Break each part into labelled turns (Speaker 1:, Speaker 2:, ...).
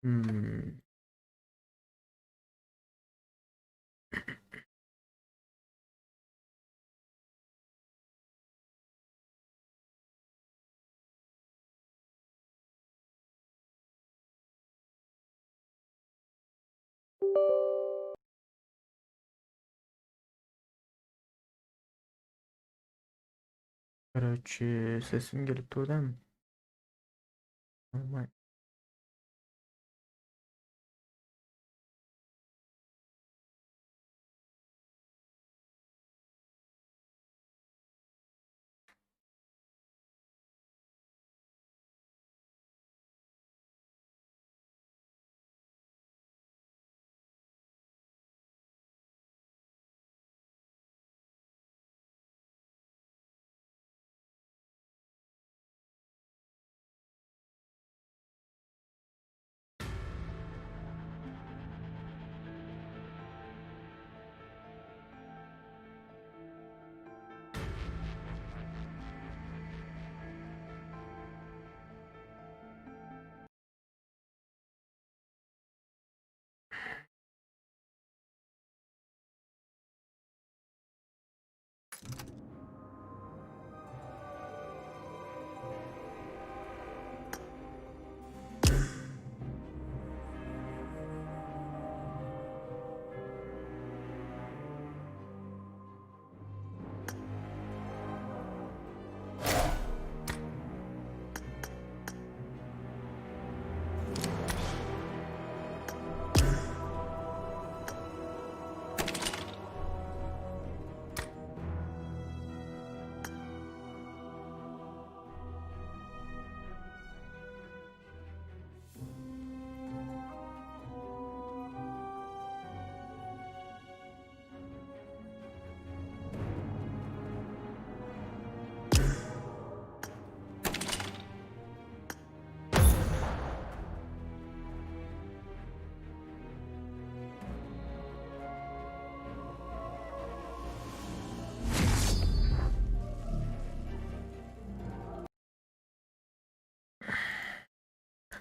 Speaker 1: Hmm. Короче, sesim gelip dur değil mi? Normal.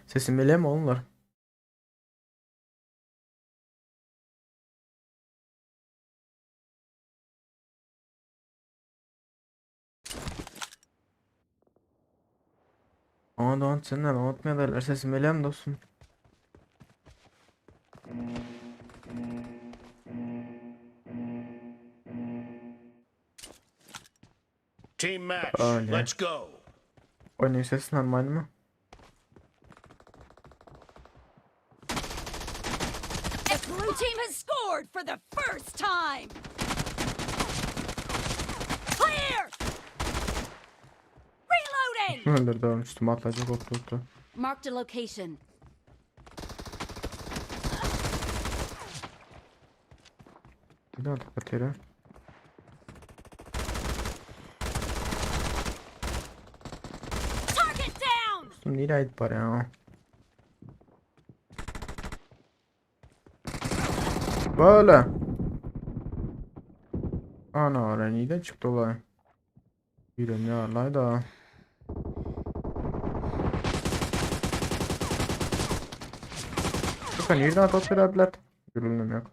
Speaker 1: Sesim geliyor mi onlar? Aman da senden unutmuyorlar. Sesim geliyor mi dostum?
Speaker 2: Team match.
Speaker 1: Öyle.
Speaker 2: Let's go.
Speaker 1: Oyunun sesi normal mi?
Speaker 3: The blue team has scored for the first time. Clear! Reloading!
Speaker 1: Öldürdü oğlum üstüme atlayacak oturttu.
Speaker 3: Marked a location.
Speaker 1: Bir daha atak atıyor.
Speaker 3: Target down!
Speaker 1: Dostum nereye ait var ya? Böyle. Ana ara nereden çıktı olay? Bir ne alay da. Bakın nereden atak verdiler? Görünüm yok.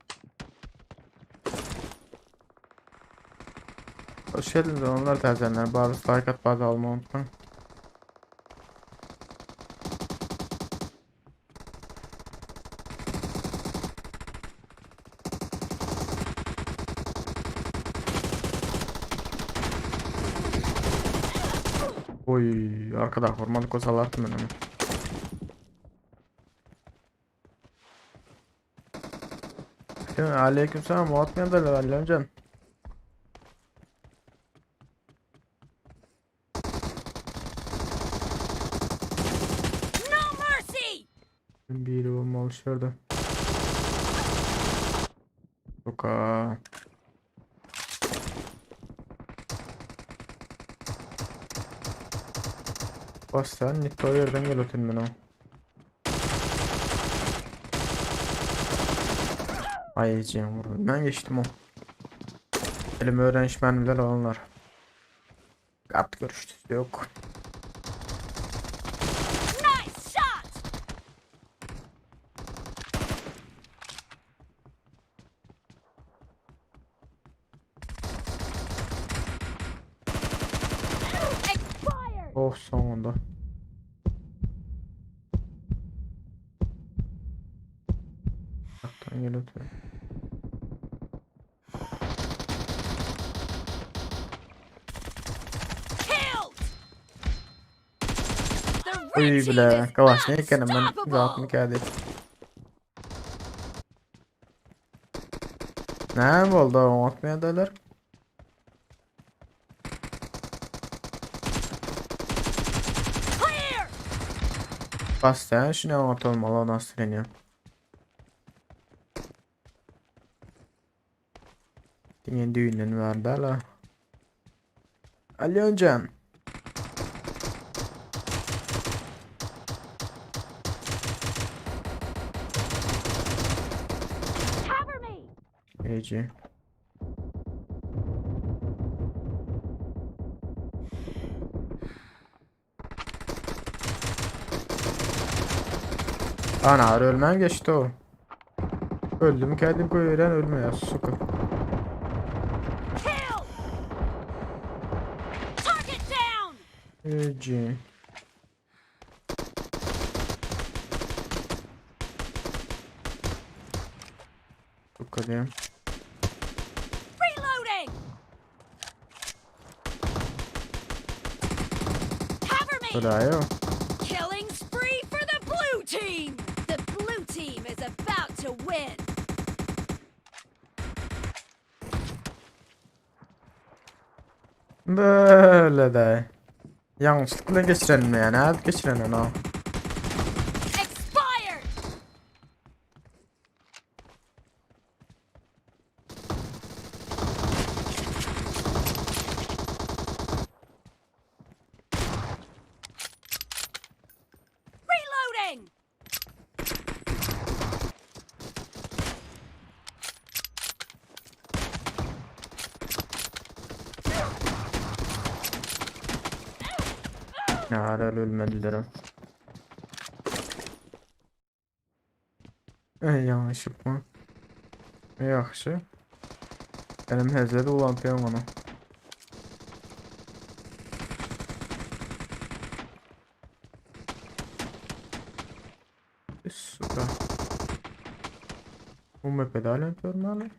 Speaker 1: Hoş geldiniz onlar təzənlər. Bazı like at, bazı almayı unutmayın. Oy, arkada formalık olsalardı ben onu. Aleykümselam, muhatmayan derler Ali amcan.
Speaker 3: No mercy!
Speaker 1: Biri olmalı şurada. Yok ha. Bas sen git o yerden gel ötün ben o. Ay Cem vurdu. Ben geçtim o. Elim öğrenmiş mermiler olanlar. Artık görüştü yok.
Speaker 3: Nice shot!
Speaker 1: Oh sonunda. Uzaktan gel ötüyor.
Speaker 3: Killed. The red
Speaker 1: Uy
Speaker 3: team
Speaker 1: bile.
Speaker 3: is
Speaker 1: Kalaş ne ekenim ben
Speaker 3: unstoppable.
Speaker 1: zatmy kädi. Näme boldy oňatmaýarlar?
Speaker 3: Clear.
Speaker 1: Bas sen şunu oňat olmaly nasıl Diňe düýünden bardy ala. Alýonjan.
Speaker 3: Cover me.
Speaker 1: Ece. Ana ölmem geçti o. Öldüm kendim koyuyorum ölme ya suka.
Speaker 3: Kill. Target down.
Speaker 1: Ece. Suka diyeyim.
Speaker 3: Reloading. Cover me.
Speaker 1: Öyle
Speaker 3: Killing spree for the blue team. The blue team is about to win.
Speaker 1: Böyle de. Yanlışlıkla geçirelim yani. Hadi geçirelim ha.
Speaker 3: Expired. Reloading.
Speaker 1: Ne ara ölmediler. Yanlışlıkla. Yaxşı. Benim hezeli ulan onu. Сука. Bu map'e halen görmeli.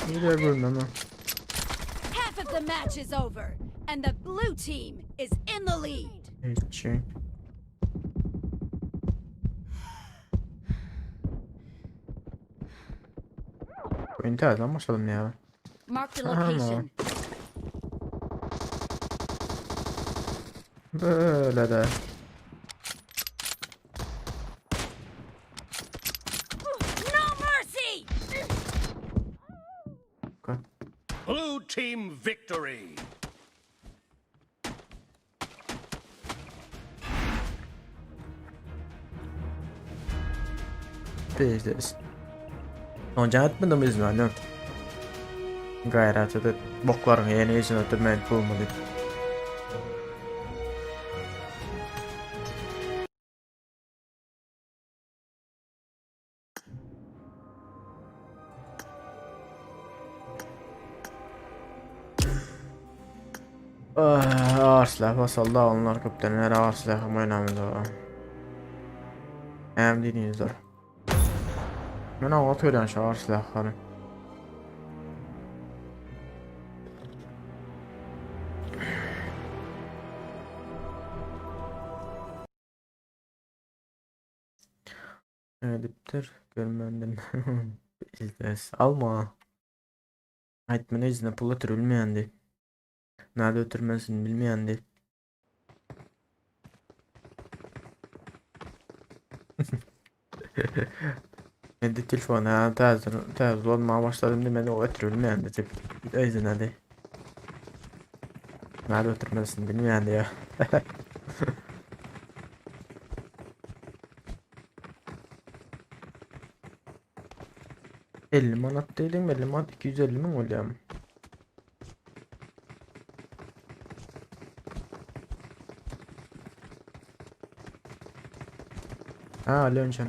Speaker 1: Bir de görmem.
Speaker 3: Half of the match is over, and the blue team is in the lead.
Speaker 1: Hiç. Oyun terden başladım ya.
Speaker 3: Mark the
Speaker 1: Aha.
Speaker 3: location.
Speaker 1: Böyle de.
Speaker 3: No mercy!
Speaker 2: Blue team victory.
Speaker 1: Pizdes. Onca etmedim izin Gayret edip bokların yeni izin ötürmeyin bulmadı. Ah, ağır silah basaldı onlar köptenler ağır silahım önemli o. Hem dinleyiciler. Men aňa tören şu ağır silahları. Ediptir. Görmendin. İzles. Alma. Aytmana izine pul ötürülmeyendi. Nerede ötürmesini bilmeyendi. Endi telefona täze täze olmağa başladım demedi o ötürülmeyendi tip. Izine de. Nerede ötürmesini bilmeyendi ya. 50 manat değilim 50 manat 250 mi oluyor? Ha Ali önce.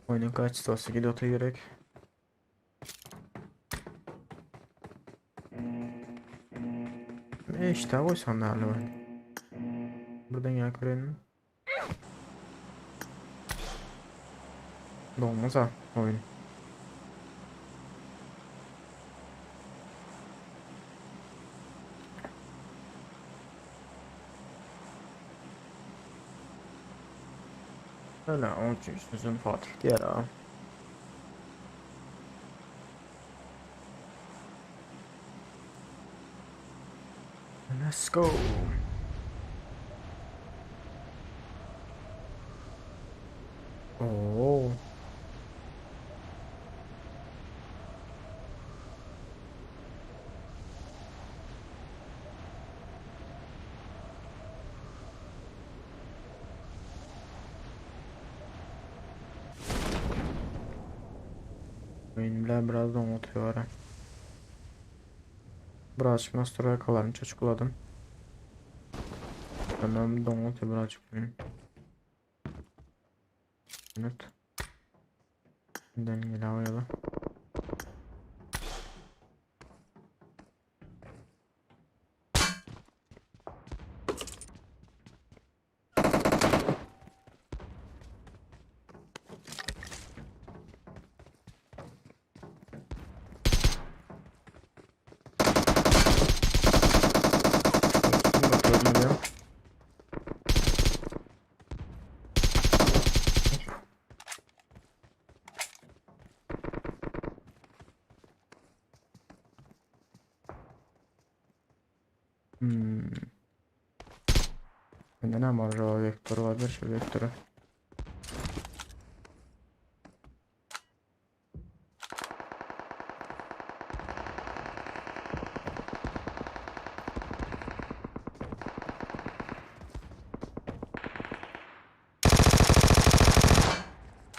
Speaker 1: Oyunun kaç olsa gidiyor gerek. E işte koysan da ben. Buradan gel görelim. Dolmaz ha oyun. Öyle 13. sezon Fatih diğer ha. Let's go. Oo. Oyun biraz donutuyor ha. Birazcık nastroykalarını çocukuladım. Hemen donutuyor birazcık oyun. Evet. Şimdiden ilave Bakıyorum ya. Hmm. Bende ne var acaba vektörü var bir şey vektörü.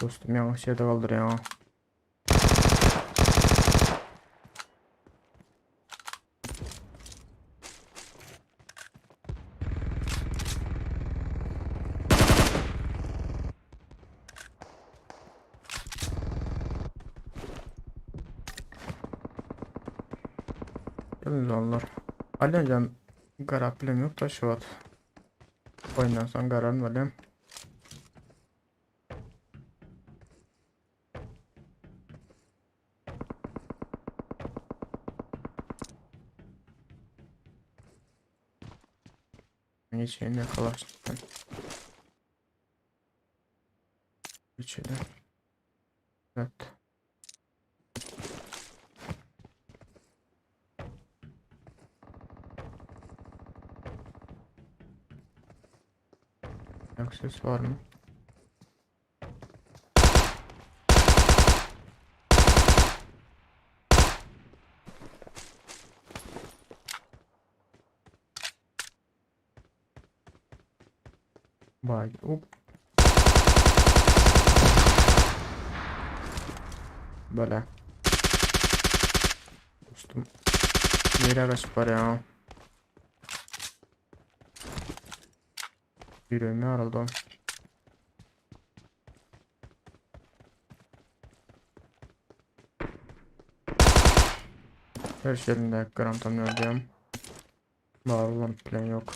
Speaker 1: Dostum yanlış yerde kaldır ya. Gelin onlar. Alican garapilem yok da şu at. Oyundan sonra kararını vereyim. Geçeyim yakalaştım. Geçelim. Evet. Ayak ses var mı? Vay, hop. Böyle. Dostum. Nereye kaçıp var ya? Yüreğimi yarıldı. Her şeyinde gram tam neredeyim. Var olan plan yok.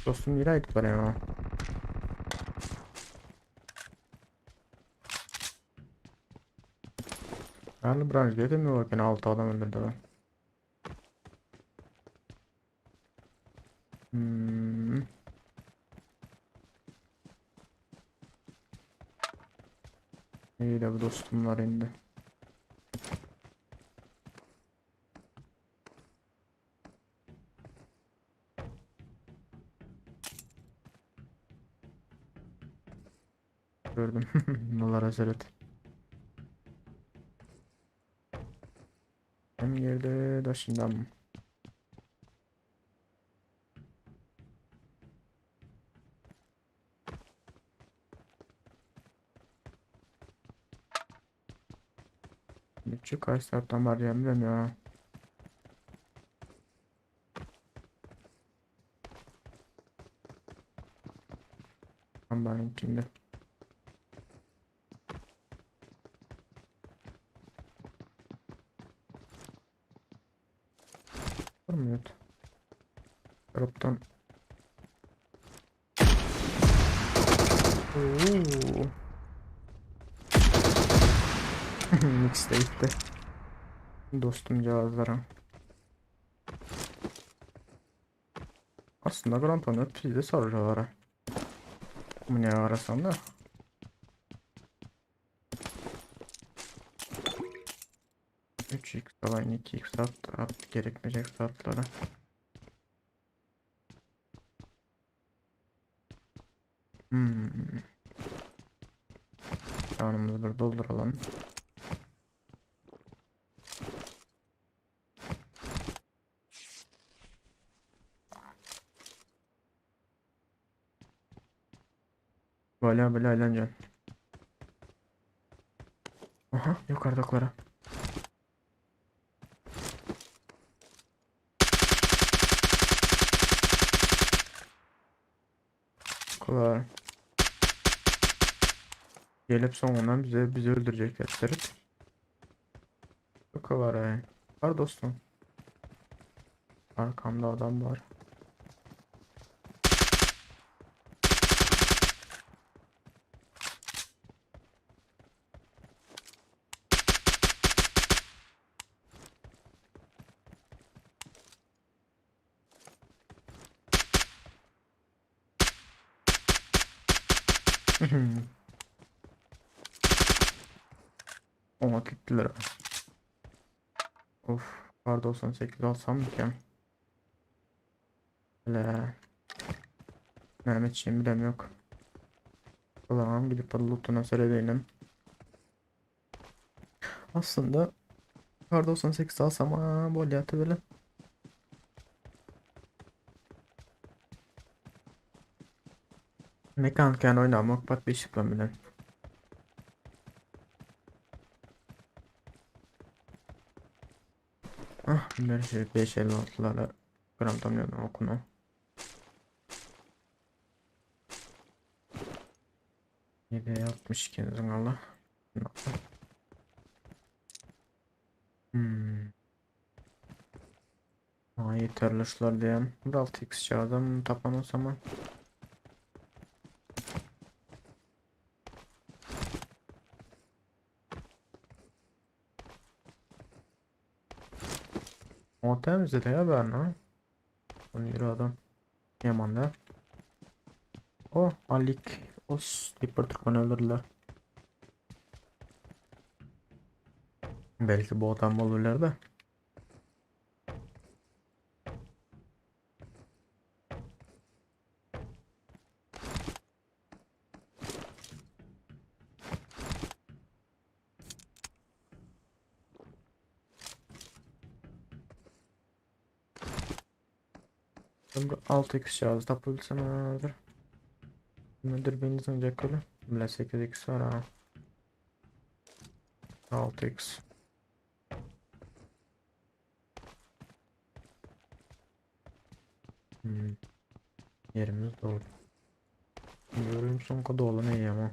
Speaker 1: Dostum nereye gittiler ya? Yani branş dedim mi bakın 6 adam öldürdü. Hmm. İyi de bu dostumlar indi. Gördüm. Bunlar rezalet. Hem girdi daşından. Çık kaç taraftan var ya bilmiyorum ya. Ben içinde. Dropdan. Oo. Mix de gitti. Dostum cihazlara. Aslında Granton'u pizde sarıyorlar. Bu ne arasam da. 3x alan 2x at, at gerekmeyecek saatlara. Hmm. Canımızı bir dolduralım. Böyle böyle eğlence. Aha yukarıdaklara. Kolay. Gelip sonundan bize bizi öldürecekler Serip. Bu kadar ay. Var dostum. Arkamda adam var. Ona gittiler. Of, kar 98 alsam mı ki? Hele. Mehmetçiğim bilem yok. Ulan gidip lootuna seyredelim. Aslında kar 98 alsam aa, bol yatı böyle. Mekanken oynamak bat bir şıklam bilen. Ah, bir şey 556'lara gram tam okunu. 7 62 Allah. Hmm. Ha, yeterli şular diýen. Bir 6x çağırdım tapan o zaman. O temizledi ya ben ha. Onu yürü adam. Yaman da. O Alik Os diýip bir türkmen öldürdüler. Belki bu adam olurlar da. Ben bir 6x şarj tapabilsem hazır. Müdür beni sanacak öyle. Bile 8x var ha. 6x. Hmm. Yerimiz dolu. Görüyorum son kadar olan iyi ama.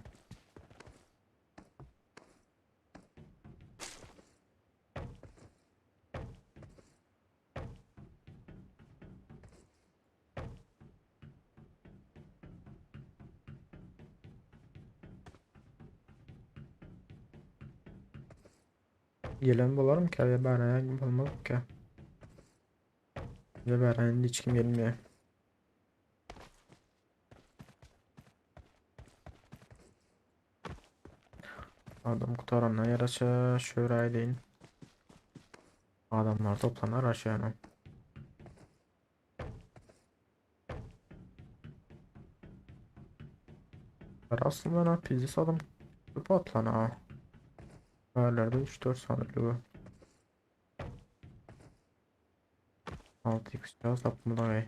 Speaker 1: Gelen bolarmy ki ya bära bolmaz ki. Ya bära indi hiç kim gelmiyor. Adam kutarandan yaraşa şöyle deyin. Adamlar toplanar aşağına. Aslında ne pizza adam patlan ha. Yerlerde 3-4 sanırım bu. 6x biraz tapmadan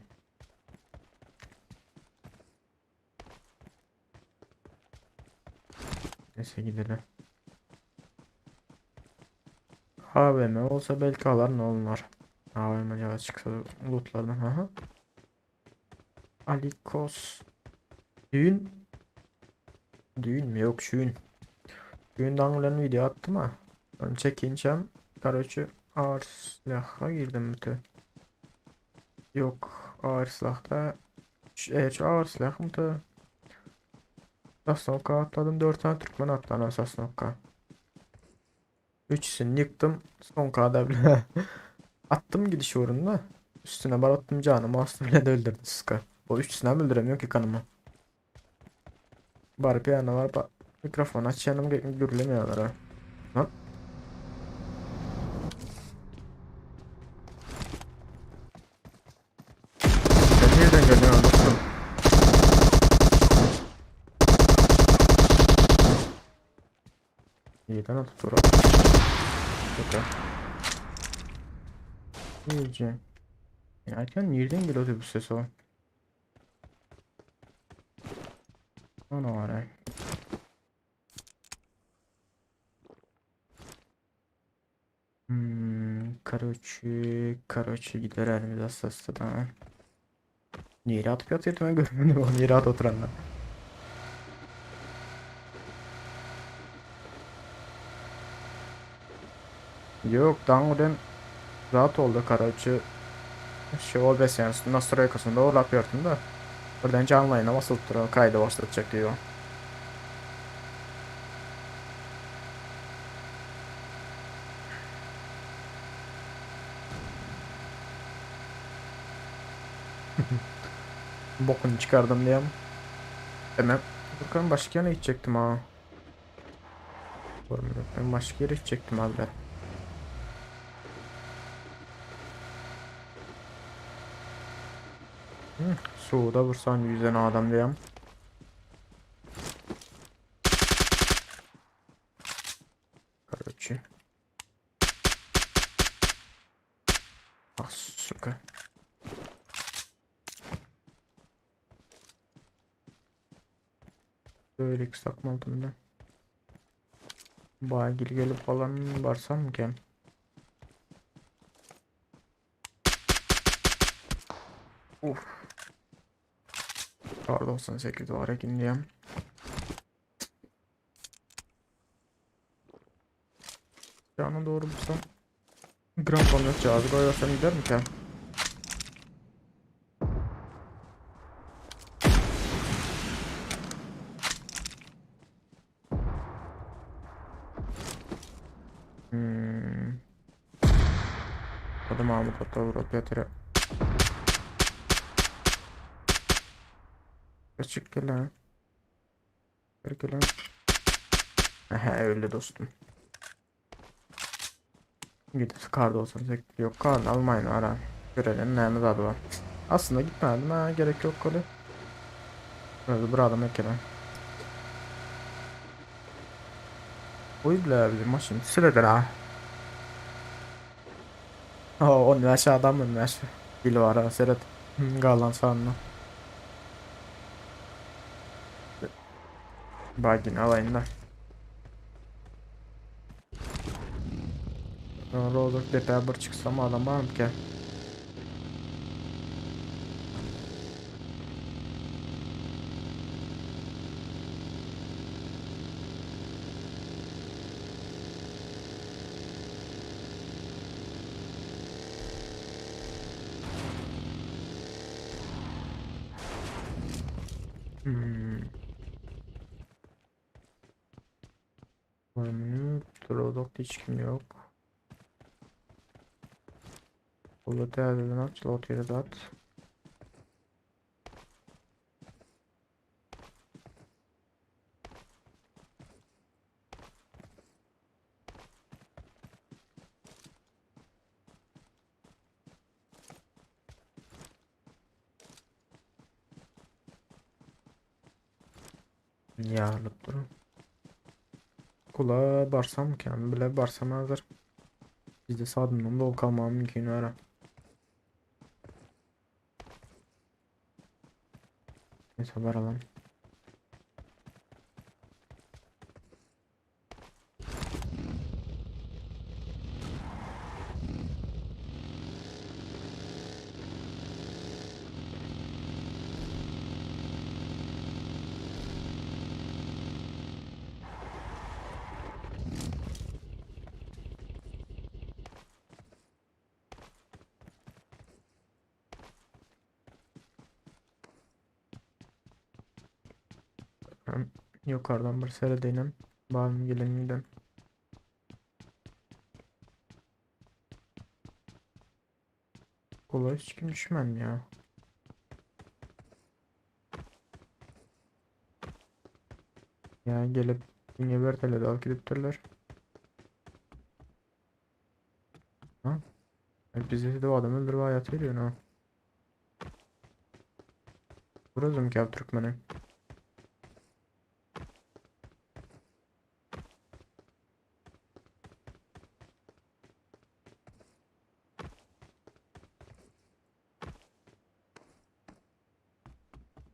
Speaker 1: Neyse gidelim. AVM olsa belki alar ne onlar. AVM acaba çıksa lootlardan. Aha. Alikos. Düğün. Düğün mü? Yok şuyun. Düğün danglen video attım ha. Ben çekineceğim. Karoçu ağır silaha girdim bütün. Yok. Ağır silahda. Şu ağır silah mı da? Sosnovka atladım. 4 tane Türkmen atladı Sosnovka. Üçüsünü yıktım. Son kadar bile. Attım gidiş uğrunda. Üstüne bar attım canımı aslında bile de öldürdü sıka. O üçüsüne mi öldüremiyor ki kanımı. Bari piyano var. Mikrofon aç yanım gürlemiyorlar ha. Lan. Sen nereden geldin dostum? Nireden atıp dur. Okey. İyice. Erken nereden geliyor bu ses o? Ana var ha. Короче, gider elimiz hassasda da. Nere atıp ýatyrdy ben görmedim onu yere at oturanlar. Yok, Dango'dan rahat oldu короче. Şu OBS yani nastroykasında overlap ýörtüm da. Birden canlı yayına basılıp duruyor, kaydı başlatacak diyor. Bokunu çıkardım diyem. Hemen. Bakalım başka yere gidecektim ha. Ben başka yere gidecektim abi. Suda vursan yüzen adam diyem. Короче. Ah сука. Böyle sakmaldım da. Bayağı gelip falan varsam ki. Uf. Kar 98 var ekin. Yana doğru bulsam. Gram kamyon cihazı koyarsam gider mi ki? Hadi Mahmut hatta vurup yatıra. Açık gel ha. Gel lan. Aha öldü dostum. Gidip kar 98 yok kar almayın ara. Görelim neyimiz adı var. Aslında gitmedim ha gerek yok öyle. Öyle bir adam ekele. Oy bile bizim maşın süredir ha. Oh, 15 adam 15. Dili var ha seyret. Galan sanma. Bagini alayım da. Rozok depä bir çıksam adam var mı ki? Rodok'ta hiç kim yok. Burada değerli aç, lot yeri at. Ýarylyp durun. Kula barsam ki bile barsam hazır. Bizde sadımdan dolu kalmam mümkün var. Neyse varalım. Ýokardan bir seredeýinem. Barmy gelen giden. Kolay hiç kim düşmän ya. Ya gelip diňe vertolýot alyp gidipdirler. Ha? Bizi de adam öldürüp aýat veriyor ha. Burazım ki Türkmeni.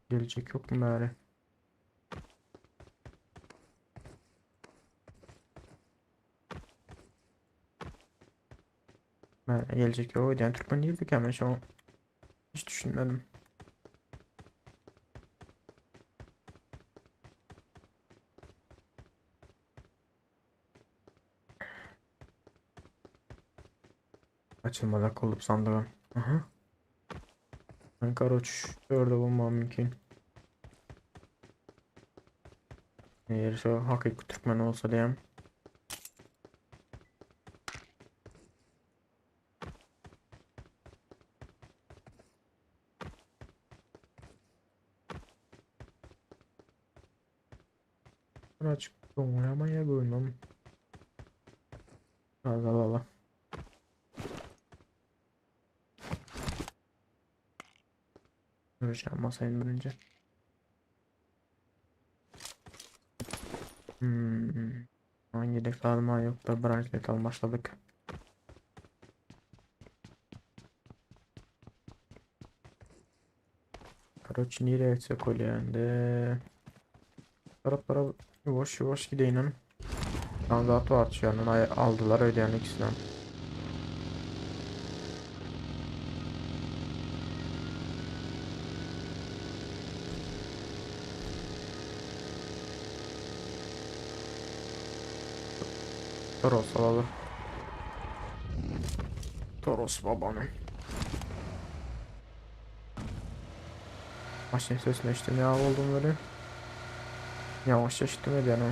Speaker 1: Gelecek yok mu bari? Ben gelecek yok. Yani Türkmen değildik hemen şu an. Hiç düşünmedim. Açılmadan olup sandığı. Aha. Ben karoç orada bulmam mümkün. Eğer şu hakiki Türkmen olsa diyeyim. Açık oynamaya koymam. Allah Allah. Göreceğim masayı birinci. Hangi dekalma yok da bracelet al başladık. Karoç nereye etsek öyle Taraflara yavaş yavaş gideyim. Standart var yani aldılar öyle yani ikisinden. Toros alalım. Toros babanın. Maşın sesini işte ne oldum böyle. Yavaş eşittim yani.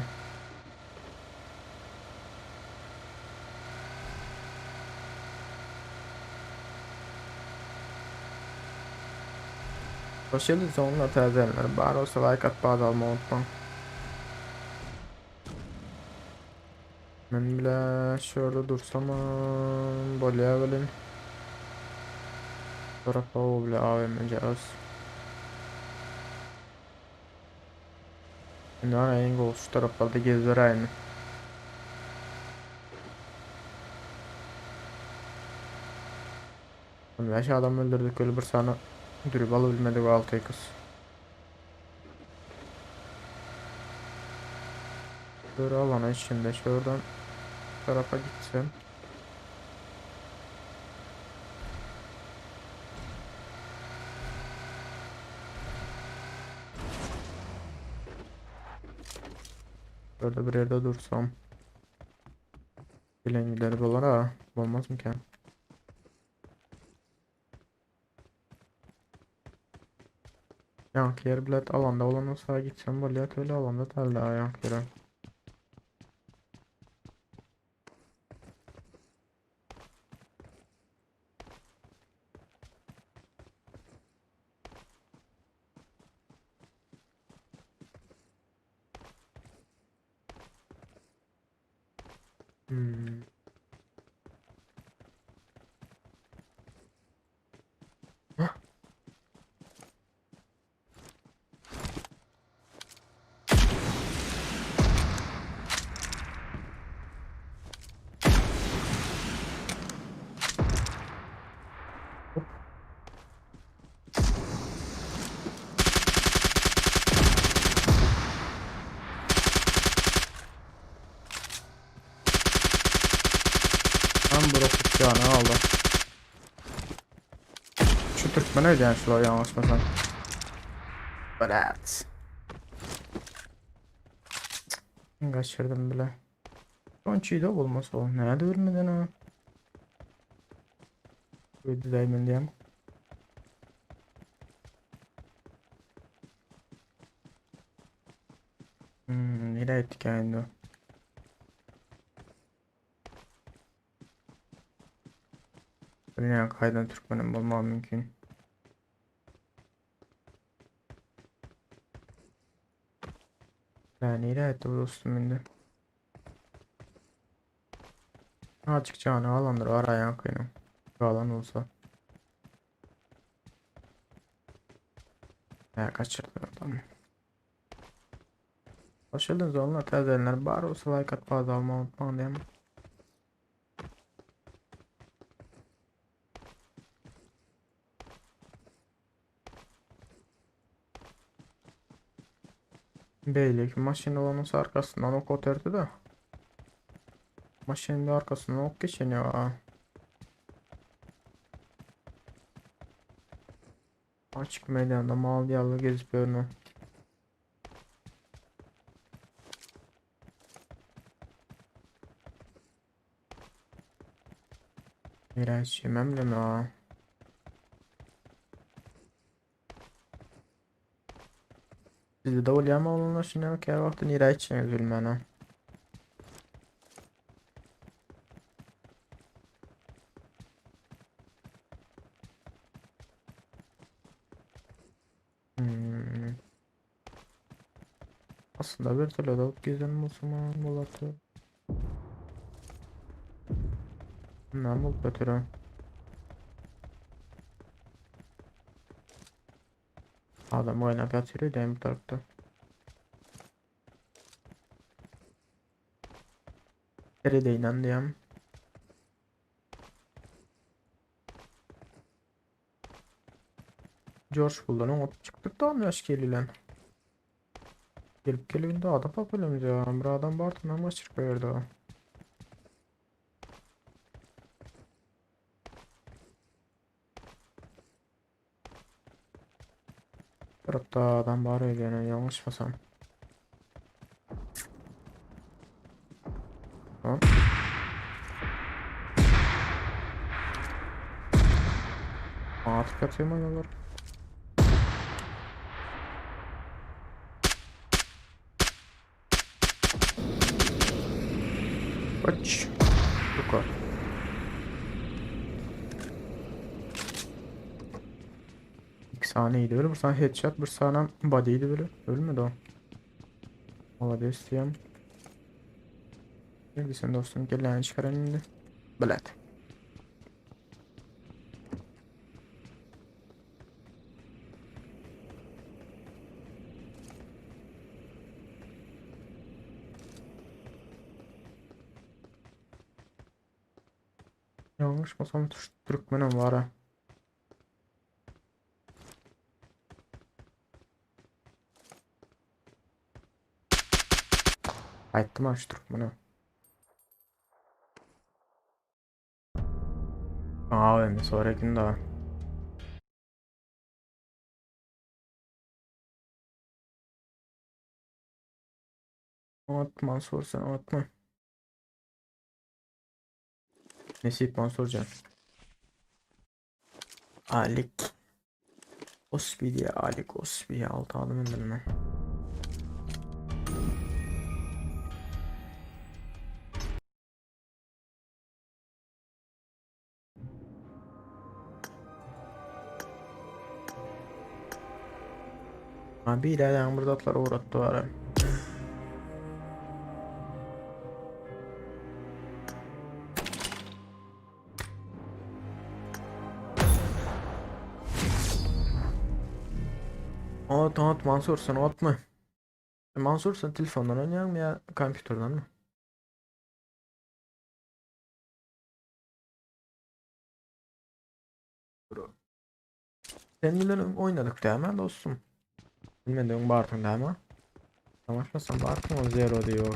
Speaker 1: Hoş geldiniz onunla təzəyenler. Bari olsa like at bağda alma unutma. Men bile şöyle dursam bolýa welin. Tarafa o bile AVM az. Şimdi ana en gol şu taraflarda gezer aynı. Beş adam öldürdük öyle bir sana dürüp alabilmedik o 6 kız. Böyle alana içinde şuradan tarafa gitsem. Böyle bir yerde dursam. Bilen gider dolar ha. Olmaz mı ki? Yankı yer bilet alanda olan olsa gitsem böyle öyle alanda terli yankı yere. Hah. Hop. Tam bırakıp yani aldı. Şu Türkmen öyle yani şuraya yanlışmasam. Evet. Kaçırdım bile. Son olmasa o. Nerede ölmedin ha? Öldü değmen diyeyim. Hmm, nereye gittik ya indi? Bilmeyen kaydan Türkmenin bulmam mümkün. Ya nereye gitti bu dostum indi? Açık canı alandır arayan kıyım. Alan olsa. Ya kaçırdı adam. Hoş geldiniz onlar təzələr. Bar olsa like atmağı da almayı unutmayın değil mi? Beyleki maşın olanın arkasından ok oturdu da. Maşının arkasından ok geçeniyor ha. Açık meydanda mal yallı gezip görünüyor. Biraz yemem de mi ha? Sizde de oluyor mu olanlar şimdi yok ya vakti nire için üzülmene. Hmm. Aslında bir türlü de gezelim o zaman bulatı. Ne bulup götürüyorum. Adam oynap yatıyor değil mi bu tarafta? Nerede inan diyem. George buldu. Ot çıktık da yaş gelilen. Gelip gelip adam tapalım ya. Bir adam Bartın'dan maç çıkıyordu. Tarafta adam var öyle yani yanlışmasam. Tamam. Artık atıyor mu yollar? Kaç. Yukarı. İki saniydi öyle bir saniye headshot bir saniye body'ydi böyle. Ölmedi o. Olabilir isteyeyim. Neredesin dostum? Gel lan çıkarın indi. Bilet. Yanlışmasam Türkmenim var ha. Aytdım ha şu Türkmeni. Aa ben de sonraki daha. Atma sorsan atma. Nesip Mansurcan. Alik. Osbi diye Alik Osbi altı aldım indirme. Abi ileriden burada atlar uğrattı var. At at Mansur sen atma. Mansur sen telefondan oynuyor mu ya kompüterden mi? Sen bilen oynadık değil mi dostum? Bilmediğin Bartın değil mi? Savaşmasam Bartın o zero diyor.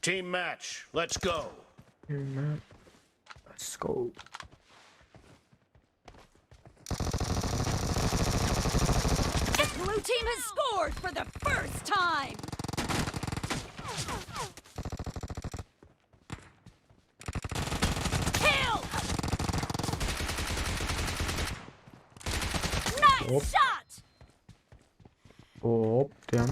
Speaker 2: Team match. Let's go.
Speaker 1: Bilmem. Let's go.
Speaker 3: The blue team has scored for the first time.
Speaker 1: Hop.
Speaker 3: Headshot!
Speaker 1: Hop diýen.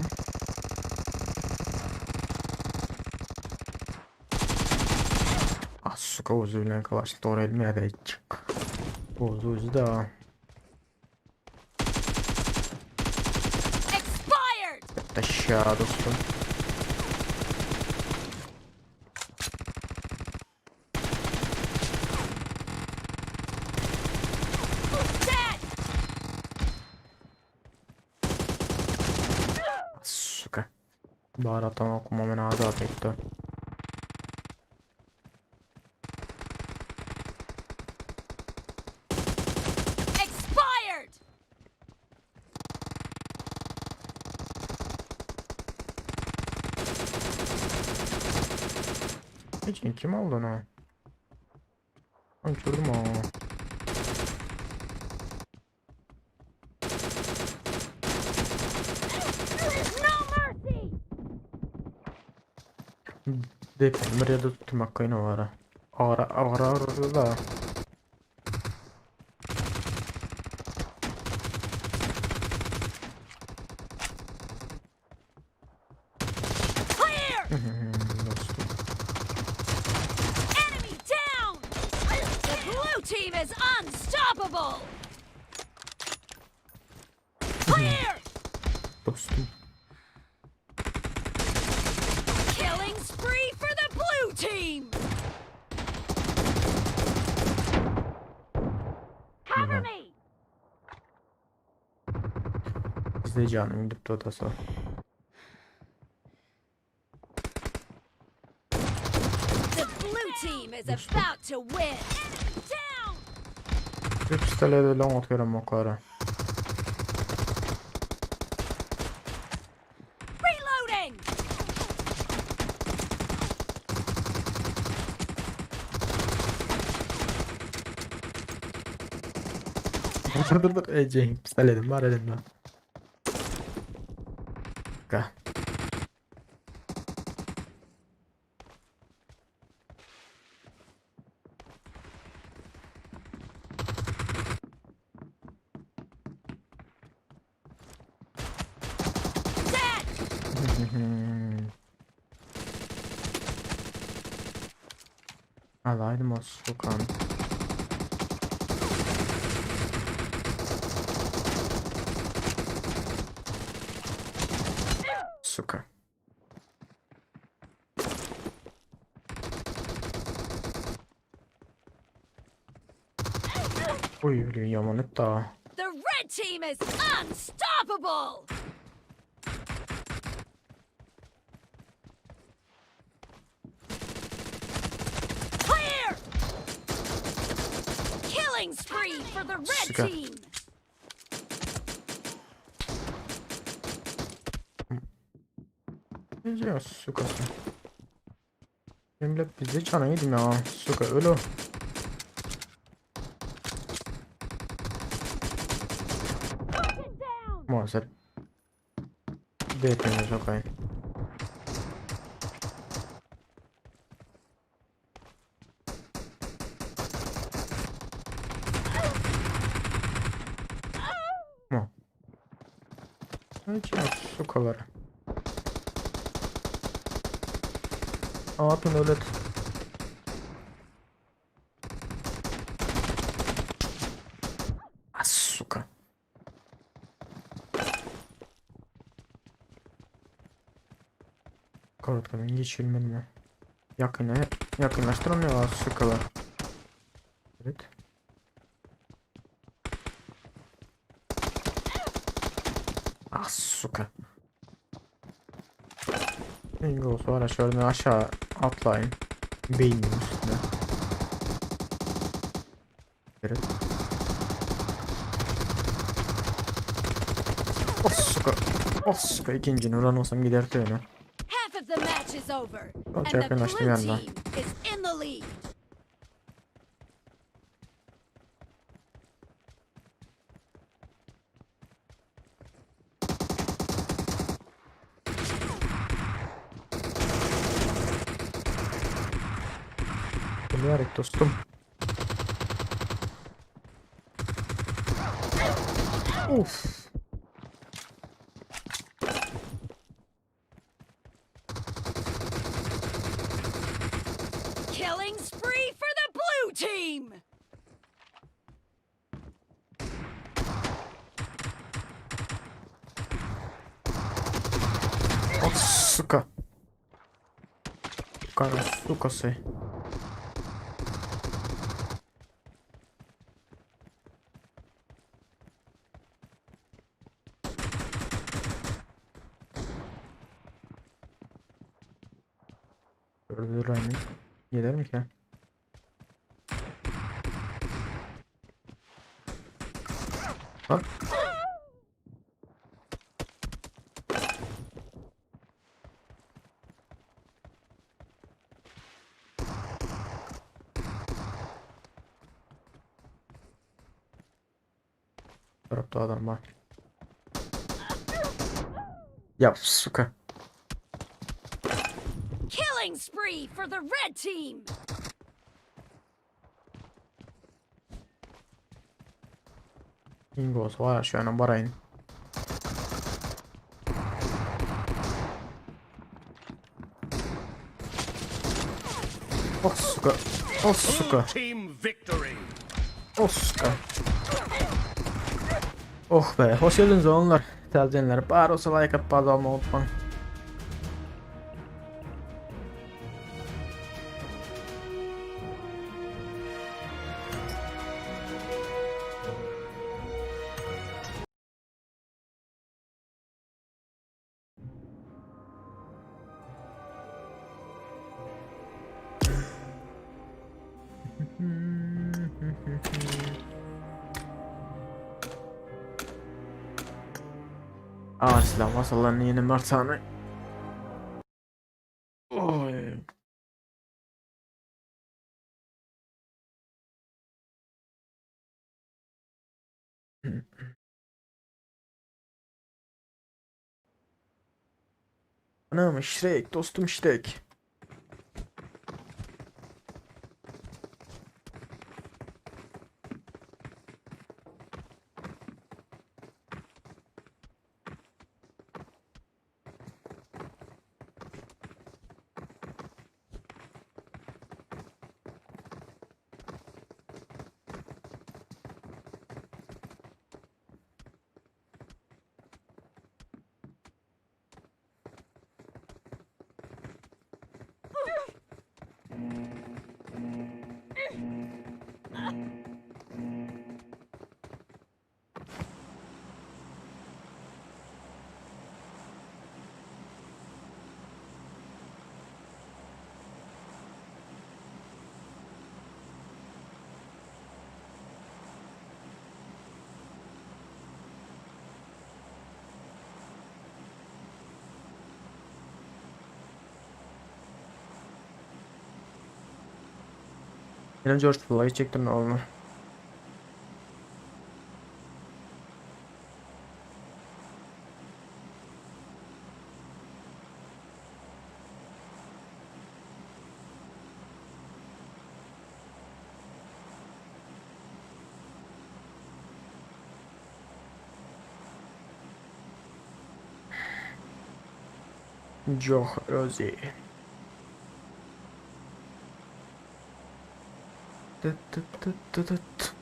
Speaker 1: Ah, suka uzy bilen kalaşnik dogry elmeýär hiç. Uzy uzy da.
Speaker 3: Expired!
Speaker 1: Aşağı dostum.
Speaker 3: Dead!
Speaker 1: Suka. Baharatdan okuma men azat etdi.
Speaker 3: Expired!
Speaker 1: Hiç kim aldı onu? Ben gördüm ha.
Speaker 3: No mercy!
Speaker 1: Depem bir ýerde tutmak kyn ara. Ara ara ara da.
Speaker 3: Clear!
Speaker 1: Dostum.
Speaker 3: Enemy down! The blue team is unstoppable! Clear!
Speaker 1: Dostum.
Speaker 3: Killing spree for the blue team! Cover me!
Speaker 1: Bizde canım gidip de odası.
Speaker 3: The blue team is about to win! Enemy down!
Speaker 1: Bir pistolete long atıyorum oklara.
Speaker 3: Reloading!
Speaker 1: Dur dur dur. Ece pistoletim var elimde. Gel.
Speaker 3: Dead!
Speaker 1: Alaydım o sokan. Suka. Oy blin ýaman etdi.
Speaker 3: The red team is unstoppable! Clear! Killing spree for the red
Speaker 1: Suka.
Speaker 3: team!
Speaker 1: Bize sukasy. Emle bize cana yedim ya. Suka ölü.
Speaker 3: Target down!
Speaker 1: Muhasebe. DP'ni sokayım. Mu. Hiç yok sukaları. Atın öyle. Ah, сука. Korotkadan geçilmedi mi? Yakına yakınlaştıramıyorlar sukalar. Evet. Ah suka. Ingles var aşağıdan aşağı atlayın. Beynin üstüne. Evet. Oh suka. Oh suka ikinci Nuran olsam giderdi öyle.
Speaker 3: Half of the match is over,
Speaker 1: Çok
Speaker 3: and the
Speaker 1: yakınlaştım
Speaker 3: blue
Speaker 1: yanına.
Speaker 3: team is in the lead.
Speaker 1: Geliyoruz dostum. Uf.
Speaker 3: Killing spree for the blue team!
Speaker 1: Oh, suka. Kara sukasy. Öldür aynı. Gelir mi ki? Lan. Tarafta adam var. Ya suka.
Speaker 3: Killing spree for the red team!
Speaker 1: Ingos var şu an barayın. Oh suka. Oh
Speaker 2: Blue
Speaker 1: suka.
Speaker 2: team victory.
Speaker 1: Oh suka. Oh be. Hoş geldiniz oğlanlar. Tercihler. Bari olsa like atıp abone olmayı unutmayın. Aa silah masalarını yeni Merthan'ı. Oy. Anam Shrek dostum Shrek. Benim George Floyd'u çektim oğlum. Joh Rosie. Tıt tıt tıt tıt tıt.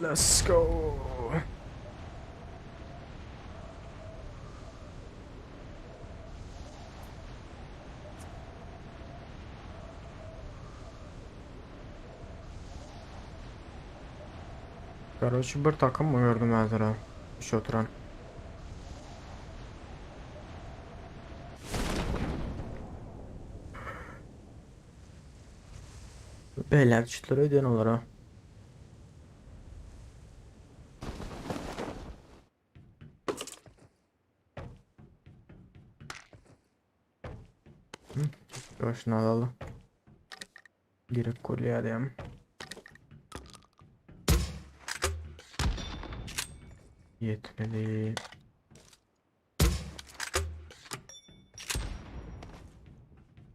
Speaker 1: Let's go. Короче, bir takım mı gördüm häzir ha? Şu oturan. Beyler çitleri ödeyen onlara. Hı, şunu alalım. Direkt kolye alayım. Yetmedi.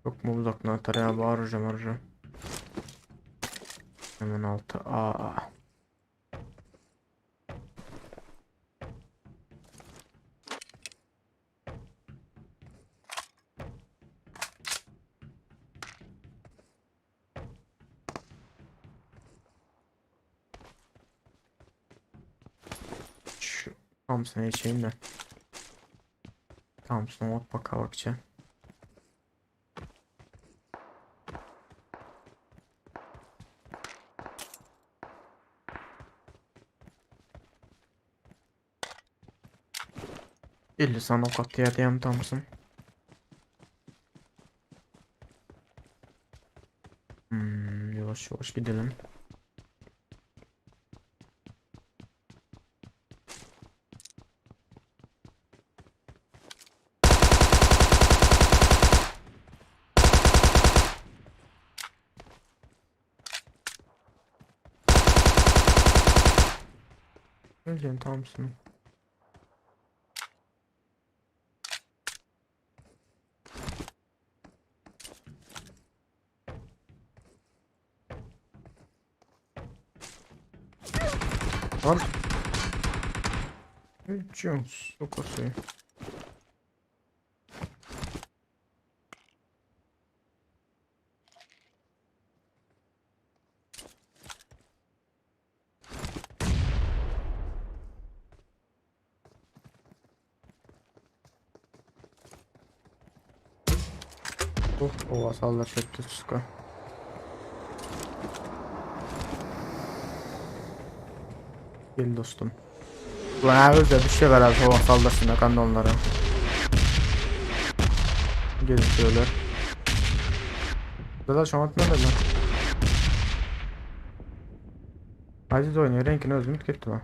Speaker 1: Çok mu uzaktan atar ya bağıracağım arayacağım. M16 A. Şu Thompson'ı içeyim de. Thompson ot bakavakça. 50 sany ok atýar diýýän Thompson. Hmm, ýuwaş ýuwaş gidelim. Öleceğim Thompson. Lan. Öleceğim. Sokası. Oh, owa saldyryş etdi suka. Gel dostum. Ulan özde düşe beraber hava saldırsın da onlara. Gözüküyorlar. Burada şu an atmadı lan. Aziz oynuyor renkini özüm tüketti lan.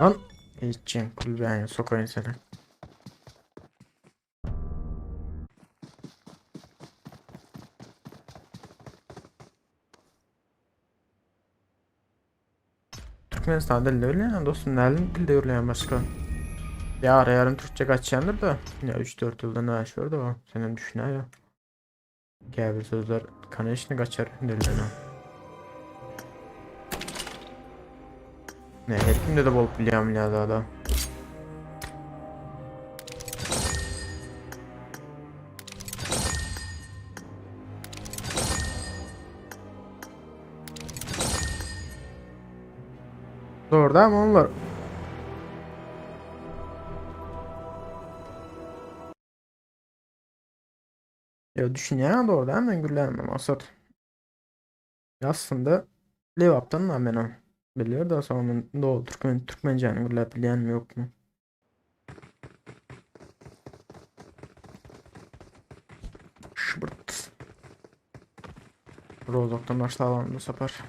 Speaker 1: Lan içeceğim kulübeye sokayım seni. Türkmenistan dilde öyle dostum nälim dilde öyle başka. Ýar ýarym türkçe gaçýandyr da. Ya 3-4 ýyldan aşýar da o. Senem düşünä ya. Käbir sözler koneçni gaçar dilden. Ne her kimde de bolup bilýän bilýär da. Doğru değil mi onlar? Ya düşünýän doğru değil mi? Gürlänme maksat. Aslında Lebapdan da men o. Bilýär da soň men dogry türkmen türkmenjäni gürläp bilýänmi ýokmy? Şbırt. Rozokdan başlayalım bu sefer.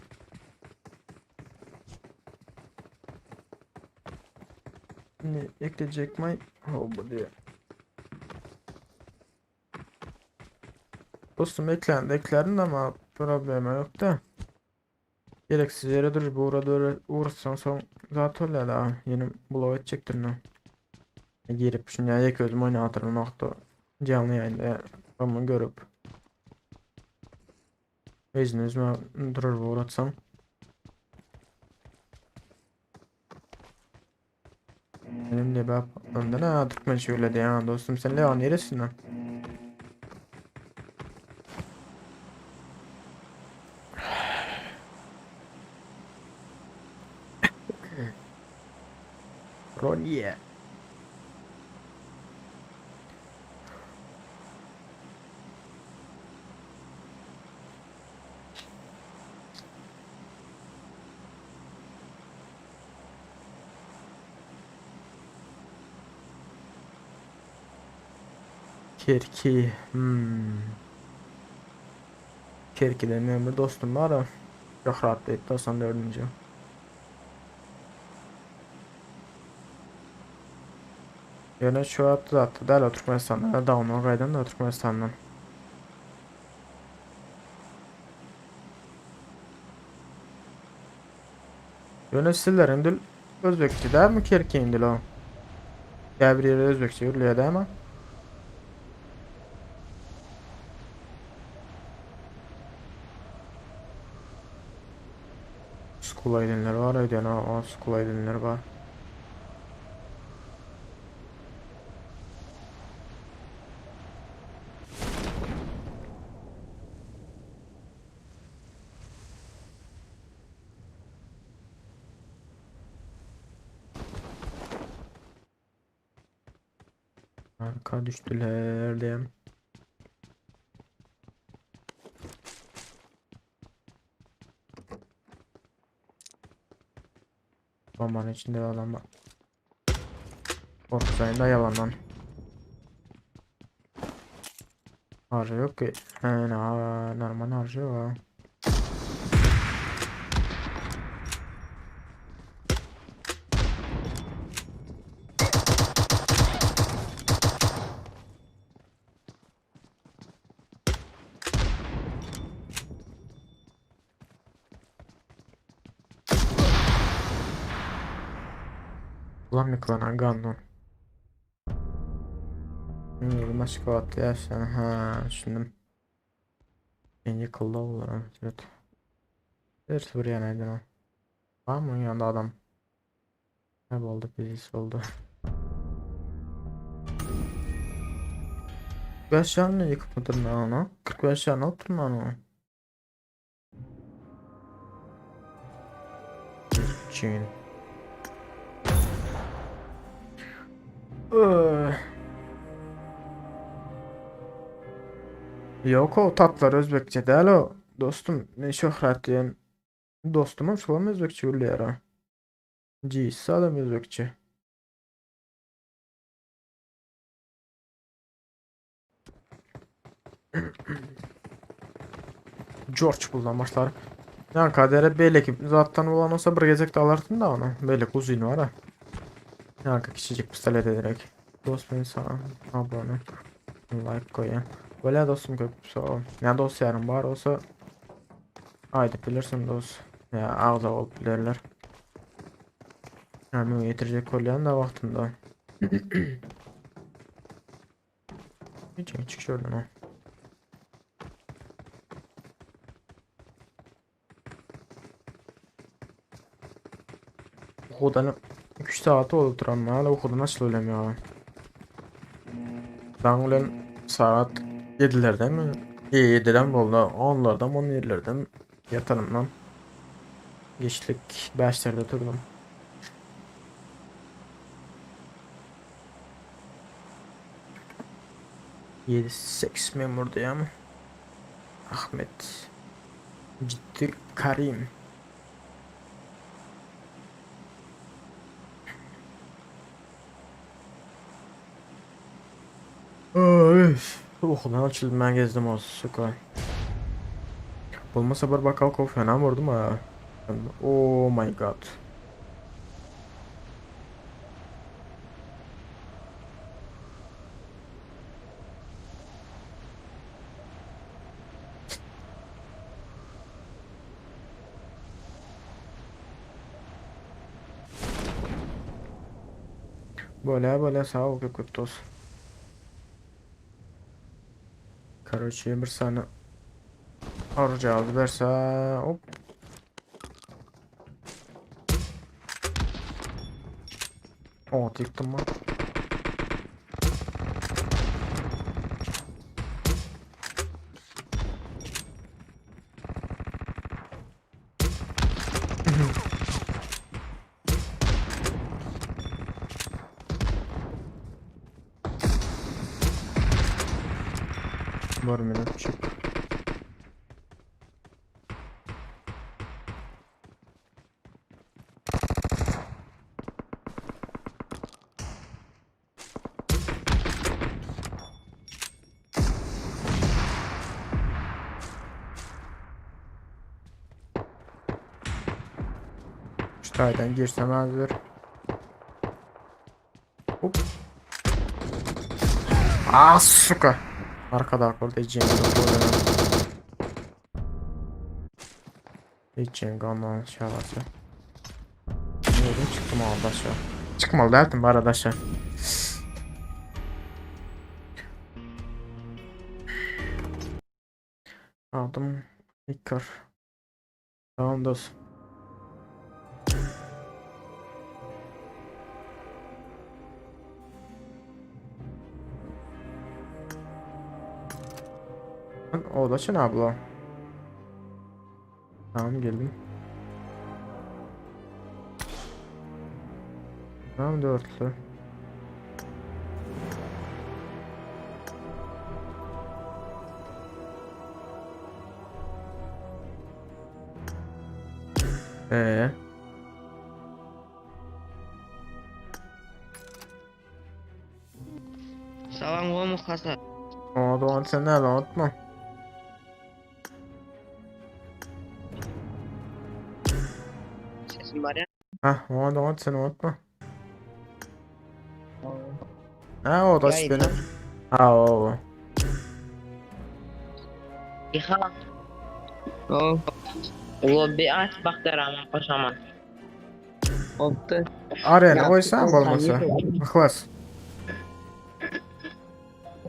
Speaker 1: Ne ekleyecek mi? Oh, bu diye. Dostum eklendi eklerim ama problemi yok da. Gereksiz yere dur bu uğra uğraşsan son zaten öyle daha yeni blow edecektir ne. Girip şimdi yak özüm oynatırım nokta canlı yayında ama görüp. Özünü özüme durur bu uğratsam. Benim de bak ondan ha Türkmen şöyle de ya dostum sen Leon neresinden? Ronnie. Kerki. Hmm. Kerki'de benim bir dostum var da. Çok rahat değil 94. Ýöne şu wagt zatda däl o Türkmenistandan dawno gaýdan da Türkmenistandan. Ýöne sizleriň dil özbekçe dälmi kerkiň dili o? Käbir ýerde özbekçe gürleýär dälmi? School edenler bar öýdýän ha, school edenler bar. Arka düşdüler diýen. Bombanın içinde adam var. Korkutayım da yalandan. Harca yok ki. He, normal harca var. Ulan ýykylan Gandon. Ýüzüm açyk gabatdy ýaşan. Ha, düşündim. Men ýykyldy olar. Evet. Ersi bir ýana aýdan. Var mı yanında adam? Ne boldy, bizis boldy. 5 ýanyny ýykypmydyr onu? 45 ýany alypdyr onu. Üçin. Yok o tatlar özbekçe däl o. Dostum, men Şöhrat diýen dostumam şolam özbekçe gürleýär ha. Jisi adam özbekçe. George buldan başlar. Yani kadere belki zattan olan olsa bir gezek de alardın da onu. Belki uzun var ha. Yani kiçicik pistolet ederek. Dost ben sana abone like koyayım. Böyle dostum köp sağ ol. Yani dost yarın var olsa aýdyp bilirsin dost. Ya agza bolup bilerler. Yani getirecek bolýan da wagtynda. Hiç çık şuradan o. Okudan 3 saat oldu duran hala okudan açıl ölem ya. Daň bilen saat 7'lerden mi? 7'den boldy. 10'lardan 17'lerden yatanımdan. Geçlik 5'lerde turdum. Yedi seks memur diýýärmi? Ahmet Ciddi Karim. Öf. Okudan açıldım ben gezdim o suka. Bolmasa bir bakal kofena vurdum ha. Oh my god. Bolýa bolýa sag bol köp köp dos. Karoçe bir sany arjady berse hop. Ot ýykdym mı? Bir minut çık. Şu taýdan girsem hazır. Hop. Ah suka. Arkada orada Cenk Hiç gandan şalası. Neydim çıktım aldı aşağı. Çıkmalı derdim bu arada aşağı. Aldım. İkar. Tamam dostum. O da çyn abla. Tamam geldim. Tamam dörtlü. Ee.
Speaker 4: Salam gomy Hasan.
Speaker 1: O Doğan sen nerede unutma.
Speaker 4: Sesim bar ya.
Speaker 1: Hah o Doğan sen unutma. Ha o da
Speaker 4: Ya,
Speaker 1: benim. Ha o. o.
Speaker 5: Iha,
Speaker 4: O,
Speaker 5: lobby aç bak derama koşaman.
Speaker 4: opdy.
Speaker 1: Arena
Speaker 4: Ya,
Speaker 1: koysan
Speaker 4: o
Speaker 1: bolmasa. Yhlas.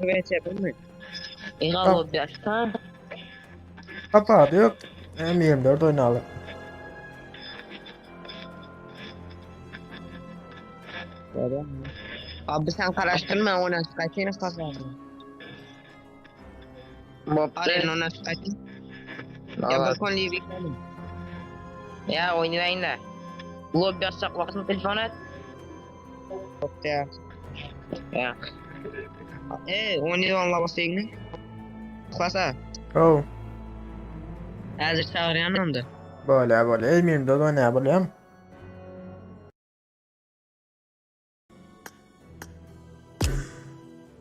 Speaker 4: VTB mi?
Speaker 5: Iha
Speaker 1: Tamam.
Speaker 5: lobby aç tamam.
Speaker 1: Kapağı yok. M24 oynayalım.
Speaker 4: Abi sen karıştırma ona kaçını kazandın.
Speaker 5: Bopdy.
Speaker 4: Arena ona kaçın. Ya
Speaker 5: Ya,
Speaker 4: bak on livik oğlum.
Speaker 5: ya oynayın da. Lobby açsak wagtyn telefon et.
Speaker 4: Opdy ya.
Speaker 5: Ya.
Speaker 4: E, onu onla basayım. Klasa.
Speaker 1: Oh.
Speaker 4: Hazır çağırayan onda.
Speaker 1: Böyle böyle M24 oynayabilirim.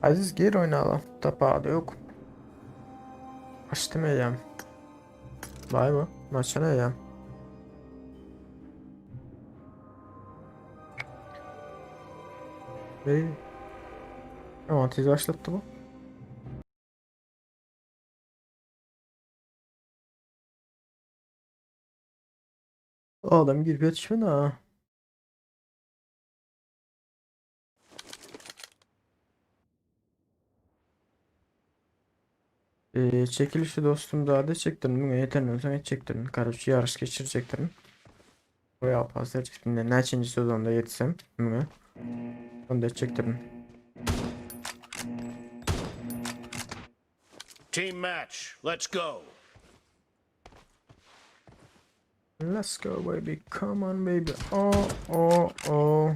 Speaker 1: Aziz gir oynayalım. Tapağı yok. Açtım eyyam. Vay bu. Maça ne eyyam? Ve Aman tez başlattı bu. Adam girip yetişmedi ha. Çekilişi dostum daha da çektirdim. Bugün yeterli olsam hiç çektirdim. Kardeşi yarış geçirecektim. Royal Pass çektim. Neçinci sezonda yetişsem. Bugün. Onu da çektirdim.
Speaker 2: Team match. Let's go.
Speaker 1: Let's go baby. Come on baby. Oh oh oh.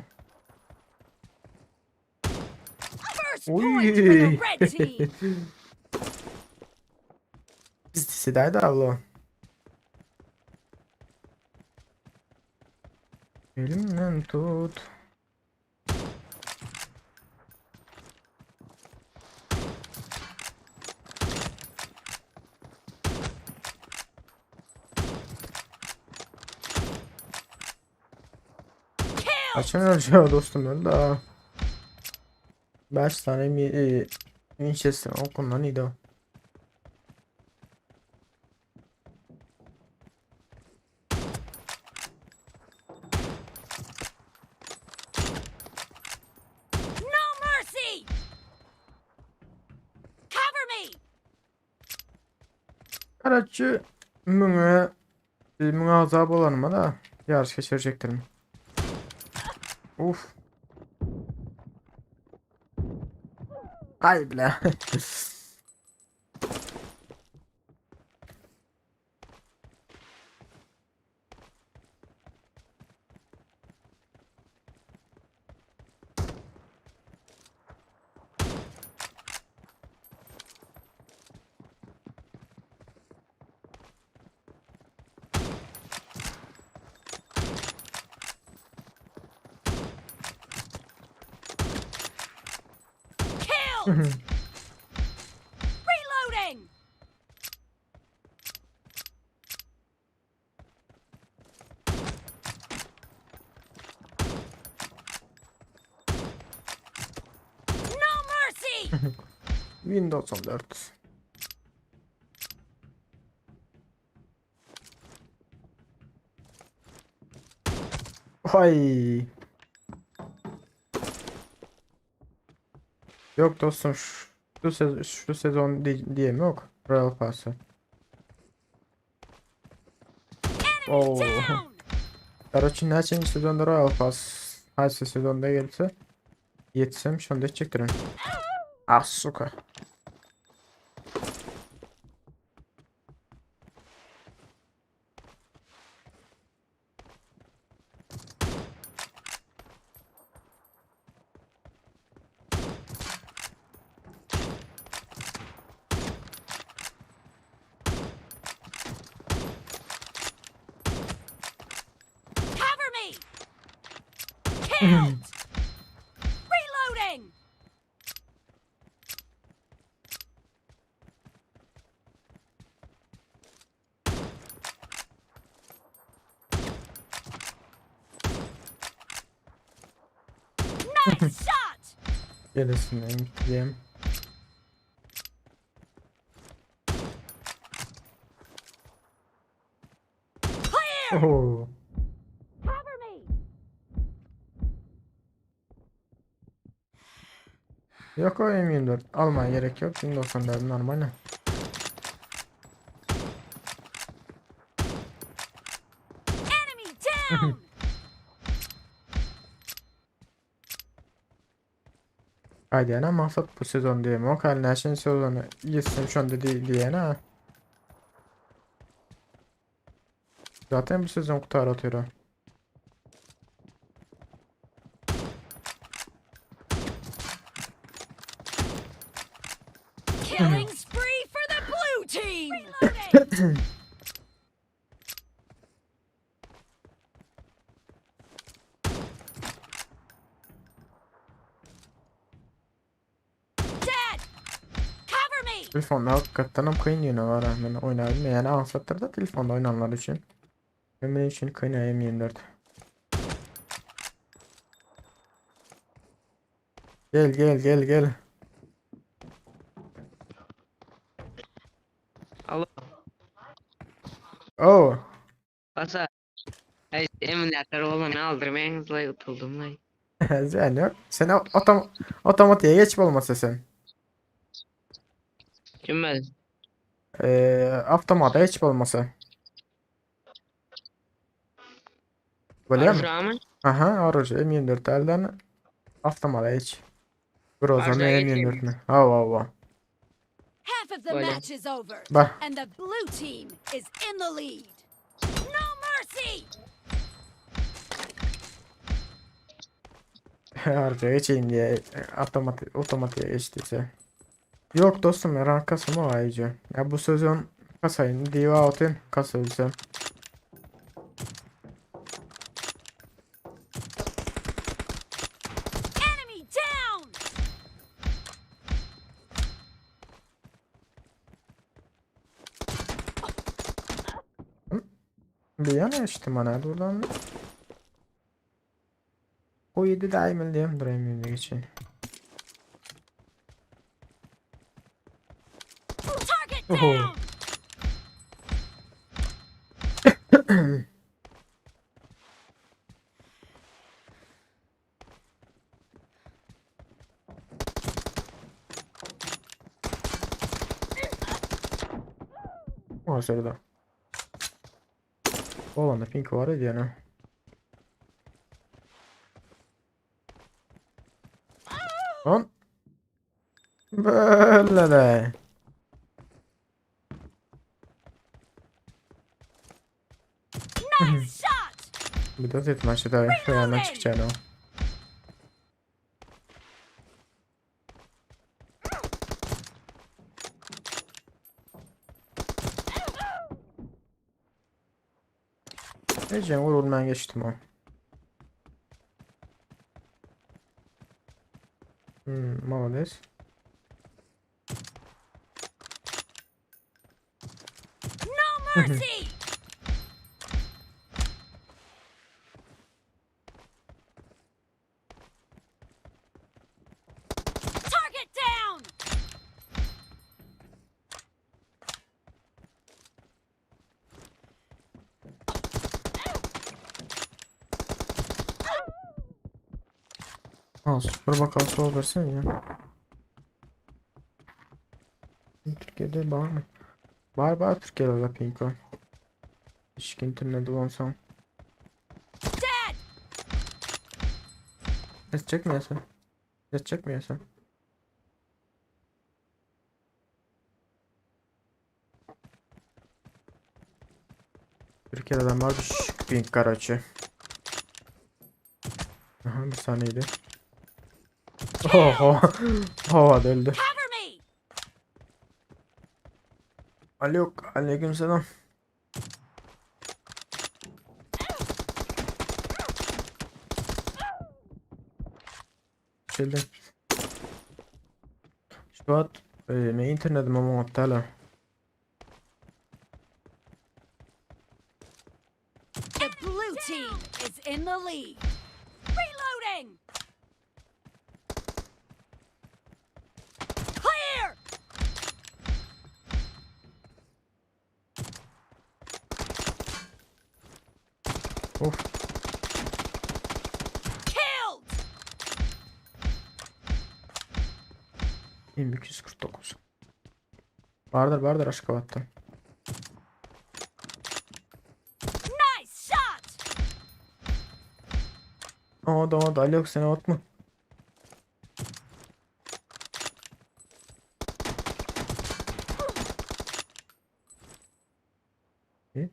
Speaker 3: First point for the
Speaker 1: Oy.
Speaker 3: red team.
Speaker 1: Biz Sidaydı abla. Elimden tut.
Speaker 3: Kill.
Speaker 1: Kaçan öleceği dostum öldü ha. 5 tane mi Winchester okundan iyiydi o.
Speaker 3: No mercy. Cover me.
Speaker 1: Karaçı müne müne azap olanıma da yarış geçirecektim. Uf. Ay bile.
Speaker 3: Kill. Reloading. No mercy.
Speaker 1: Windows 14. Ay. Yok dostum şu, sezon, şu sezon diyeyim yok. Royal Pass'ı. Oo.
Speaker 3: Down.
Speaker 1: Karaçın neçinci sezonda Royal Pass haýsy sezonda gelse yetsem şonda çektirin. Ah suka.
Speaker 3: Killed! Reloading! Nice shot!
Speaker 1: Gelesinden gideyim.
Speaker 3: Clear!
Speaker 1: Oo.
Speaker 3: Cover me!
Speaker 1: Yok o M24 almaya gerek yok. 1094 normal.
Speaker 3: Enemy down!
Speaker 1: Haydi ana maksat bu sezon diyeyim. O kadar şimdi sezonu gitsin şu anda değil diyene ha. Zaten bu sezon kutu aratıyor.
Speaker 3: Killing spree for the blue team! Reloading! Dead! Cover me!
Speaker 1: Telefonda hakikaten hem kıyın yine var. Ben oynarım yani alsattır da telefonda oynanlar için. Benim için kıyın M24. Gel gel gel gel.
Speaker 5: Alo.
Speaker 1: Oo.
Speaker 5: Basa. Ay emülatör olanı aldırmayanız lay utuldum lay.
Speaker 1: Sen yok. Sen otomatiğe geç olmasa sen.
Speaker 5: Kim ben?
Speaker 1: Avtomata geç olmasa. Böyle mi?
Speaker 5: Arzu mı?
Speaker 1: Aha, orucu M24 elden avtomata geç. Groza mı
Speaker 5: Arzuya
Speaker 1: M24
Speaker 5: geçeyim.
Speaker 1: mi? Hava hava.
Speaker 3: Half of the
Speaker 5: Böyle.
Speaker 3: match is over,
Speaker 1: Bak.
Speaker 3: and the blue team is in the lead. No mercy!
Speaker 1: Arzuya geçeyim diye otomatiğe geçtiyse. Yok dostum ya rank kasımı var iyice. Ya bu sezon kasayın diva atın kasılsa.
Speaker 3: Enemy down!
Speaker 1: Bir yana işte bana buradan. O 7 daim diyeyim durayım yine geçeyim.
Speaker 3: Target
Speaker 1: Oho.
Speaker 3: down!
Speaker 1: O sırada. Olan da pink var idi yani. Lan. Böyle de.
Speaker 3: Nice shot!
Speaker 1: Bir de etmez de şu yandan çıkacağını o. Neyse vurulmayan geçtim o. Молодец.
Speaker 3: No mercy! Target down!
Speaker 1: Al, dur bakalım sol versene ya. Türkiye'de var mı? Var var Türkiye'de de pink var. İşkin internet olsam.
Speaker 3: Dead!
Speaker 1: Ses çekmiyorsun. Ses çekmiyorsun. Türkiye'de var düşük pink karaçı. Aha bir saniyeydi. Oho. Hava öldü.
Speaker 3: Cover me!
Speaker 1: Alo, aleykümselam. Geldim. Şu wagt e, men internetim oňat däl.
Speaker 3: The blue team is in the lead. Reloading! Clear!
Speaker 1: Of.
Speaker 3: Killed!
Speaker 1: M249. Bardyr bardyr Aşgabatda.
Speaker 3: Nice shot!
Speaker 1: Oňat oňat Alýok sen oňatmy? E?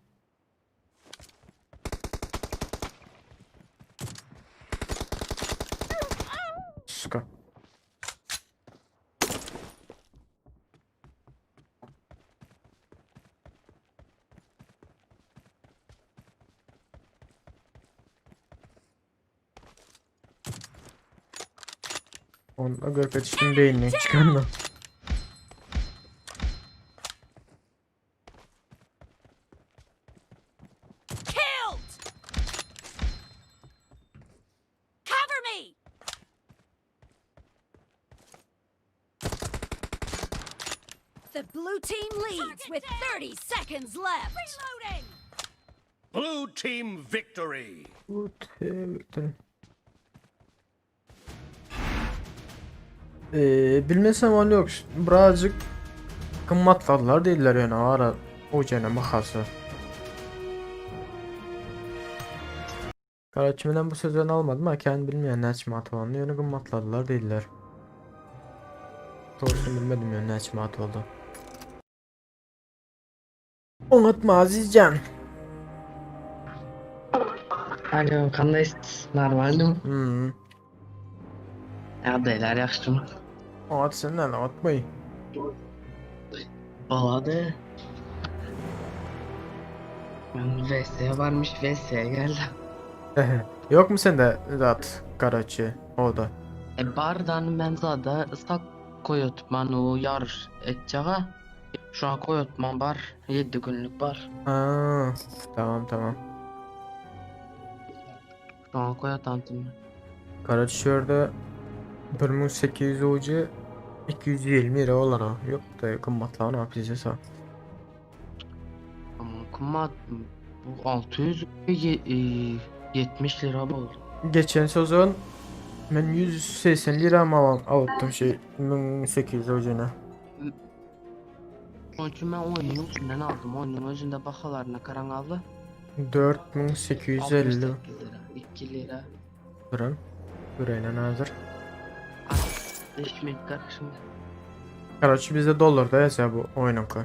Speaker 1: Suka. Onda görpetişin beynine çıkarma.
Speaker 3: Killed! Cover me! The blue team leads with 30 seconds left. Reloading!
Speaker 2: Blue team victory.
Speaker 1: Bu te- Bilmesem ol yok. Birazcık gymmatladylar diýdiler ýöne ara o jene bahasy. Karaçi bilen bu sözlerini almadım ha kendi bilmeyen näçe manat bolany ýöne gymmatladylar diýdiler. Doğrusunu bilmedim ýöne näçe manat boldy. Unutma Azizcan.
Speaker 6: Alo, kandaýsyz? Normalmy?
Speaker 1: Hmm.
Speaker 6: Ýagdaýlar ýagşymy?
Speaker 1: Oňat senden unutmaý.
Speaker 6: Bolady. Men WC barmyş, WC geldim.
Speaker 1: Yok mu sende zat karaçi o da?
Speaker 6: E bardan men zada ıslak koýutman o ýaryş etjega. Şu an koýutman bar, 7 günlük bar.
Speaker 1: Ha, tamam tamam.
Speaker 6: Şu an koýatantym.
Speaker 1: Karaçi şu ýerde 1800 ucu 220 lira olar ha. Yok da gymmatlan ha bize sa.
Speaker 6: Ama kımmat bu 670 lira boldy.
Speaker 1: Geçen sezon men 180 lira mı alypdym şey 1800 ucuna.
Speaker 6: Onun üçin men oýnuň içinden aldym. Oýnuň özünde bahalaryna karaň aldy.
Speaker 1: 4850
Speaker 6: 68 lira, 2 lira.
Speaker 1: Durun. Göreýin hazır.
Speaker 6: 5 minut karşımda.
Speaker 1: Karaçi bizde dolarda ýa bu oýnuňky.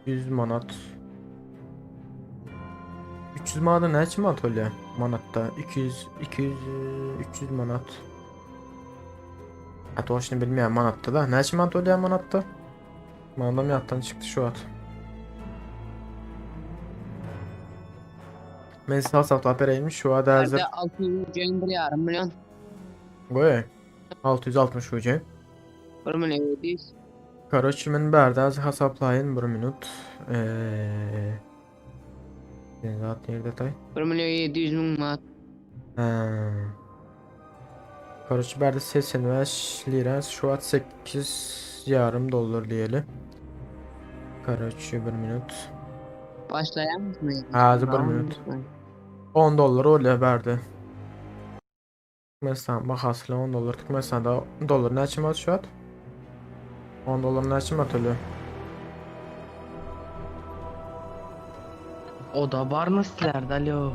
Speaker 1: 100 manat. 300 manata näçe manat bolýar? Manatda 200 200 300 manat. Ha toşny bilmeýän manatda da. Näçe manat bolýar manatda? Manadam ýatdan çykdy şu wagt. Men size hasaplap bereýin şu wagt hazır.
Speaker 5: Nerede 600 ucayın bir yarım milyon.
Speaker 1: Goý. 660 ucu.
Speaker 5: 1 milyon 700.
Speaker 1: Karoçi men bärde az hasaplaýyn bir minut. Eee Sen zat nirde tay?
Speaker 5: 1 milyon 700 müň manat.
Speaker 1: Ha. Karoçi bärde 85 lira şu wagt 8 yarım dolar diýeli. Karoçi bir minut.
Speaker 5: Başlayan mısın?
Speaker 1: Hazır bir minut. 10 dolar bolýar bärde. Türkmenistan bahasy 10 dolar. Türkmenistanda dolar näçe manat şu wagt? 10 dolar näçe manat bolýar?
Speaker 6: O da barmy sizlerde alo?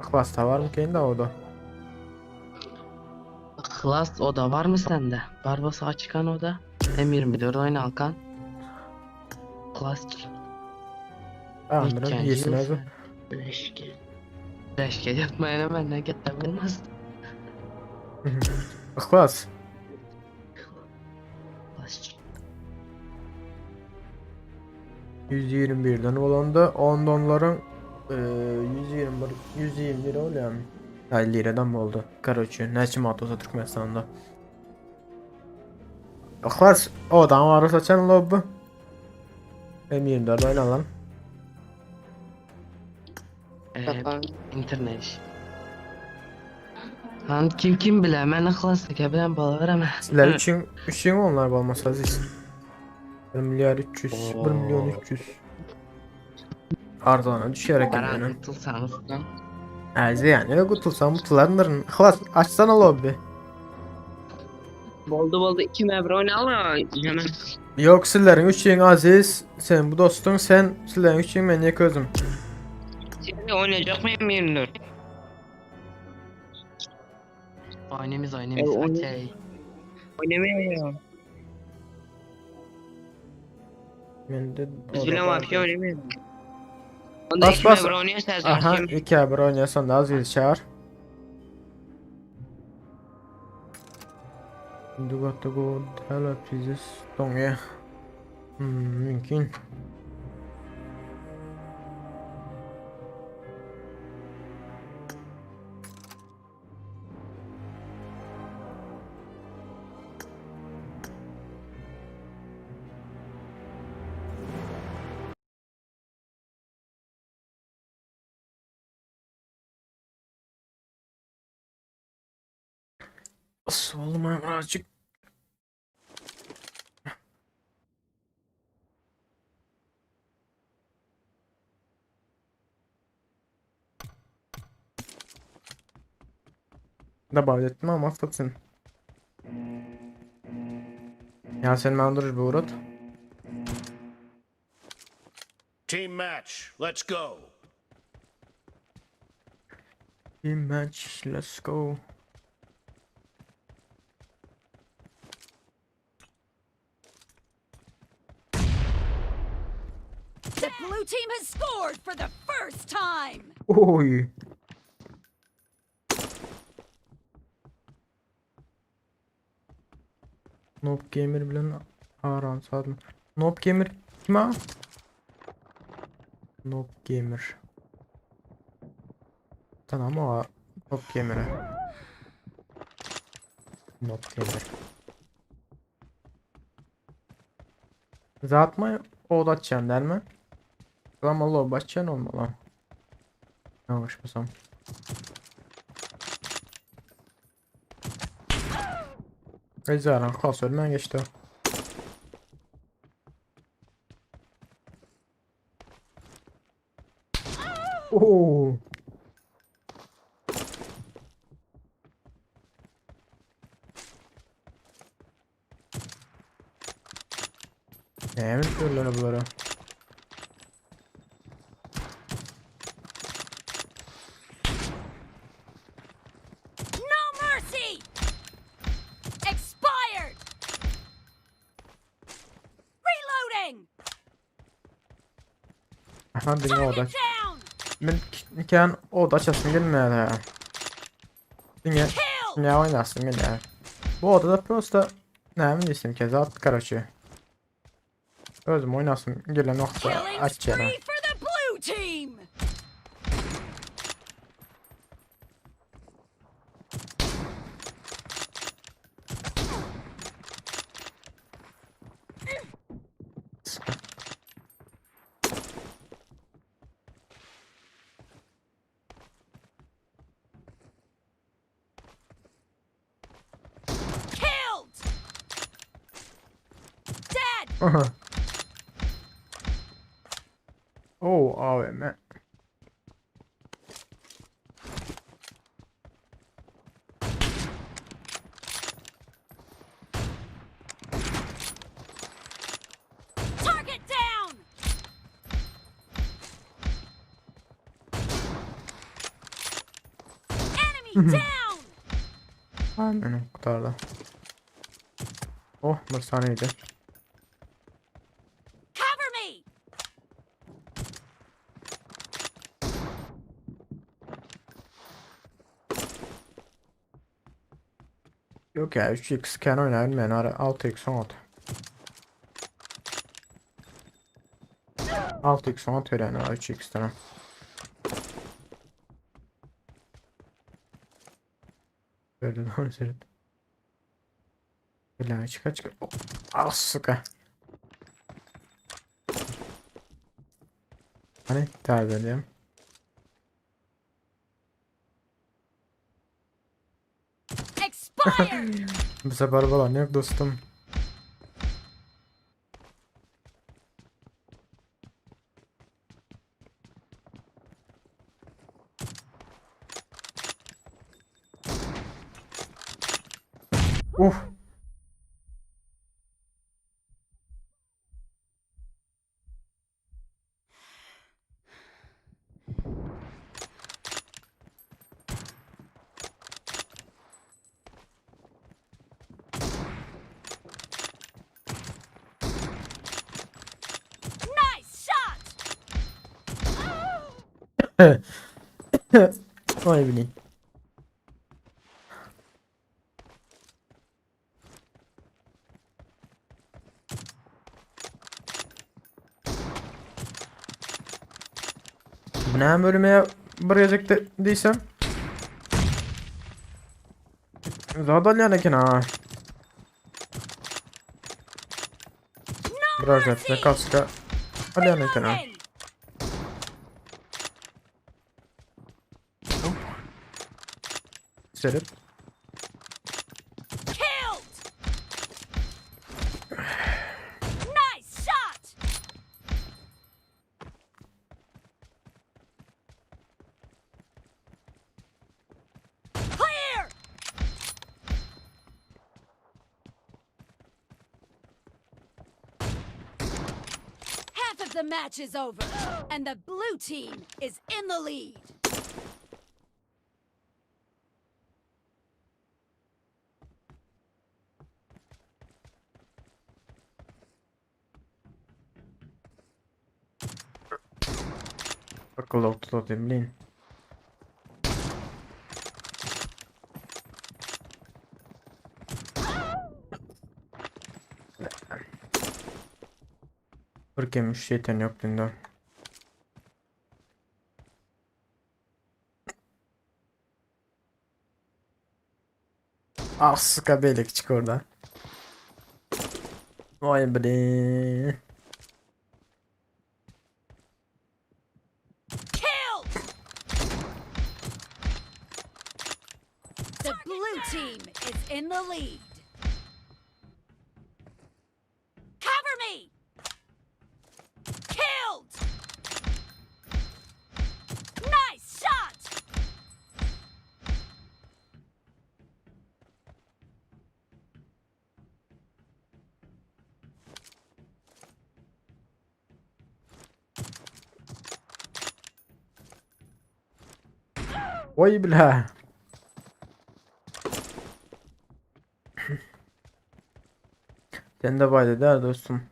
Speaker 1: Yhlasda barmy keýin da o da?
Speaker 6: Yhlas o da barmy sende? Bar bolsa açykan o da. M24 oýnalkan. Yhlas
Speaker 1: Tamamdır, yesin özü.
Speaker 6: Leşke. Leşke ýatmaýana menden ketde bilmez.
Speaker 1: Yhlas.
Speaker 6: Yhlas.
Speaker 1: 121'den bolanda 10 dollaryň 121 120 lira bolýarmy? Aý liradan boldy. Karoçe, näçe manat bolsa Türkmenistanda. Yhlas, odan var olsa çen lobby. M24 oýnalan.
Speaker 6: Ee, internet. Lan kim kim bile men Yhlas eke bilen bolaverem.
Speaker 1: Sizler üçin üçin onlar bolmasa aziz. 1 milyar 300, 1 milyon 300. Arzana düşer eken
Speaker 6: Baran
Speaker 1: ýöne.
Speaker 6: gutulsaňyz lan.
Speaker 1: Aziz yani gutulsam gutularndyryn. Yhlas açsana lobby.
Speaker 4: Boldy boldy 2 mebir oýnaly. Ýene.
Speaker 1: Yok sizleriň üçin Aziz, sen bu dostuň sen, sizleriň üçin men ýeke özüm.
Speaker 4: Sen oýnajak men 24.
Speaker 6: Oýnamyz oýnamyz okey.
Speaker 4: Oýnamaýar.
Speaker 1: Mende
Speaker 4: Biz bilen wapşe oýnamaýar. Onda
Speaker 1: Bas,
Speaker 4: 2
Speaker 1: bas.
Speaker 4: mebir oýnaýas
Speaker 1: Aha, 2 bir oýnaýasan da Aziz çağır. You got to go hella pieces doňýa. Hmm, mümkin. Oğlum birazcık. Добавить ettim ama satsın. Ya sen ben bu uğrat.
Speaker 2: Team match, let's go.
Speaker 1: Team match, let's go.
Speaker 3: The blue team has scored for the first time.
Speaker 1: Oy. Noob Gamer bilen Aran Sadın. Noob Gamer kim ha? Noob Gamer. Tamam o Noob Gamer'e. Noob Gamer. Zatma o da açacaksın değil mi? Ama lob açacaksın olmalı. Yanlışmasam. Ejderhan klasöründen geçti. Oo. Näme diyorlar bulara?
Speaker 3: No mercy. Expired. Reloading.
Speaker 1: Aha diňe oda.
Speaker 3: Target down.
Speaker 1: Men kän oda açasym gelmeýär ha. Diňe
Speaker 3: Kill.
Speaker 1: ne oynasym gelýär. Bu odada prosta näme diýsem ki zat karoçe. Özüm oynasym gelen wagtda
Speaker 3: Killing
Speaker 1: açýan.
Speaker 3: spree for the blue team. Killed. Dead.
Speaker 1: Aha. Oh, AWM.
Speaker 3: Target down. Enemy down.
Speaker 1: Aynen kurtardı. Oh, bir saniyeydi.
Speaker 3: Cover me.
Speaker 1: Yok ya 3x kan oynarım ben ara 6x 16. 6x 16 öğren 3x tane. Böyle doğru seret. Бля, çıka çıka. Ah suka. Hani täzeleyim.
Speaker 3: Expired!
Speaker 1: Bu sefer falan yok dostum. Uf.
Speaker 3: Nice shot!
Speaker 1: Vay bileyim. Bu ne bölüme bıracak değilsem? Zaten yani ha.
Speaker 3: No
Speaker 1: Biraz
Speaker 3: mercy!
Speaker 1: da kaska. Alyan eken ha.
Speaker 3: Reloading!
Speaker 1: Serip.
Speaker 3: Killed! Nice shot! Clear! Half of the match is over, and the blue team is in the lead.
Speaker 1: Akıllı tutayım bileyim. Ürkemiş şeytan yok dünden. Ah sıka belik çık orada. Vay be.
Speaker 3: Killed! The blue team is in the lead. Cover me! Killed! Nice shot!
Speaker 1: Vay bile. Sen de bay dedi ha dostum.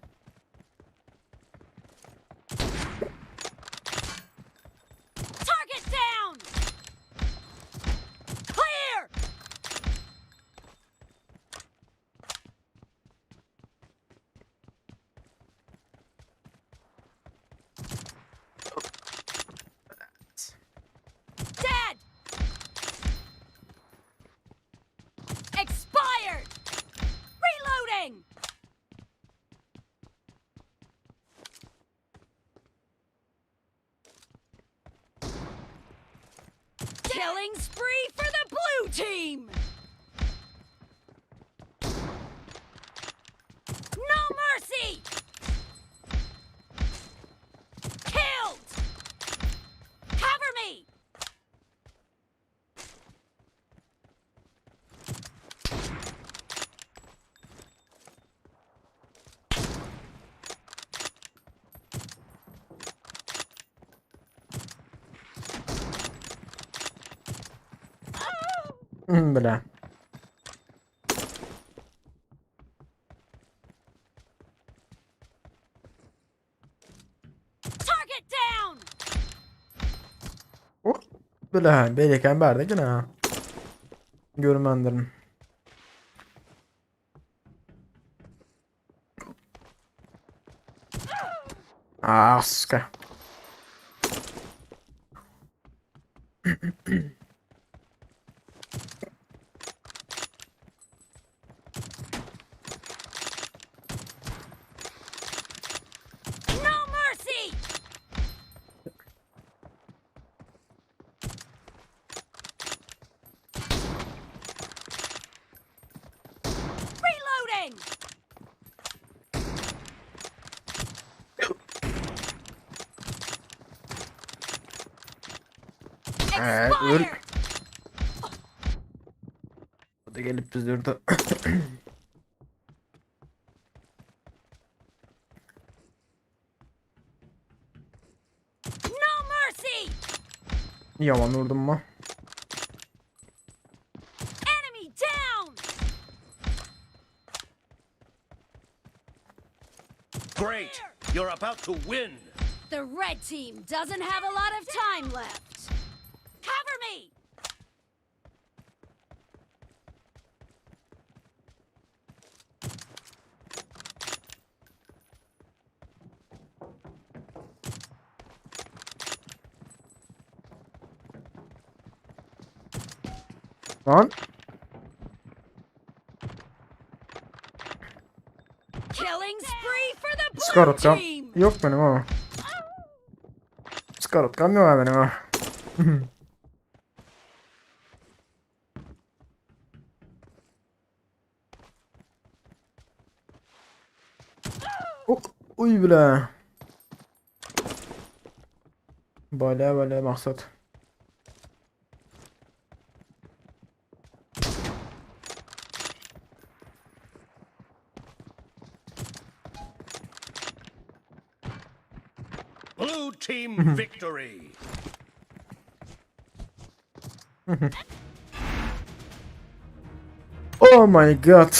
Speaker 3: Target down! Clear! Dead! Expired! Reloading! Killing spree for the blue team! No mercy! Killed! Cover me!
Speaker 1: Bile.
Speaker 3: Target down!
Speaker 1: Oh. Bile. Beyleken berde gene ha. Görmendirin. Ah sıka. Ee, öl.
Speaker 3: Expired!
Speaker 1: Bu da gelip bizlerde.
Speaker 3: No mercy!
Speaker 1: Yaman vurdum mu?
Speaker 3: Enemy down!
Speaker 2: Great. You're about to win.
Speaker 3: The red team doesn't have a lot of time left. Cover me!
Speaker 1: Lan.
Speaker 3: Killing spree for the blue
Speaker 1: Skarotkam
Speaker 3: team!
Speaker 1: yok benim ama. Skarotkam yok ha benim ha. Ok, uy bile. Bale bale maksat.
Speaker 2: Blue team victory.
Speaker 1: Oh my god.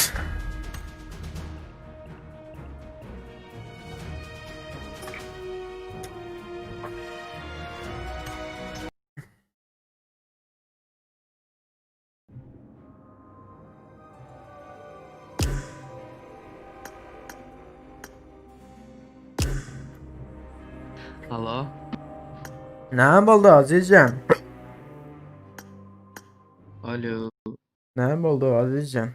Speaker 6: Alo.
Speaker 1: Ne oldu Azizcan?
Speaker 6: Alo.
Speaker 1: Ne oldu Azizcan?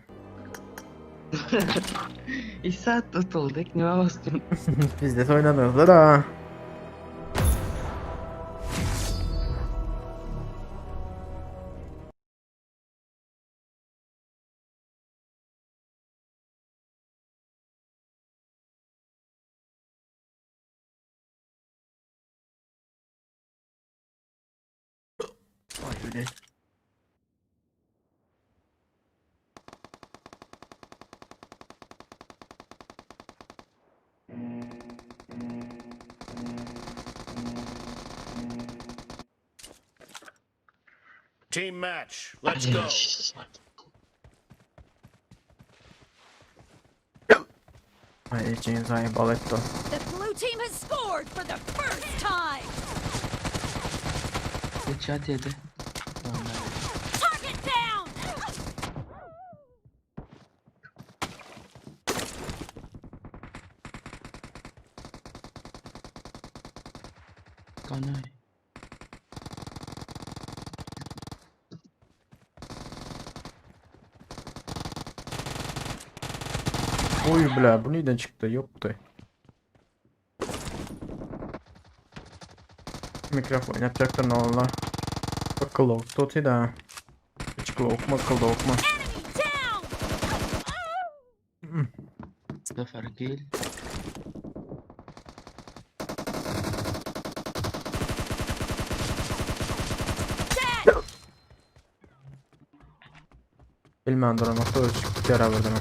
Speaker 6: 2 saat tutulduk. Nime bastın?
Speaker 1: Biz de oynadınız da. Vay öyle.
Speaker 2: Team match. Let's go.
Speaker 1: Ay James ay baletto.
Speaker 3: The blue team has scored for the first time!
Speaker 6: Headshot yedi. Vallahi.
Speaker 3: Target down!
Speaker 6: Kanay.
Speaker 1: Oy bile bu nereden çıktı? Yoktu. Mikrofon yapacaktır ne oldu? Akıllı tutu da. Hiç okuma akıllı okuma.
Speaker 3: Enemy down!
Speaker 6: Sıfır kill.
Speaker 3: Dead!
Speaker 1: Bilmem duramakta ölçük yara verdim.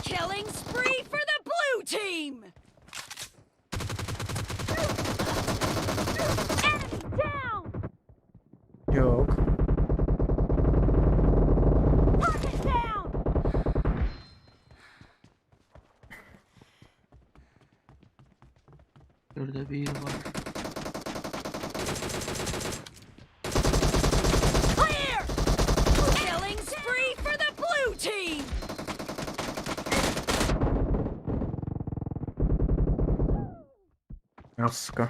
Speaker 3: Killing spree for the blue team! Enemy down!
Speaker 1: Yok.
Speaker 3: Target down!
Speaker 6: Şurada bir var.
Speaker 3: Clear! Killing spree for the blue team!
Speaker 1: Yok sıkı.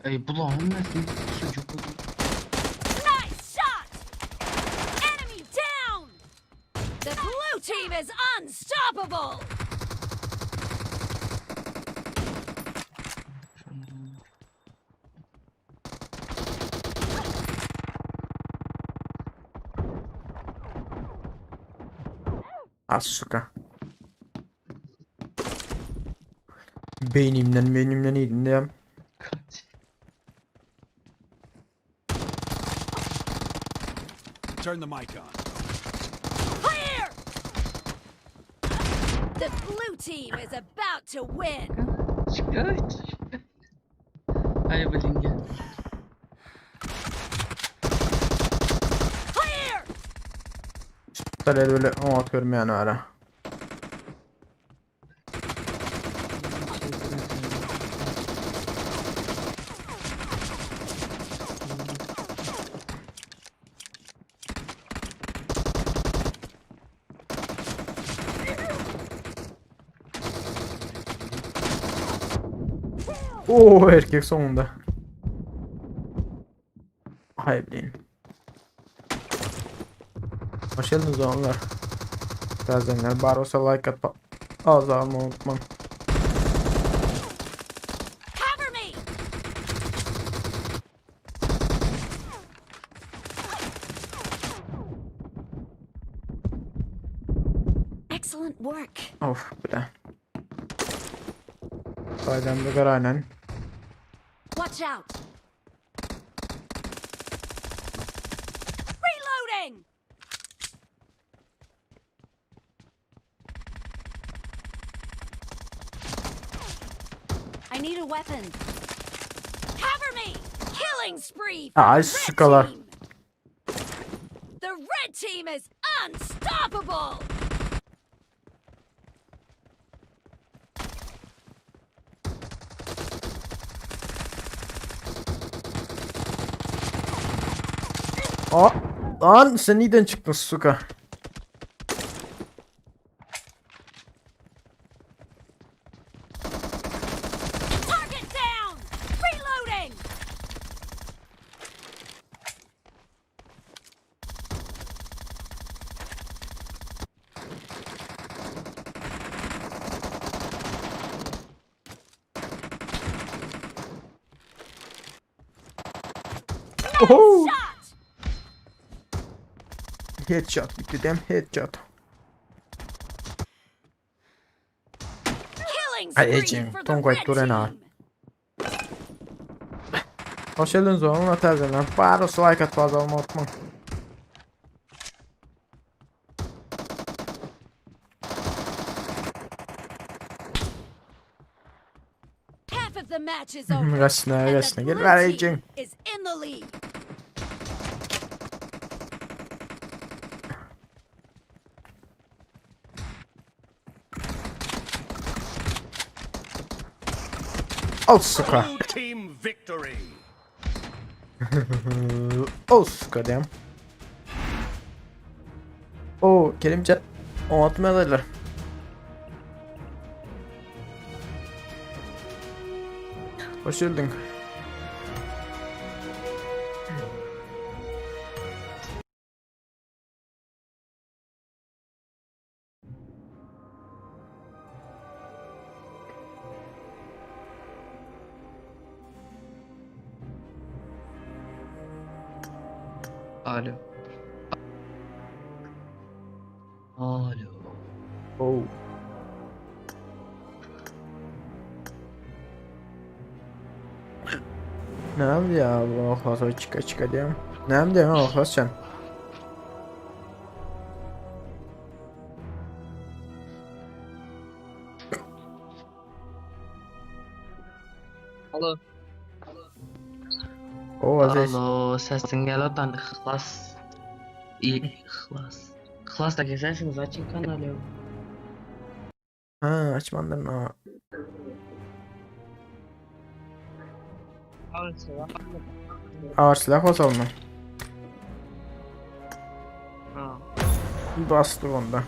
Speaker 6: Ey bulan hemmesi sucuk oldu.
Speaker 3: Nice shot! Enemy down! The blue team is unstoppable!
Speaker 6: Şundan.
Speaker 1: Az sıkı. Beynimden beynimden iyiydim diyem.
Speaker 7: Turn the mic on.
Speaker 3: Clear! The blue team is about to win.
Speaker 6: Kaç. Ay bilinge.
Speaker 3: Clear!
Speaker 1: Böyle böyle o at görmeyen ara. Oo erkek sonunda. Hay bileyim. Hoş geldiniz oğlanlar. Tazenler bar olsa like atma. Az alma unutmam.
Speaker 3: Cover me! Excellent work.
Speaker 1: Of bile. Saydam da aynen.
Speaker 3: Watch out! Reloading! I need a weapon. Cover me! Killing spree for
Speaker 1: Ay,
Speaker 3: the red
Speaker 1: sukalar.
Speaker 3: team! The red team is unstoppable!
Speaker 1: Aa, lan sen neden çıktın Suka?
Speaker 3: Target down! Reloading!
Speaker 1: Oho!
Speaker 3: Shot!
Speaker 1: Headshot gitti dem headshot.
Speaker 3: Killing
Speaker 1: Ay,
Speaker 3: spree
Speaker 1: Ecem,
Speaker 3: for the
Speaker 1: Tongay
Speaker 3: red
Speaker 1: Turena.
Speaker 3: team!
Speaker 1: Hoş geldiniz oğlum tazenler. Bar olsa like at fazla olma unutma.
Speaker 3: Half of the match is over.
Speaker 1: Kaçına
Speaker 3: and the
Speaker 1: kaçına gel
Speaker 3: blue
Speaker 1: ver
Speaker 3: team
Speaker 1: Ecem.
Speaker 3: is in the lead.
Speaker 1: Al Suka.
Speaker 2: Blue team victory.
Speaker 1: Al Suka dem. Oo Kerimcan. O atmadılar. Hoş geldin.
Speaker 6: Alo. Alo.
Speaker 1: Oo. Ne yaptı ya bu oklas çıka çıka diyorum. Ne yaptı ya oklas sen?
Speaker 4: Alo.
Speaker 1: Oo Aziz.
Speaker 6: Alo, sesin gel odan İhlas. İyi, İhlas. İhlas da kesersiniz açın kanalı.
Speaker 1: Ha açmandın ha.
Speaker 4: Al silah.
Speaker 1: Ağır silah basalım mı?
Speaker 4: Ha.
Speaker 1: Bastık onda.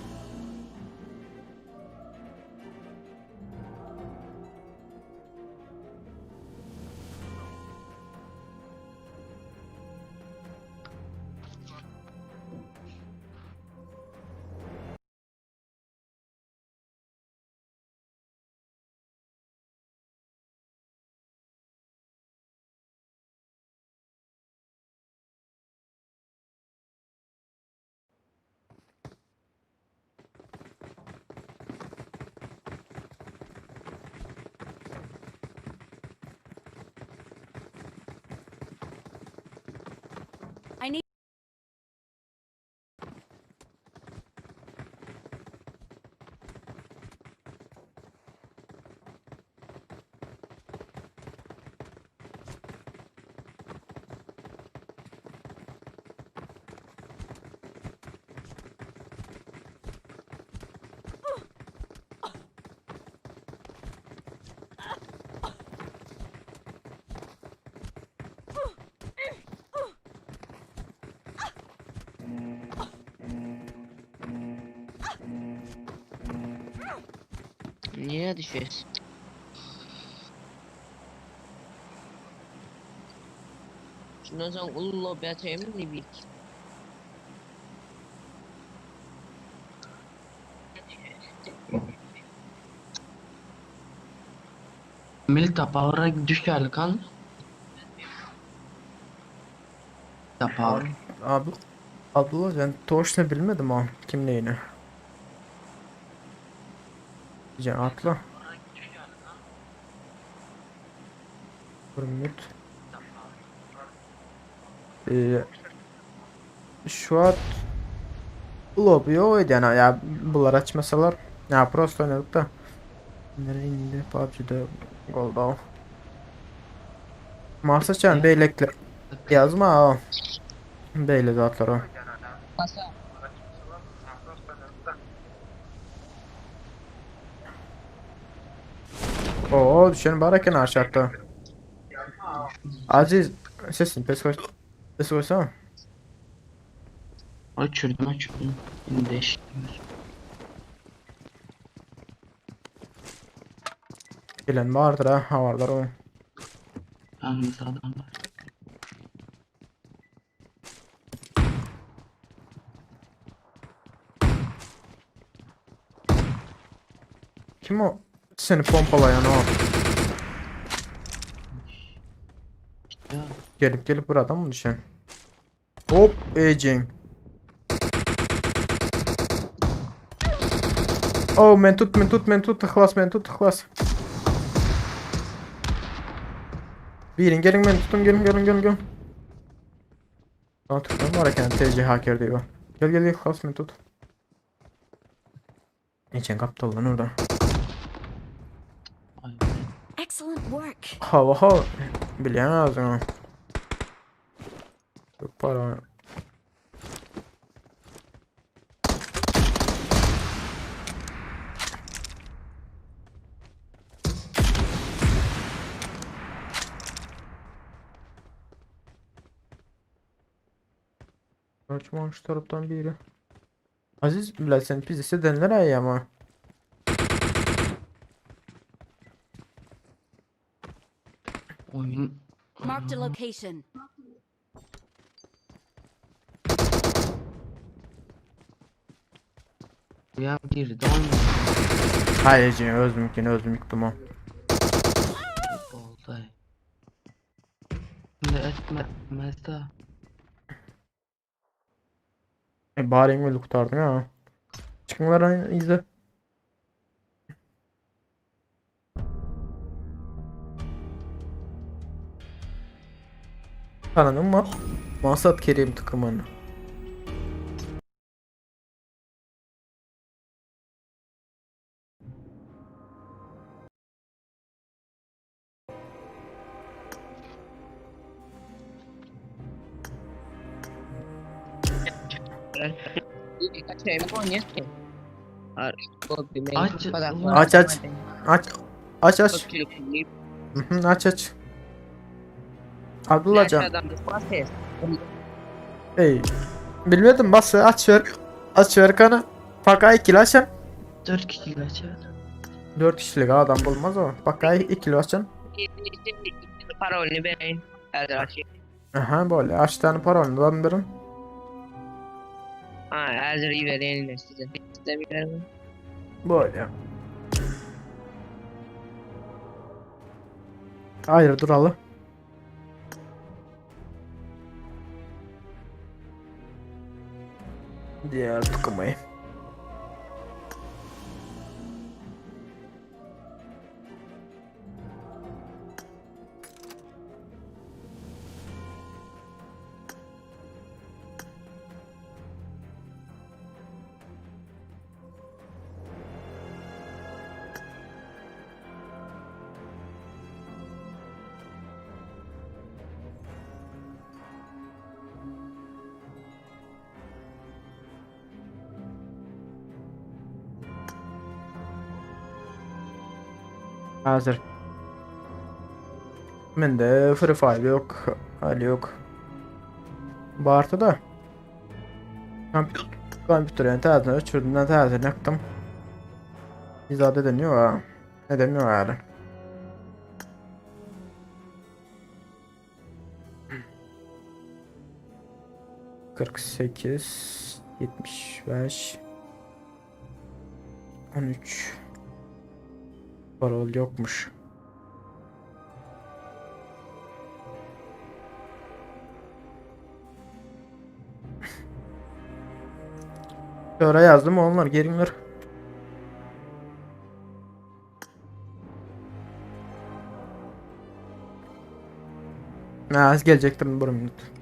Speaker 5: Niye düşüyorsun? Şundan sonra ulu lobi açayım mı ne bileyim.
Speaker 6: Milta power'a düşerli kan. Power.
Speaker 1: Abi Abdullah ben toşna bilmedim o kim neyini. Diyeceğim atla. Dur mute. Ee, şu an lobby oydu yani ya bunlar açmasalar ya prosto oynadık da nereye indi PUBG'de golda o. Masa çan beylekler yazma o. Beyle zatlar o.
Speaker 5: Masa.
Speaker 1: Oo düşen baraken aşağıda. Aziz sesin pes koy. Pes koysana.
Speaker 6: Öçürdüm öçürdüm. Şimdi eşittim.
Speaker 1: Gelen vardır ha, ha vardır o.
Speaker 6: Yalnız adam var.
Speaker 1: Kim o? Seni pompalayan o.
Speaker 6: Ya
Speaker 1: Gelip gelip buradan mı düşen? Hop Ecin. Oh men tut men tut men tut tıklas men tut tıklas. Birin gelin men tutun gelin gelin gelin gelin. Lan tutun var eken TC hacker diyor. Gel gel gel tıklas men tut. Ecin kaptı lan orada.
Speaker 6: ay.
Speaker 3: Excellent work.
Speaker 1: Hava hava. Bilýän ağzına. Çok para. Kaçma şu taraftan biri. Aziz bilal sen pizza denilir ay ama.
Speaker 6: Oyun
Speaker 3: Marked a location.
Speaker 6: ya girdi oyun
Speaker 1: Hayır Ece özüm yine özüm yıktım o.
Speaker 6: oldu. Şimdi etmez de.
Speaker 1: E bari öyle kurtardın ha. Çıkınlar izle. Tanıdın mı? Masat Kerim tıkımını.
Speaker 5: Açayım mı oynuyorsun? Lobby
Speaker 6: Aç.
Speaker 1: Aç, aç. Aç. Aç aç.
Speaker 5: Aç.
Speaker 1: Hı hı, aç aç. Abdullah can. Ey. Bilmedim bas aç ver. Aç ver kanı. Pakay ikili açın.
Speaker 6: 4 kişi açar.
Speaker 1: 4 kişilik adam bulmaz o. Pakay ikili açın.
Speaker 5: Parolunu verin. Hazır açayım.
Speaker 1: Aha böyle aç tane para onu birim.
Speaker 5: Ha hazır iyi verin size. İstemiyorum.
Speaker 1: Böyle. Hayır duralı. Diğer tıkamayı. Hazır. Mende Free Fire yok. Ali yok. Bartı da. Kompüter yani təzini öçürdüm, təzini yaktım. Izat eden ýok ha. Edem ýok häli. 48 75 13 Parol ýokmuş. Şöyle yazdım onlar gelinler. Ha, gelecektim bir minut.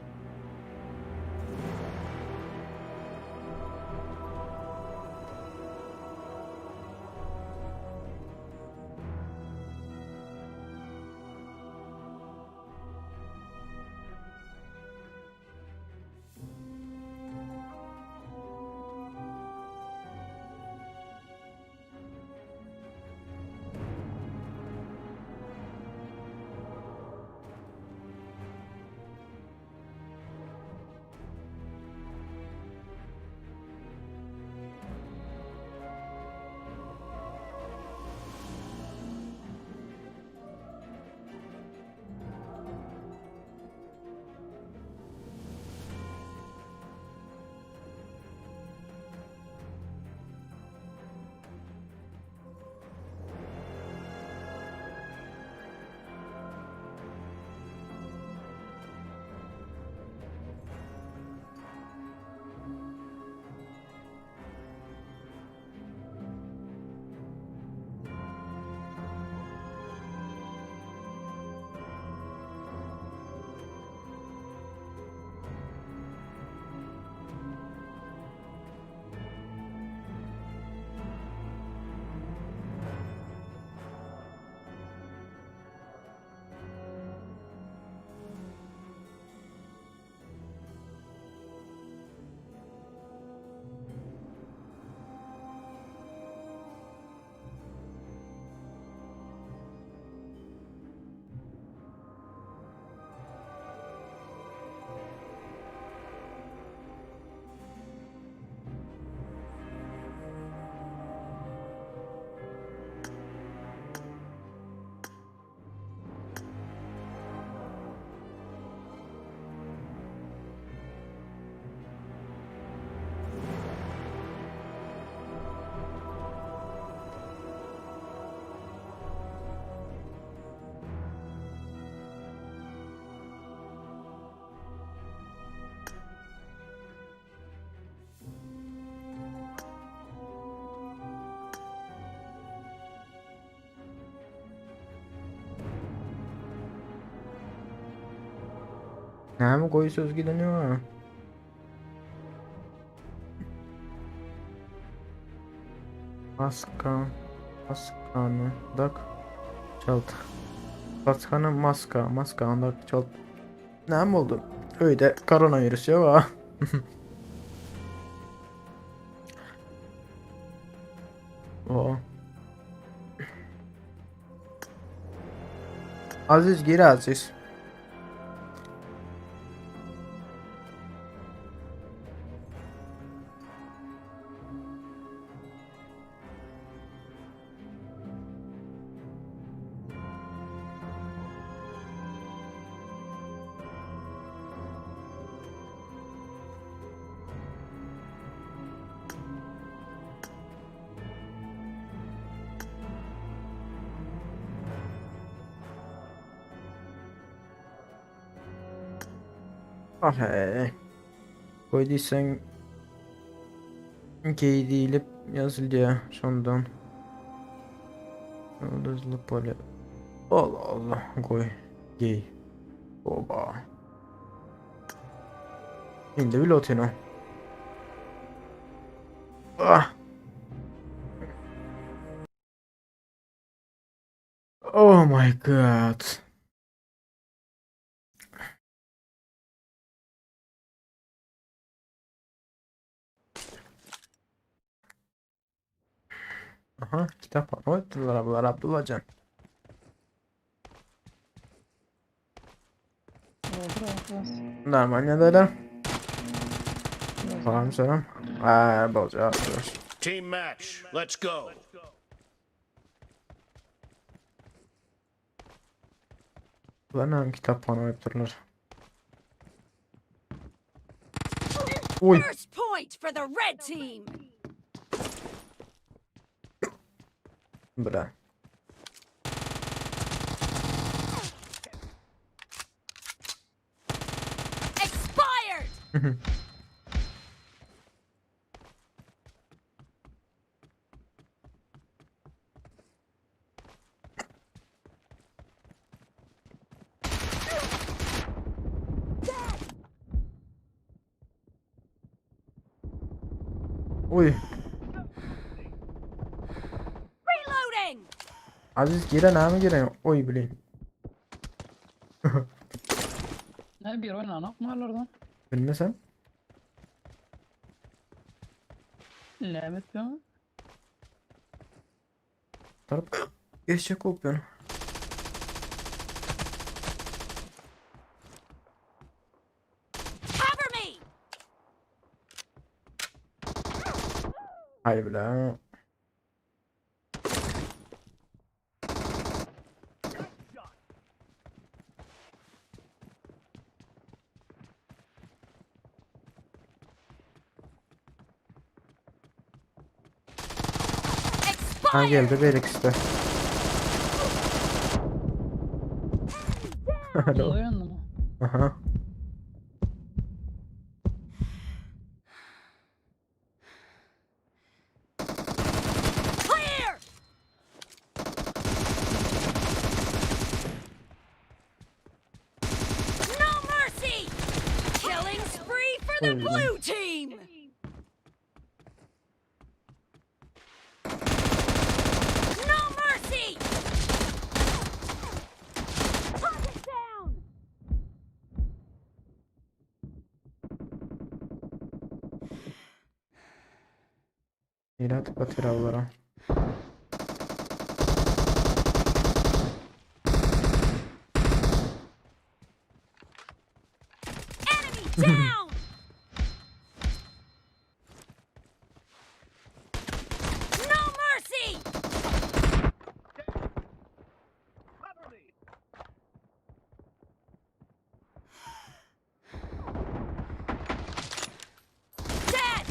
Speaker 1: Näme goý söz gideniyor ha. Maska, maskany dak çalt. Maskany maska, maskany dak çalt. Näme boldy? Öýde koronavirus ýok ha. O. Aziz gir Aziz. Ah hey. Goý diýseň geý diýlip ýazylýar şondan. Ýyldyzly pole. Allah Allah goý geý. Oba. Indi bil otyn o. Ah. Oh my god. Aha kitap var. Oýtdylar ablar Abdullajan. Normalnie döyle. Salam selam. Aa, bolja.
Speaker 2: Team match. Let's go.
Speaker 1: Bular näme kitaphana goýupdyrlar. Oý.
Speaker 3: First point for the red team.
Speaker 1: Bra.
Speaker 3: Expired.
Speaker 1: Oý.
Speaker 3: Reloading.
Speaker 1: Aziz giren näme giren? Oý bilin.
Speaker 4: Ne bir oynanak mı alardan?
Speaker 1: Bilmesem.
Speaker 4: Ne etmiyor?
Speaker 1: Tarap geçecek olup yani.
Speaker 3: Cover me.
Speaker 1: Hay bile. Ha
Speaker 3: Expired.
Speaker 1: geldi bir ikisi de.
Speaker 4: Bunda oyandı mı?
Speaker 1: Aha.
Speaker 3: Clear. No mercy. Killing spree for the
Speaker 1: Oy.
Speaker 3: blue team. No mercy. Target down.
Speaker 1: Hile atıp atıyor avlara.
Speaker 3: Enemy down. No mercy. Dead.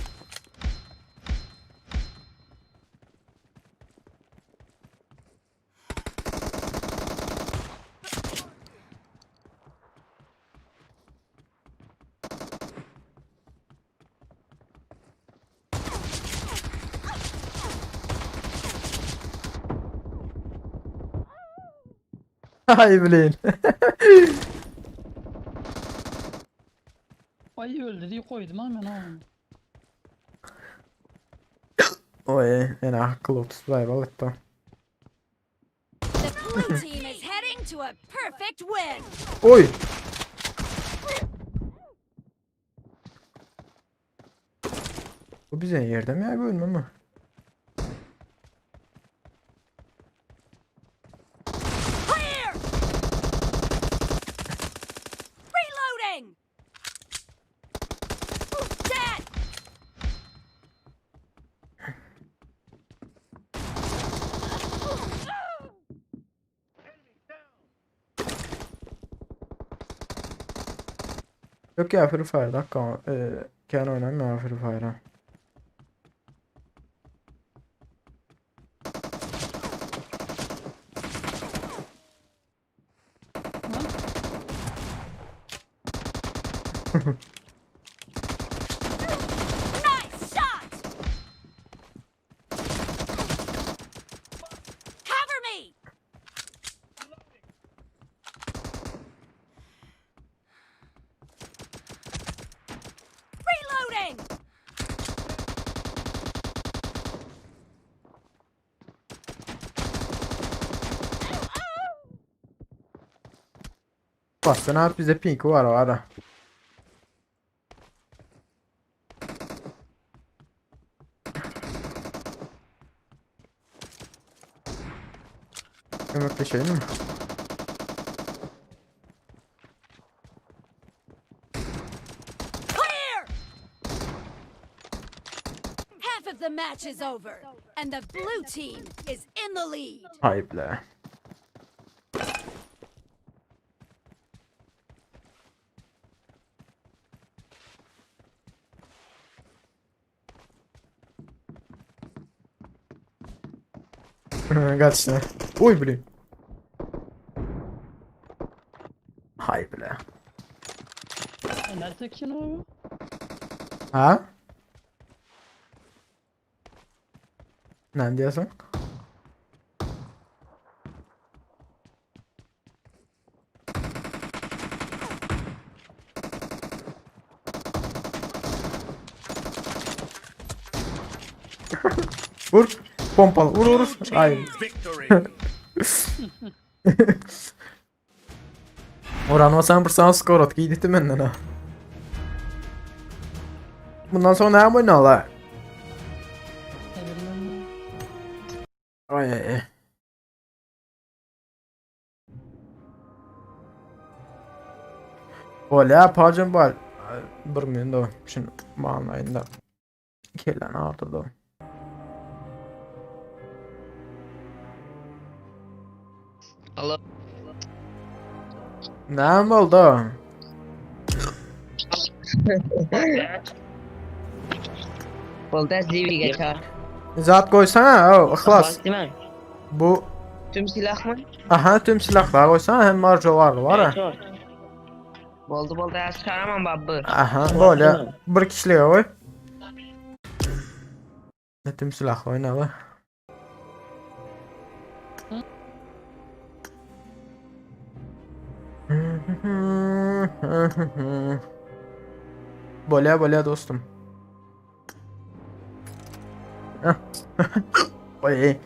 Speaker 1: Hay bilin.
Speaker 4: Ay öldü diye koydum ama ben ha.
Speaker 1: Oy, ene akıl otuz bay hatta.
Speaker 3: The blue team is heading to a perfect win.
Speaker 1: Oy. Bu bize yerde mi ya bölme mi?
Speaker 3: Clear. Reloading. Dead.
Speaker 1: Yok ya Free Fire dakika. E, kendi oynamıyor Free Fire'a.
Speaker 3: Nice shot. Cover me. Reloading.
Speaker 1: Bassana abi bize pink var o ara. Kömürleşelim mi?
Speaker 3: Clear! Half of the match is over, and the blue team is in the lead.
Speaker 1: Hayır be. Gaçdy. Oý bile. Hay bile.
Speaker 4: Ne çekişin o?
Speaker 1: Ha? Ne diyorsun? Vur. Pompalı. Vur vur.
Speaker 2: Blue
Speaker 1: Ay.
Speaker 2: team victory.
Speaker 1: Oranma sen bir sana skor at. Giydirdim benden ha. Bundan sonra ne oynarlar?
Speaker 4: Ne bileyim.
Speaker 1: Ay ay ay. Olha, pardon bal. Bir minut da. Şimdi bağlayın da. Kellen ağrıdı da.
Speaker 5: Allah.
Speaker 1: Ne oldu?
Speaker 5: Bolda zivi geçer.
Speaker 1: Zat koysana o Ihlas.
Speaker 5: Değil mi?
Speaker 1: Bu
Speaker 5: Tüm silah mı?
Speaker 1: aha tüm silahlar koysana hem marjo var var ha.
Speaker 5: Boldu boldu çıkaramam babı.
Speaker 1: Aha böyle bir kişiliğe koy. Ne tüm silah oynalı. Bolya bolya dostum. Heh. Oy.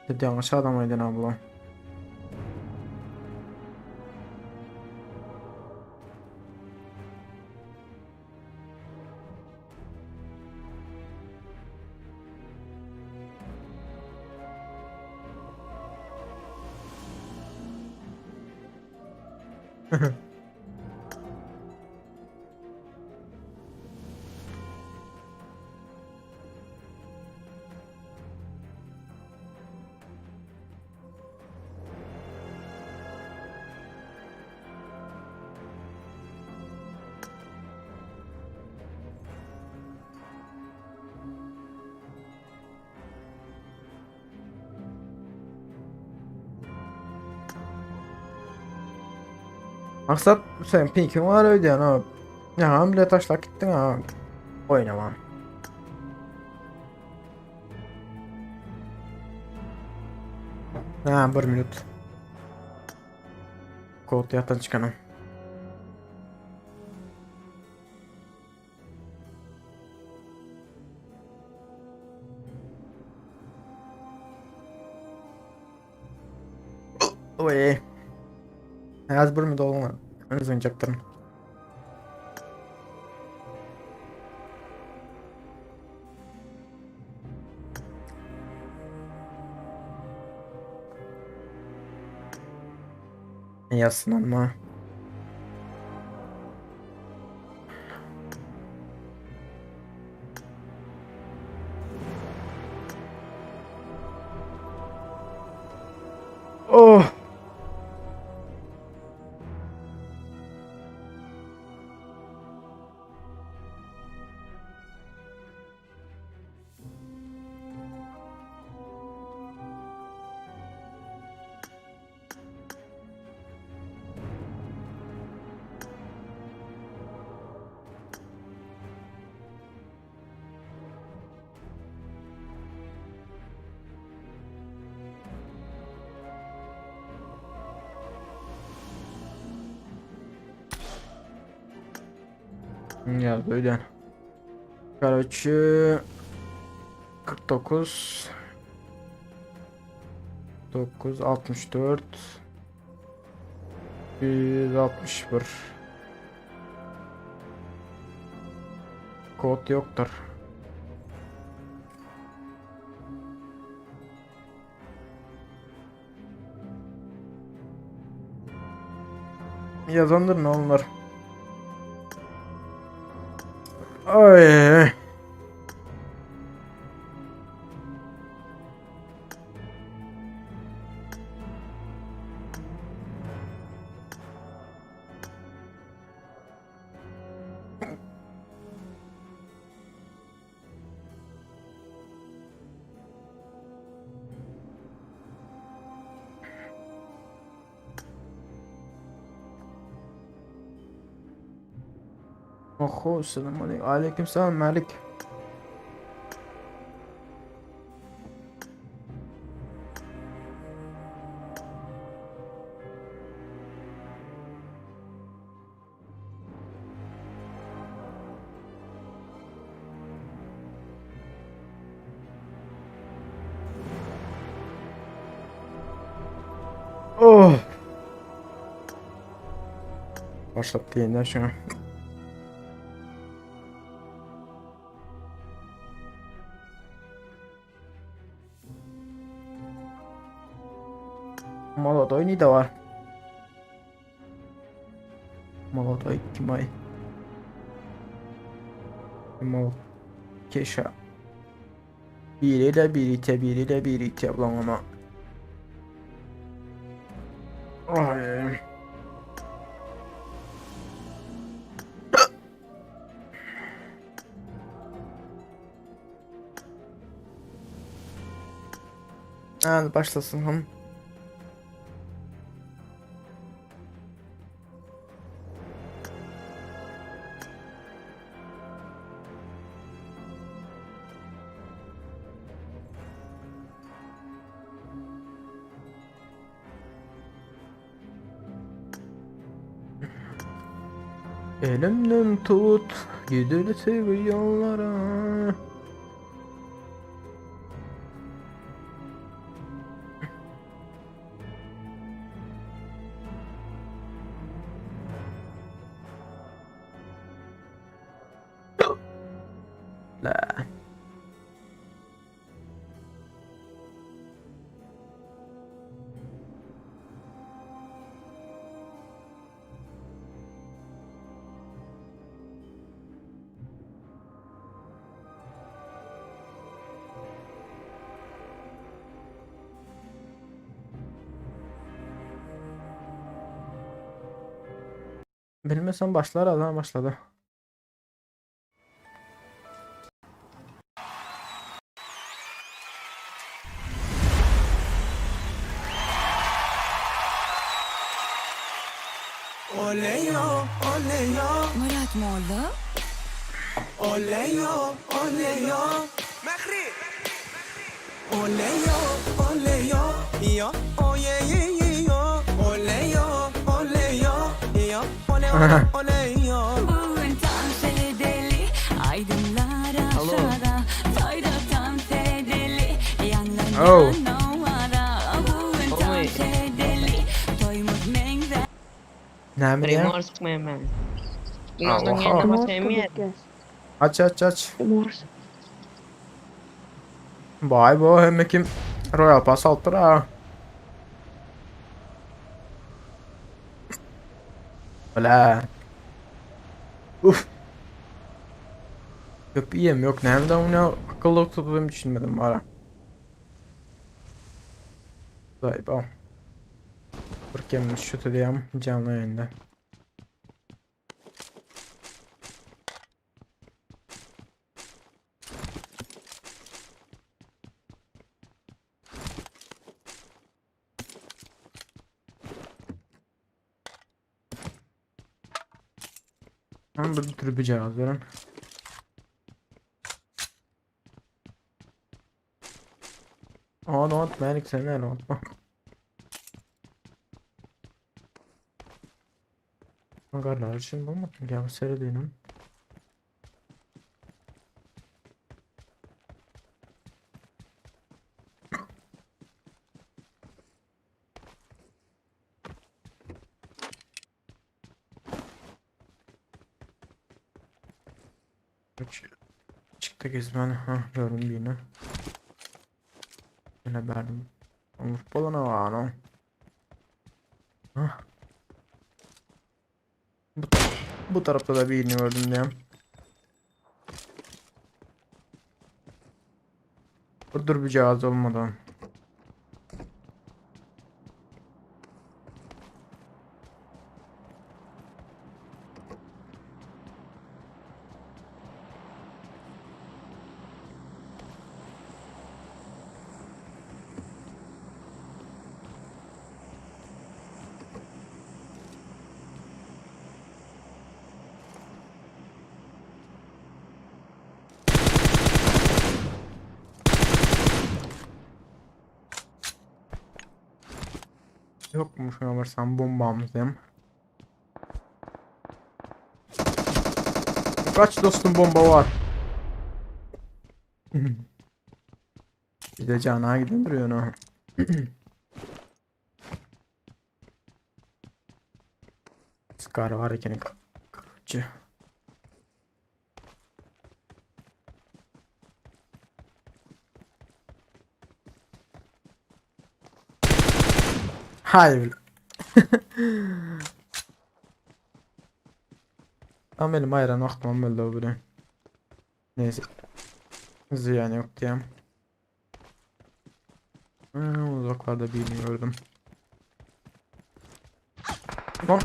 Speaker 1: Dedi yanlış adam aydın abla. Maksat sen pinkin var öyle ha. Ya bile taşlak gittin ha. Oynama. Ha bir minut. Kod yattan çıkanım. Oy. Az bir minut olma. Özünecektim. Yazsın ama. Oh. Ya böyle. Короче 49 9 64 161 Kod yoktur. Yazandır ne onlar? Oý. Oho, selam aleyküm. Aleyküm selam Malik. Oh. Başlat diýende şuňa. Molodoy nide var? Molodoy kim ay? Mol Keşa. Biriyle birlikte, biriyle birlikte bulan ama. Ay. Hadi başlasın hım. Elimden tut, gidelim yollara. La. Bilmesem başlar adam başladı.
Speaker 3: Murat Molla. Bugün dans edeli, aydınlar aşağıda, fayda dans edeli, yanlar
Speaker 1: Oh.
Speaker 3: yanlara. Bugün dans edeli, toymuz menzer.
Speaker 1: Näme diýýär?
Speaker 5: Primor sıkmayan ben. Bundan
Speaker 1: Oha.
Speaker 5: yerine basayım ya.
Speaker 1: Aç aç aç. Vay bu hem kim Royal Pass alypdyr ha. Ola. Uf. Köp iyiyim yok. Nereden onu akıllı tutduğumu düşünmedim ara. Vay be. Burkem şu diyeyim canlı yayında. Ben bir türbü cevap veren. Aa don't melik sen ne unutma. Garlar için bu mu? Gel seyredelim. Çıktı gezmen. Ha gördüm birini. Yine verdim. Umut bolana var no. Ha. Bu, bu tarafta da birini gördüm diyeyim. Bir dürbücağız olmadan. Yok mu şuna varsam bombamız hem. Kaç dostum bomba var. Bir de cana gidin duruyor onu. Scar var ekeni. Kaçı. Hayır. Tam benim ayran wagtymam boldy o bilen. Neyse. Ziyan yok diýem. Uzaklarda birini gördüm. Lan.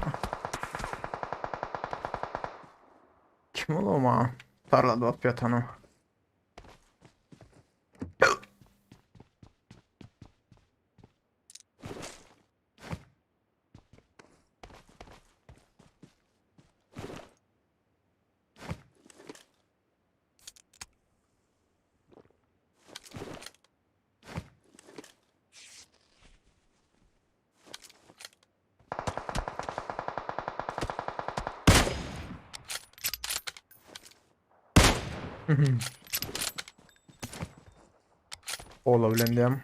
Speaker 1: Kim ol o Tarlada ot ýatan o. Ola bilen diýem.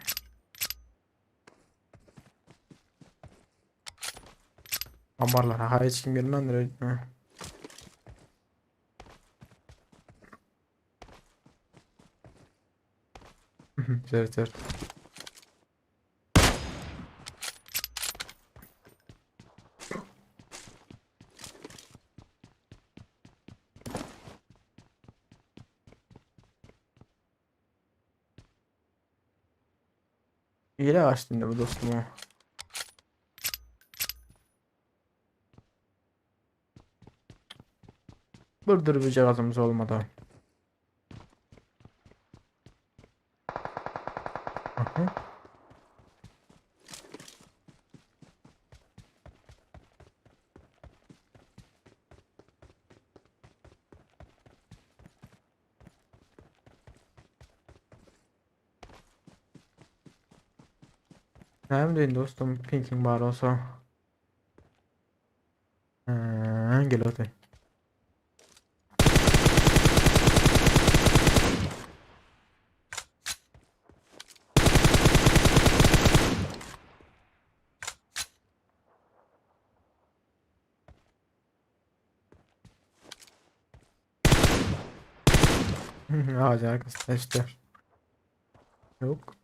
Speaker 1: Ambarlara ha hiç kim gelmändir öýtme. Evet evet. Hile açtın bu dostum o. Bir dürbücağızımız olmadı. Aha. Näme diýin dostum, pinkiň bar bolsa. Gel oty. Ağacın arkasında işte. Yok.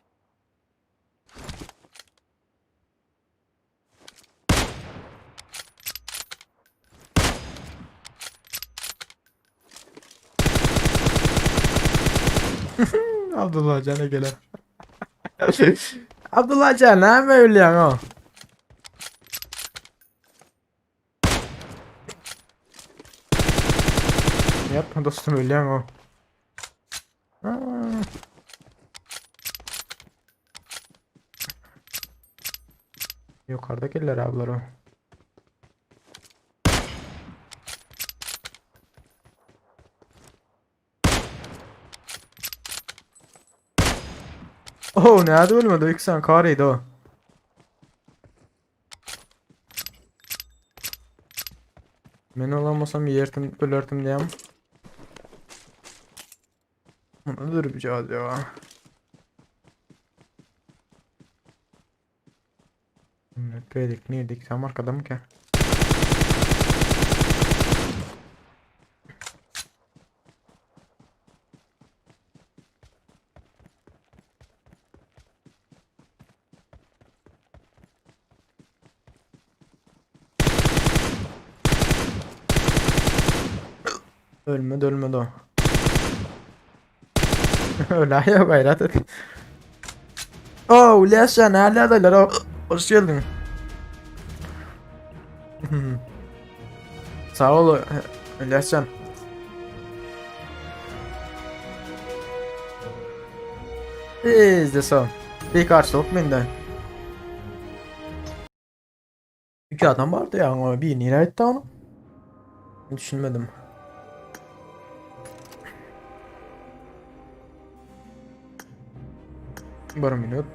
Speaker 1: Abdullah Can'a gele. Abdullah Can näme ölýäň o? Ýap dostum ölýäň o. Yukarıda geller ablar o. Oh näde ölmedi? İki sany karydy o. Men olamasam ýerdim, ölerdim diýem. Muny dürüp ya. Neydik neydik tam arkada mı ki? Ölmedi ölmedi o. Öyle yok gayret et. Oh, Ulyasya ne adaylar? Hoş geldin. Sağ ol Ulyasya. Bizde son. Bir karşılık mende. İki adam vardı ya ama bir nire etti onu. Düşünmedim. Bir minut.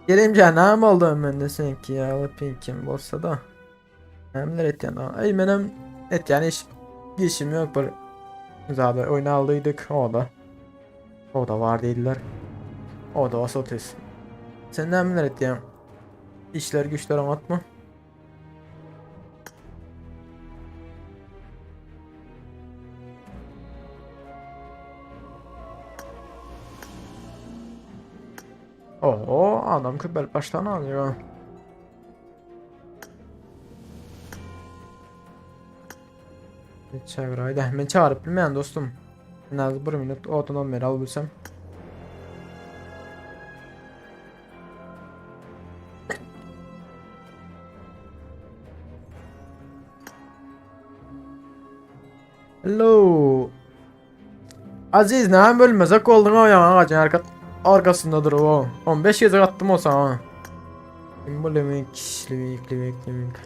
Speaker 1: Gelince ne oldu ben de seninki ya pinkim bolsa da. Hemler et yani. Ay benim et yani iş, işim yok bir. Zaten oyunu aldıydık o da. O da var değiller. O da vasotes. Sen ne emler et yani? İşler güçler anlatma. Oo adam köpel baştan alıyor. Çevir haydi. Ben çağırıp bilmeyen dostum. En az bir minut otonom beri al bilsem. Hello. Aziz ne bölmezek oldun o ya ağacın arka arkasındadır o. 15 kez attım o sana. Kim bu Lemik, Lemik, Lemik, Lemik.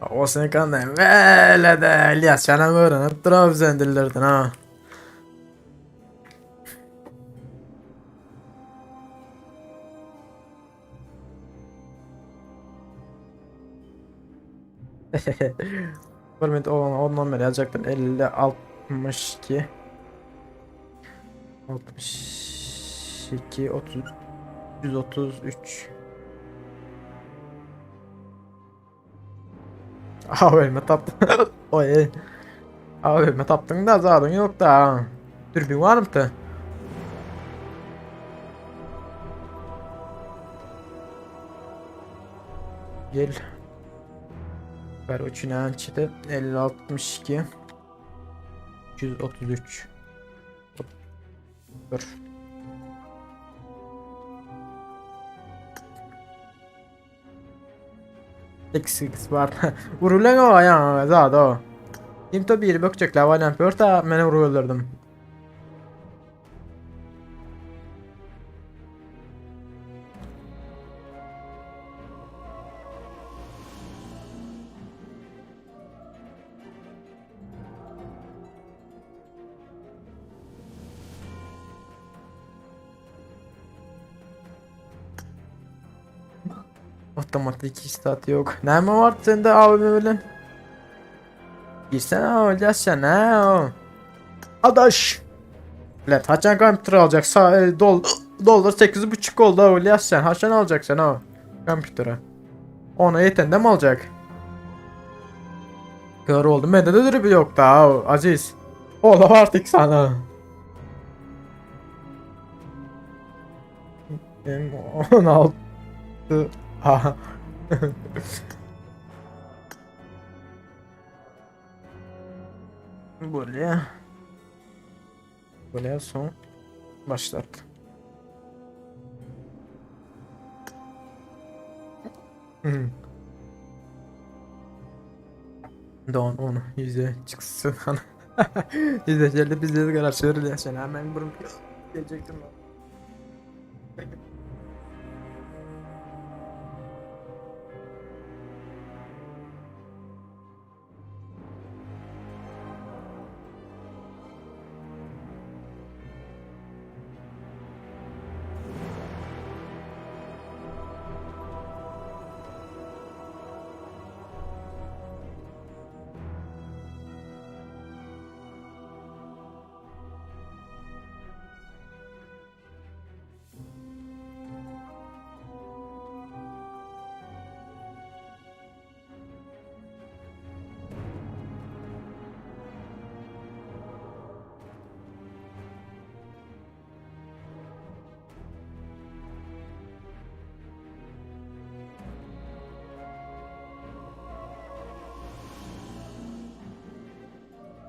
Speaker 1: O seni kandan böyle de İlyas sana öğrenip Trabzon ha. Bir minut ondan beri yazacaktım. 50 62 62 30 133 Abi taptın. Oy. Abi taptın da zaten yok da. Dürbün var mı? Gel. Ver uçuna çıtı 50 62 333 Dur. X var. Vurulan o ya zat o. Kim to bir bökecekler valan pörta meni vuruldurdum. Otomatik stat yok. Ne mi var sende abi böyle? Girsene öleceksin ha. Adaş. Let haçan computer alacak. Sa e, dol dolar 8.5 oldu öleceksin. Haçan alacaksın ha computer'ı. Ona yeten de mi alacak? Kör oldum. Bende de dürbü yok da Aziz. Ola artık sana. M 16 Aha. Buraya. Buraya son başlat. Don onu yüze çıksın. Yüze geldi biz de kadar söylüyor. Hemen burun gelecektim ben.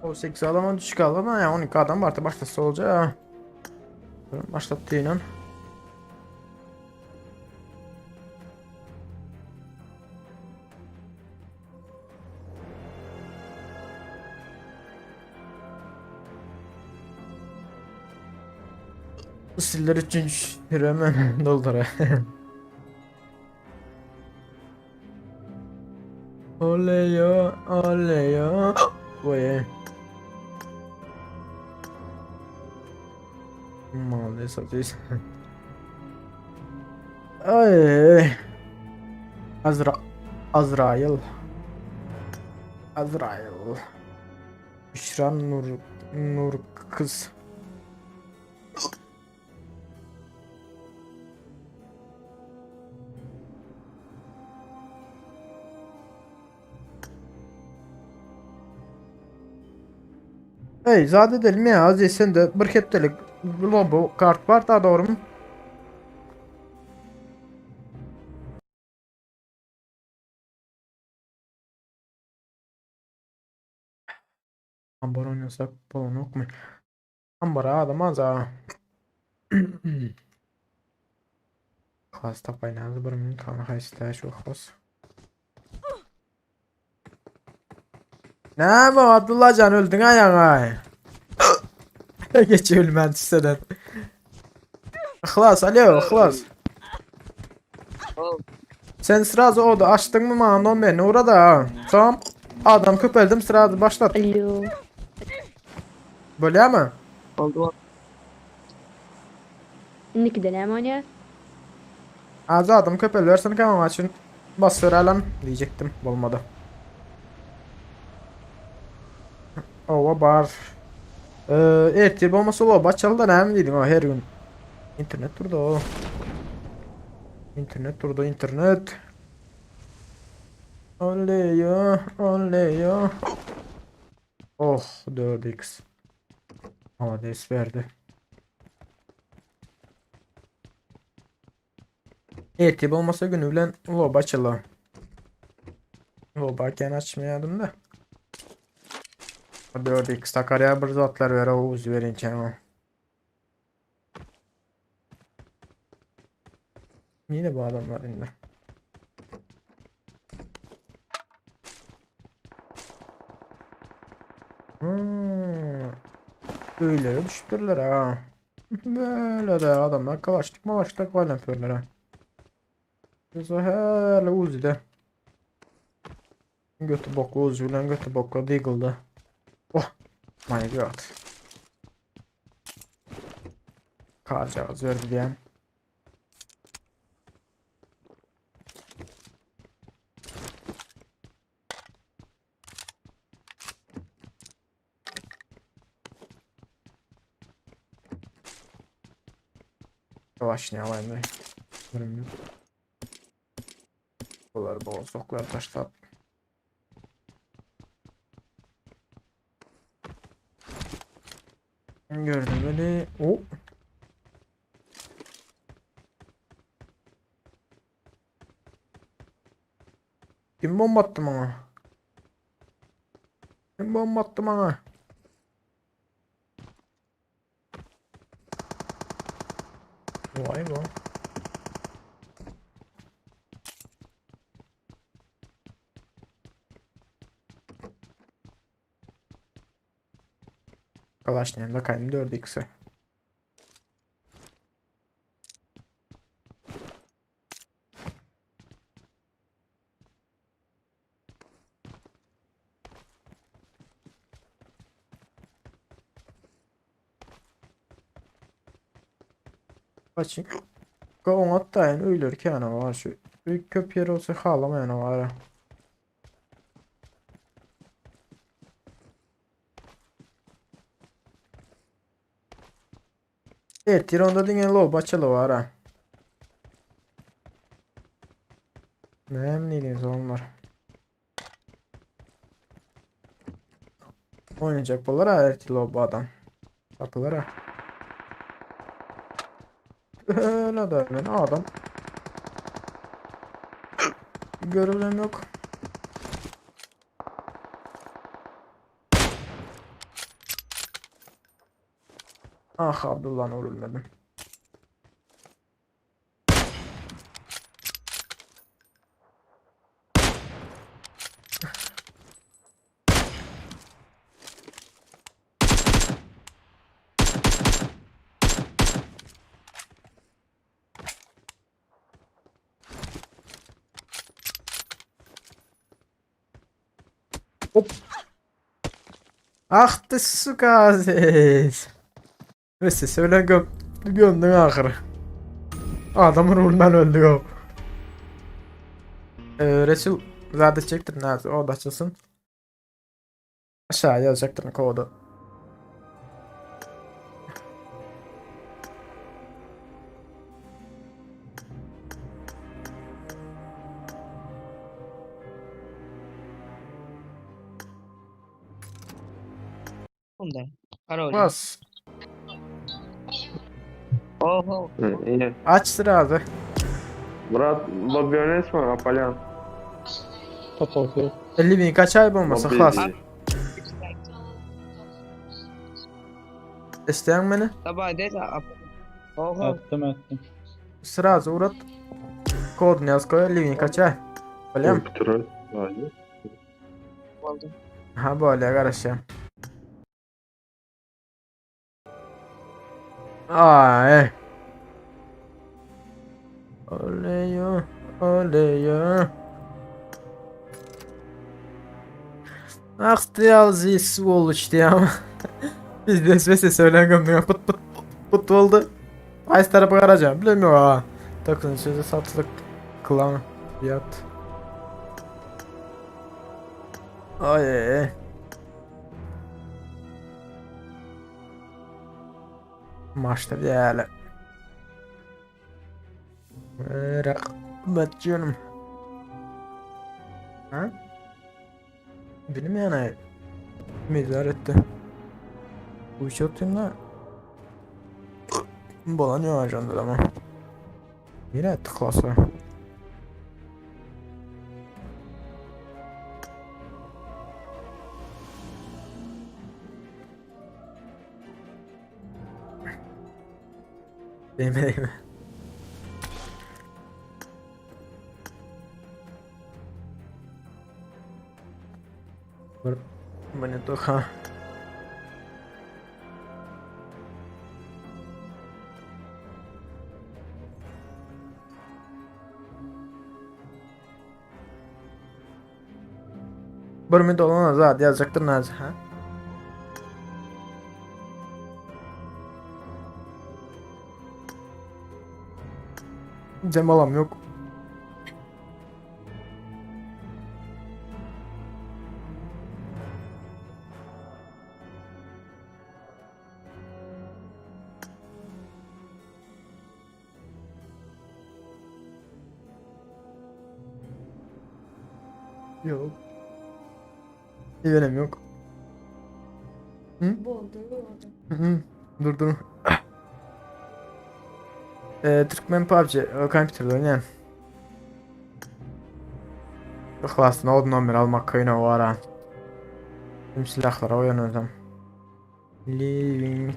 Speaker 1: O 8 adama düşük alama ya 12 adam var başlasa olacak. Başlattı inan. Siller üçüncü hemen doldur. Oley ya, oley ya. Oy. Maalesef. Ay. Azra Azrail. Azrail. Büşra Nur Nur kız. Ey zat edelim ya Aziz sen de bir hepdelik lobo kart var da doğru mu? Ambar oynasak balon yok mu? Ambara adam az ha. Klas tapaynazy bir minut hany haýsy şu has. Näme Abdullah can öldün aýaňa. Geç ölmän düşseden. Yhlas alo Yhlas. Sen srazu oda açdyňmy maňa nomerini ugra-da. Soň adam köpeldim srazu başlat.
Speaker 7: Alo.
Speaker 1: Bolýamy?
Speaker 5: Oldu oldu.
Speaker 7: Indikide näme oýnaýas?
Speaker 1: Az adam köpelibersin kanal açın. Bas lan diyecektim. Bolmady. Owa bar. Ee, ertir bolmasa oba açaly da näme diýdiň o her gün. Internet durdy o. Internet durdy internet. Oley ya, oley ya. Oh 4x. Malades berdi. Ertir bolmasa günü bilen loba açaly. Loba gene açmaýardym da. 4x takar ya bir zatlar ver o uzi verinçe o. Yine bu adamlar indi. Hmm. Öylere düşüpdürler ha. Böyle de adamlar kalaştık malaştık valenförler ha. Biz hele Uzi'de. Götü boklu Uzi bilen götü boklu Deagle'da. Oh my god. Kacağız verdi diyen. Başlayalım. Bular bozuklar taşlap. Gördüm böyle. O. Kim bomba attı bana? Kim bomba attı bana? Vay be. Kalaşniyem bakayım 4x'e. Açın. Oňat daýan öýler käne bar şu. Öý köp ýer bolsa halamaýan bar. Ertir onda diňe loba açyly bar ha. Näme diýdiňiz onlar? Oynayacak bolar ha ertir loba adam. Tapylar ha. Öyle de ben adam. Görevlem yok. Ah Abdullah'ını vurulmadım. Hop. Ah ты сука здесь. Neyse söyle göm gömdün ahırı. Adamın ruhundan öldü o. Resul zade çektir nerede o da açılsın. Aşağı yazacaktır kodu.
Speaker 5: Bunda. Parol.
Speaker 1: Bas.
Speaker 5: Oho.
Speaker 7: İyi.
Speaker 1: Aç sıra abi.
Speaker 7: Murat, lobby oynasma, Apollon.
Speaker 4: Top okey.
Speaker 1: 50 bin kaç ay olmasa
Speaker 7: Lobby
Speaker 1: klas.
Speaker 7: değil.
Speaker 1: İsteyen beni.
Speaker 5: Sabah de Oho.
Speaker 4: Attım attım.
Speaker 1: Sıra uğrat. Kodunu yaz koy 50 bin kaç ay. Öyle mi?
Speaker 7: Petrol. Hadi.
Speaker 5: Oldu.
Speaker 1: Ha böyle kardeşim. Ay. Oluyor, oluyor. Ah diye сволочь diye Biz de sesi söylen gömdük. Pıt pıt pıt pıt oldu. Ay tarafı karacağım. Bilmiyorum ha. Takın sözü satılık klan fiyat. Ay ay ay. Maçta bir yerle. Rahmet canım. Ha? Benim yani idare etti. Bu işi atayım da Bolanıyor ajanda ama. Yine tıklasa. Değme değme. Beni toka. Bir dolan azad yazacaktır Nazi ha? Cemalam yok. Yok. Yerim yok. Hı? Hı hı. Dur dur. Türkmen PUBG, o kompüterde oynayan. Ihlasını od nomer almak kıyına var ha. Tüm silahlara oynayacağım. Living.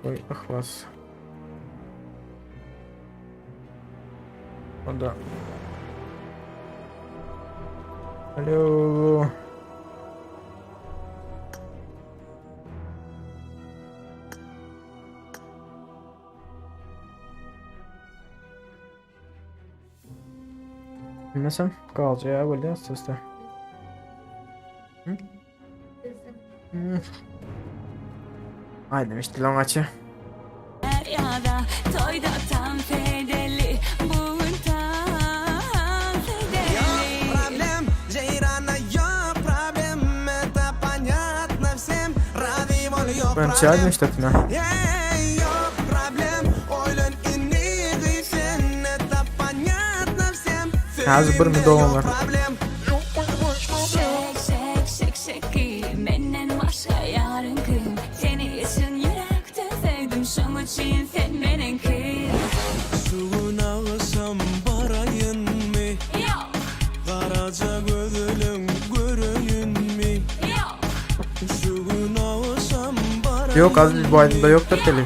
Speaker 1: Koy ihlas. O da. Alo. Bilmesem kalacağı böyle sesle. Hı? Hı. Ay demişti lan açı.
Speaker 3: Ya da toyda tam fedeli Bundan fedeli
Speaker 8: Problem, Ceyrana yok problem Это понятно всем Равивol yok
Speaker 1: Ben çay
Speaker 8: problem
Speaker 1: demişti atına.
Speaker 8: Ey, yok problem Oylan inni sen Это понятно всем
Speaker 1: Hazır bir mi dolanlar?
Speaker 8: Problem
Speaker 3: Şek şek şek şeki Menden başka yarın kim Seni için yürekte sevdim Şoň için sen meninki
Speaker 8: Suyun ağısam barayın mı?
Speaker 3: Yok
Speaker 8: Karaca gözülün göreyim mi?
Speaker 3: yok
Speaker 8: Suyun ağısam barayın
Speaker 1: Yok Aziz bu aydında yoktur telif.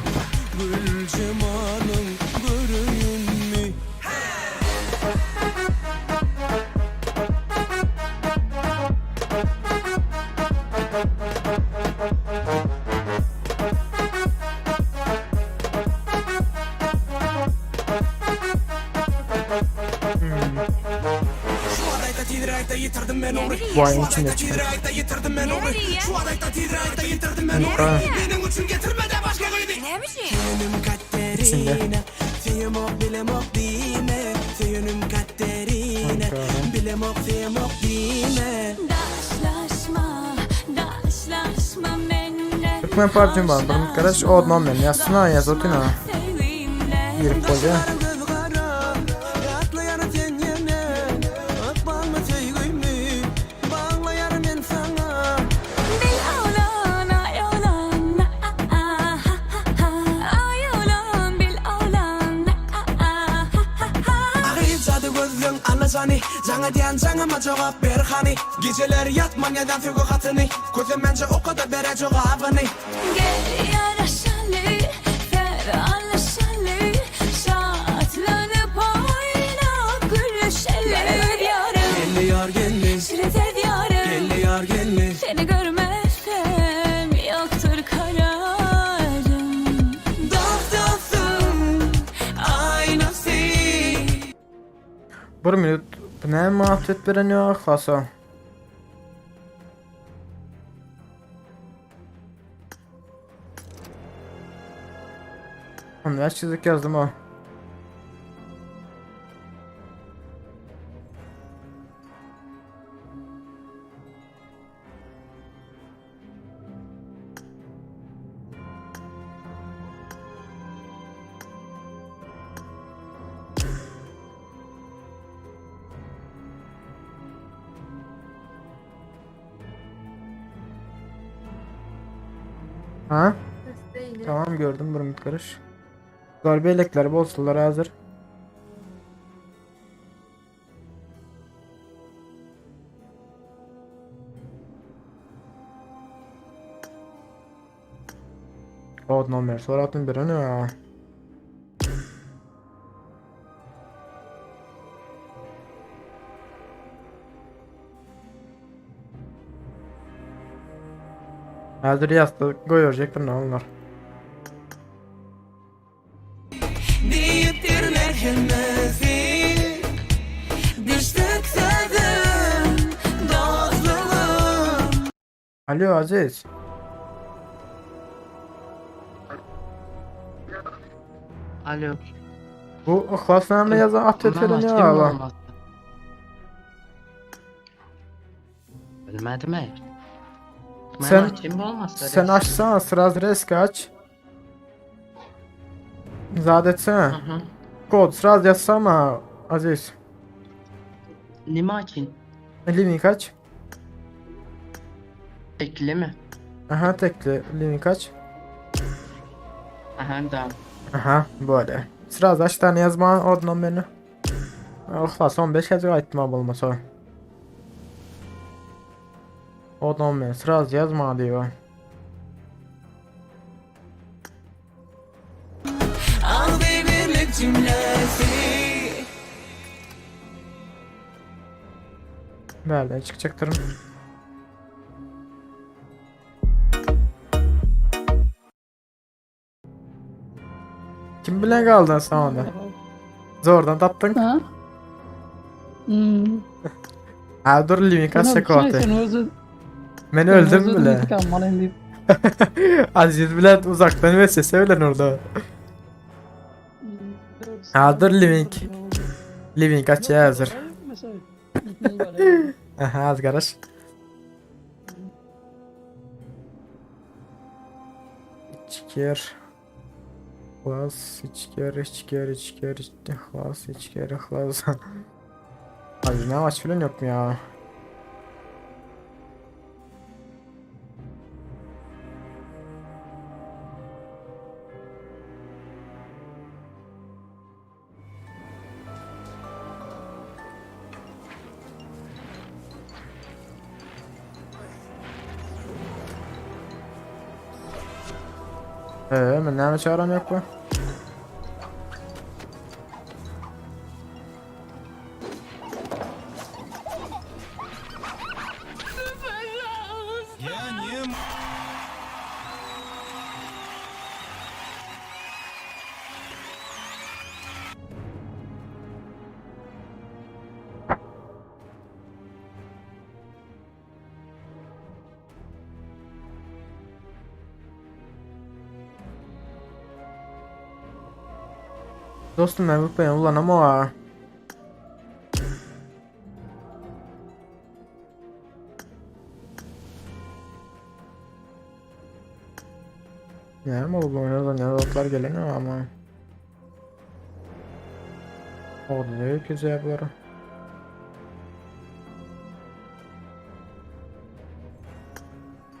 Speaker 8: Gül jemalyň göreýinmi?
Speaker 1: Bu ayın içinde çıkıyor. Ha. İçinde.
Speaker 3: Daşlaşma, daşlaşma menimle.
Speaker 1: Türkmen PUBG var. Bunun kardeş o odman ben. Yazsana yaz otina. Girip koca.
Speaker 8: Göz gara, ýatlaýar sen ýene. Ykbalmy söýgümi, baglaýar men saňa.
Speaker 3: Bil oğlan, ay oğlan, ay oğlan, bil oğlan,
Speaker 8: Agyzady gözleň alajany, Jaň edýän jaňyma jogap ber hany. Gijeler ýatman ýazan söýgi hatyny, Kösenmänje okada bere jogabyny.
Speaker 3: Gel yaraşalı, fer anlaşalı, şatlanıp oynap gülüşelim yarım,
Speaker 8: Gelýär geldi,
Speaker 3: şirin yarım.
Speaker 8: gelýär geldi.
Speaker 3: Seni görmezsem yoktur kararım.
Speaker 8: Dostum, aýnasy.
Speaker 1: Bir minut. Bu ne muhabbet veren ya klasa. Onu ver çizik yazdım o. Ha? Tamam gördüm bir minut karış. Darbe elekler bolsular hazır. O nommer soratın birini ya. Hazır yastık koyacaklar ne onlar.
Speaker 8: Diýipdirler hemmesi. Düşdük sözüm, dostluğum.
Speaker 1: Alo Aziz.
Speaker 6: Alo.
Speaker 1: Bu ihlasname yazan at
Speaker 6: Ben
Speaker 1: öteden ya
Speaker 6: açayım mı
Speaker 1: Allah.
Speaker 6: olmazsa? Bilmedim ey. Ben
Speaker 1: Sen-
Speaker 6: açayım mı olmazsa?
Speaker 1: Sen açsana sıraz resk aç. Zad etsene.
Speaker 6: Hı hı.
Speaker 1: Kod sıraz yazsana Aziz.
Speaker 6: Nime açayım?
Speaker 1: Link aç.
Speaker 6: Tekli mi?
Speaker 1: Aha tekli link aç.
Speaker 6: Aha da.
Speaker 1: Aha böyle. Sıraz aç tane yazma od nomerini. Ihlas 15 kez aytma bolmasa. Od nomer sıraz yazma diyor.
Speaker 8: Aldy birlik cümlesi.
Speaker 1: Nereden çıkacaktırım? Kim bilen kaldın sen onu? Zordan taptın.
Speaker 4: Ha? Hmm.
Speaker 1: Ha dur Limika
Speaker 4: Sen
Speaker 1: şakote.
Speaker 4: özün
Speaker 1: Ben öldüm bile.
Speaker 4: intikam deyip.
Speaker 1: Aziz bile uzaktan ve sesi ölen orada. Ha dur Living. Living aç ya hazır. Aha az garaj. İçker. Hlas, içker, içker, içker, içker, hlas, içker, hlas. Abi ne maç falan yok mu ya? Ee, men näme çaram ýok bu? Dostum ben VPN ulanamam ha. Näme oldu oynadan ne zatlar gelen ama. Oldu ne güzel bulara.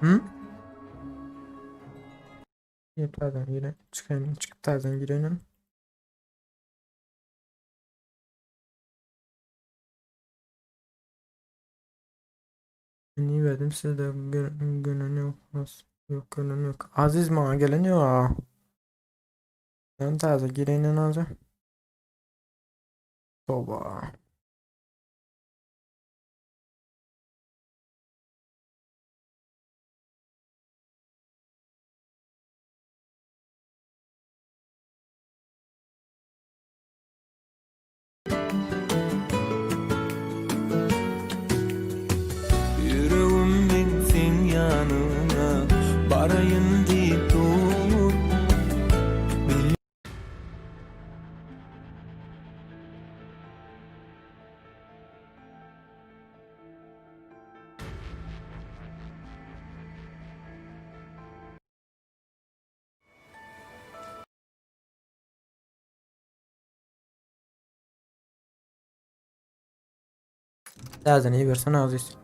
Speaker 1: Hı? Girip tarzdan girelim. Çıkayım, çıkıp tarzdan girelim. Niye verdim size de gönlün yok. Nasıl? Yok gönlün yok. Aziz bana gelen yok. Ben taze girenin azı. Toba.
Speaker 8: Ýüregim meň seň ýanyňa baraýyn diýip dur.
Speaker 1: Täzeden iyi versene Aziz.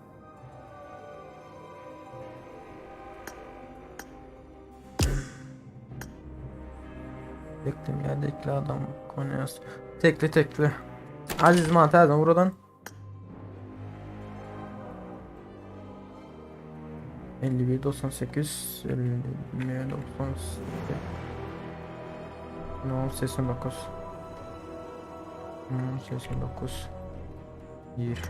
Speaker 1: Tekli geldi ekli adam konuyoruz. Tekli tekli. Aziz ma täzeden buradan. 51 98 51 98 No 89 89 1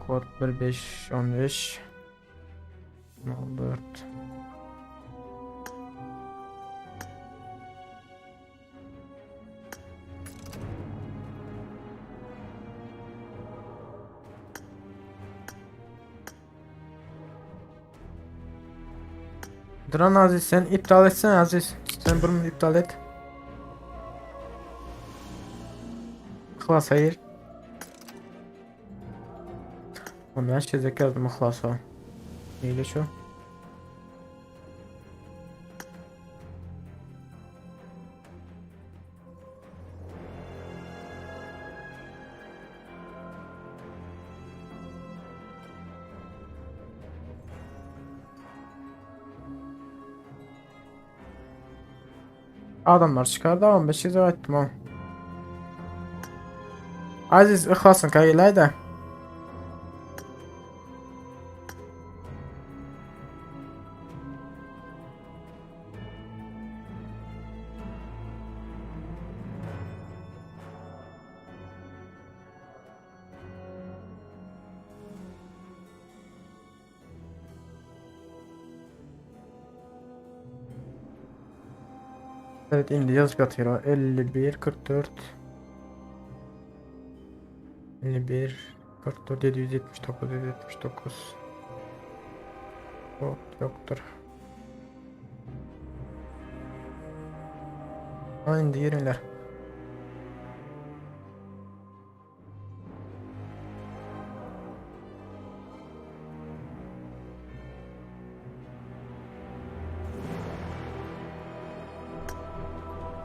Speaker 1: Kod 1 5 15 04 Duran Aziz sen iptal etsene Aziz. Sen bunu iptal et. Yhlas hayır. Ondan şezek yazdım Yhlasa. Neyle şu? Adamlar çykardy 15 ýüz aýtdym o. Aziz yhlasyn kaýylaýda. Evet indi ýazyp ýatyr o 51 44 51 44 779 779 Yok yoktur. Ha indi ýeriňler.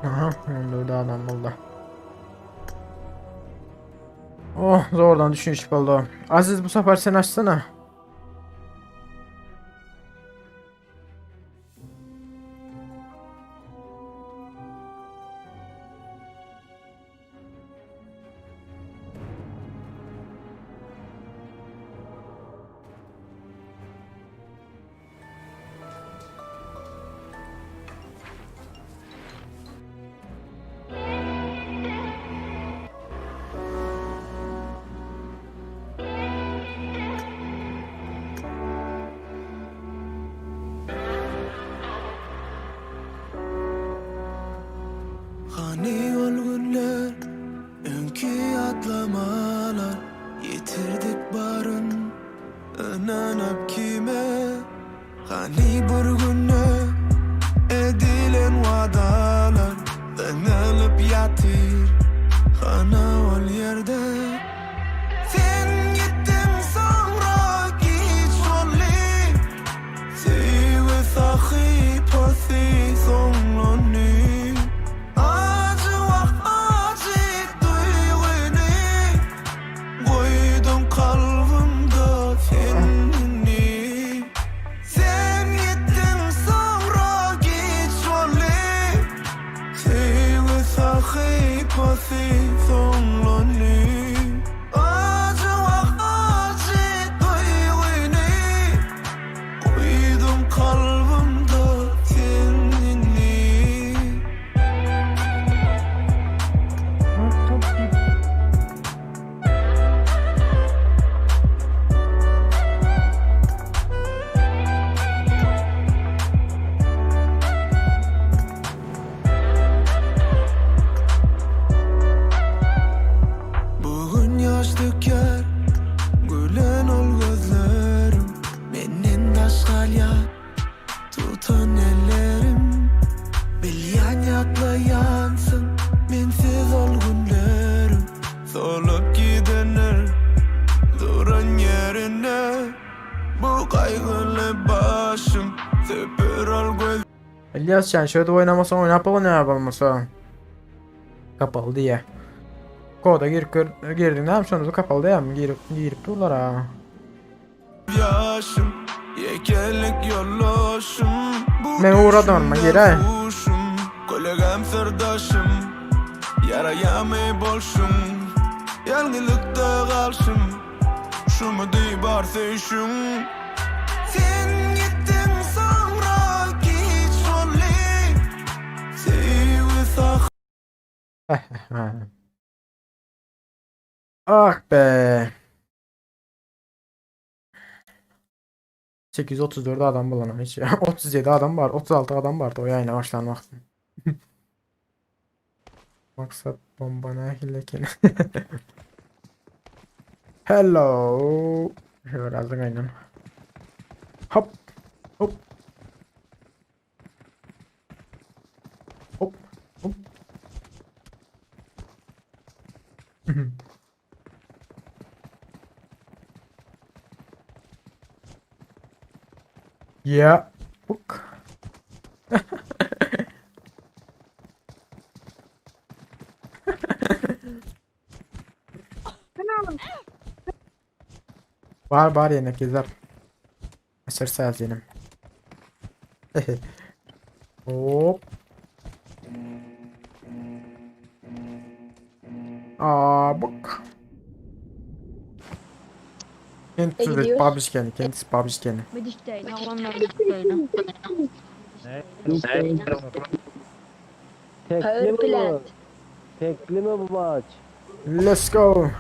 Speaker 1: Aha, 14 adam buldu. Oh, zordan düşünüş oldu. Aziz bu sefer sen açsana.
Speaker 8: Ynanyp kime Hany bir güne Edilen wadalar Zyňylyp ýatyr Hana ol ýerde Sen gitdiň soňra giç boldy Söýgi sahypasy soňlandy Ajy wah ajy duýgyny Goýduň kalbymda sen indi Sen gitdiň soňra giç boldy Söýgi sahypasy soňlandy Ajy wah ajy duýgyny Goýduň kalbymda sen indi. Bu gün ýaş dökýär gülen ol gözlerim Menden daş galýar tutan ellerim Bilýän ýatlaýansyň mensiz ol günlerim Solup gidenler duran ýerinde Bu gaýgyly başym söpür ol göz
Speaker 1: Ilyas sen şöyle oynamasan oynap ol ne bolmasa. Kapalı diye. Koda girip gör, girdin ne yapıyorsunuz kapalı diye mi? Girip girip durlar ha.
Speaker 8: Ýaşym ýekelik ýoldaşym Bu
Speaker 1: Men uğradım ama
Speaker 8: düşümde
Speaker 1: girer.
Speaker 8: huşum Kölegem syrdaşym Ýaraýamy bolşuň Ýalňyzlykda galşym Şumudy bar söýşüň Sen gitdiň soňra giç boldy Söýgi sah
Speaker 1: Ah be. 834 adam bulanam hiç. 37 adam var, 36 adam vardı o yayına başlanmak. Maksat bomba nähili eken. Hello. Şöyle aldık aynen. Hop. Hop. Hop. Hop. Yeah. Hook. Bar bar ýene gezer. Açar saz ýenem. Hop. Aa bak. Kendisi
Speaker 9: gidiyoruz.
Speaker 1: babişkeni, kendisi babişkeni.
Speaker 9: Power plant.
Speaker 10: Tekli mi bu maç?
Speaker 1: Let's go.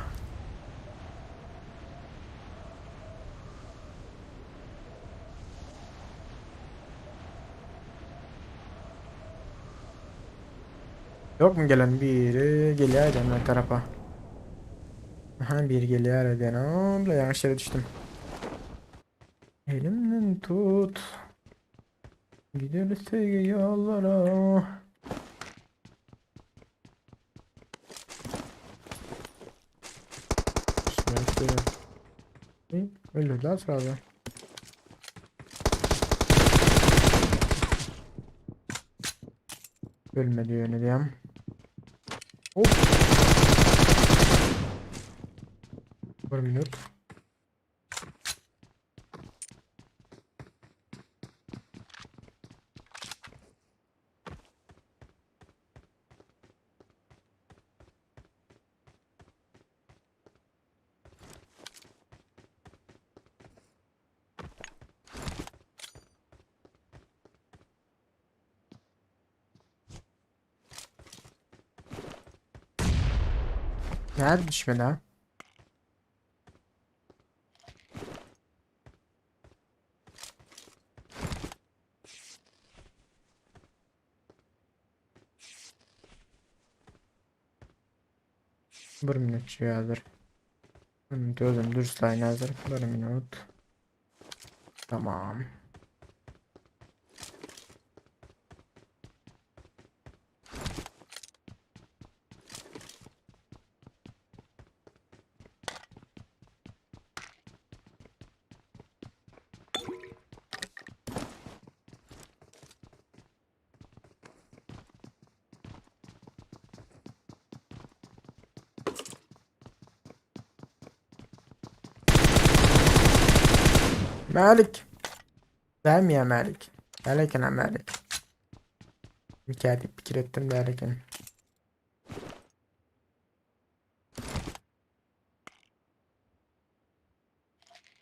Speaker 1: Yok mu gelen biri geliyor ben tarafa. Aha biri geliyor eden. Abla yanlış yere düştüm. Elimden tut. Gideriz sevgi yollara. Üstüne İyi, öldürdüler sırada. Ölmedi yönü diyeyim. Hop. Bir minut. Nerede düşmedi ha? Bir minut hazır. Bir minut özüm dürüst hazır. Bir minut. Tamam. Malik. Dälmi ýa Malik? Däl eken-ä Malik. Mikä diýip pikir etdim däl eken.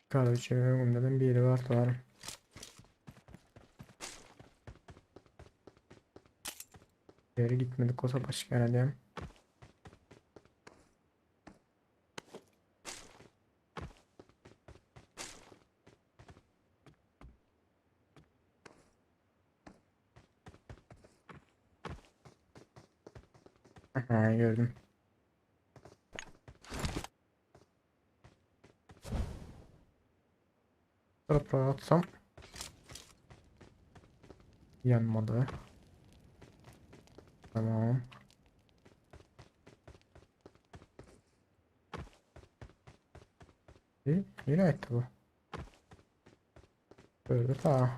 Speaker 1: Karoçe öňümden biri bar bar. Yeri gitmedik olsa başka yere diyeyim. Aha, gördüm. Toprağı atsam yanmadı. Tamam. İyi, yine etti bu. Böyle tamam.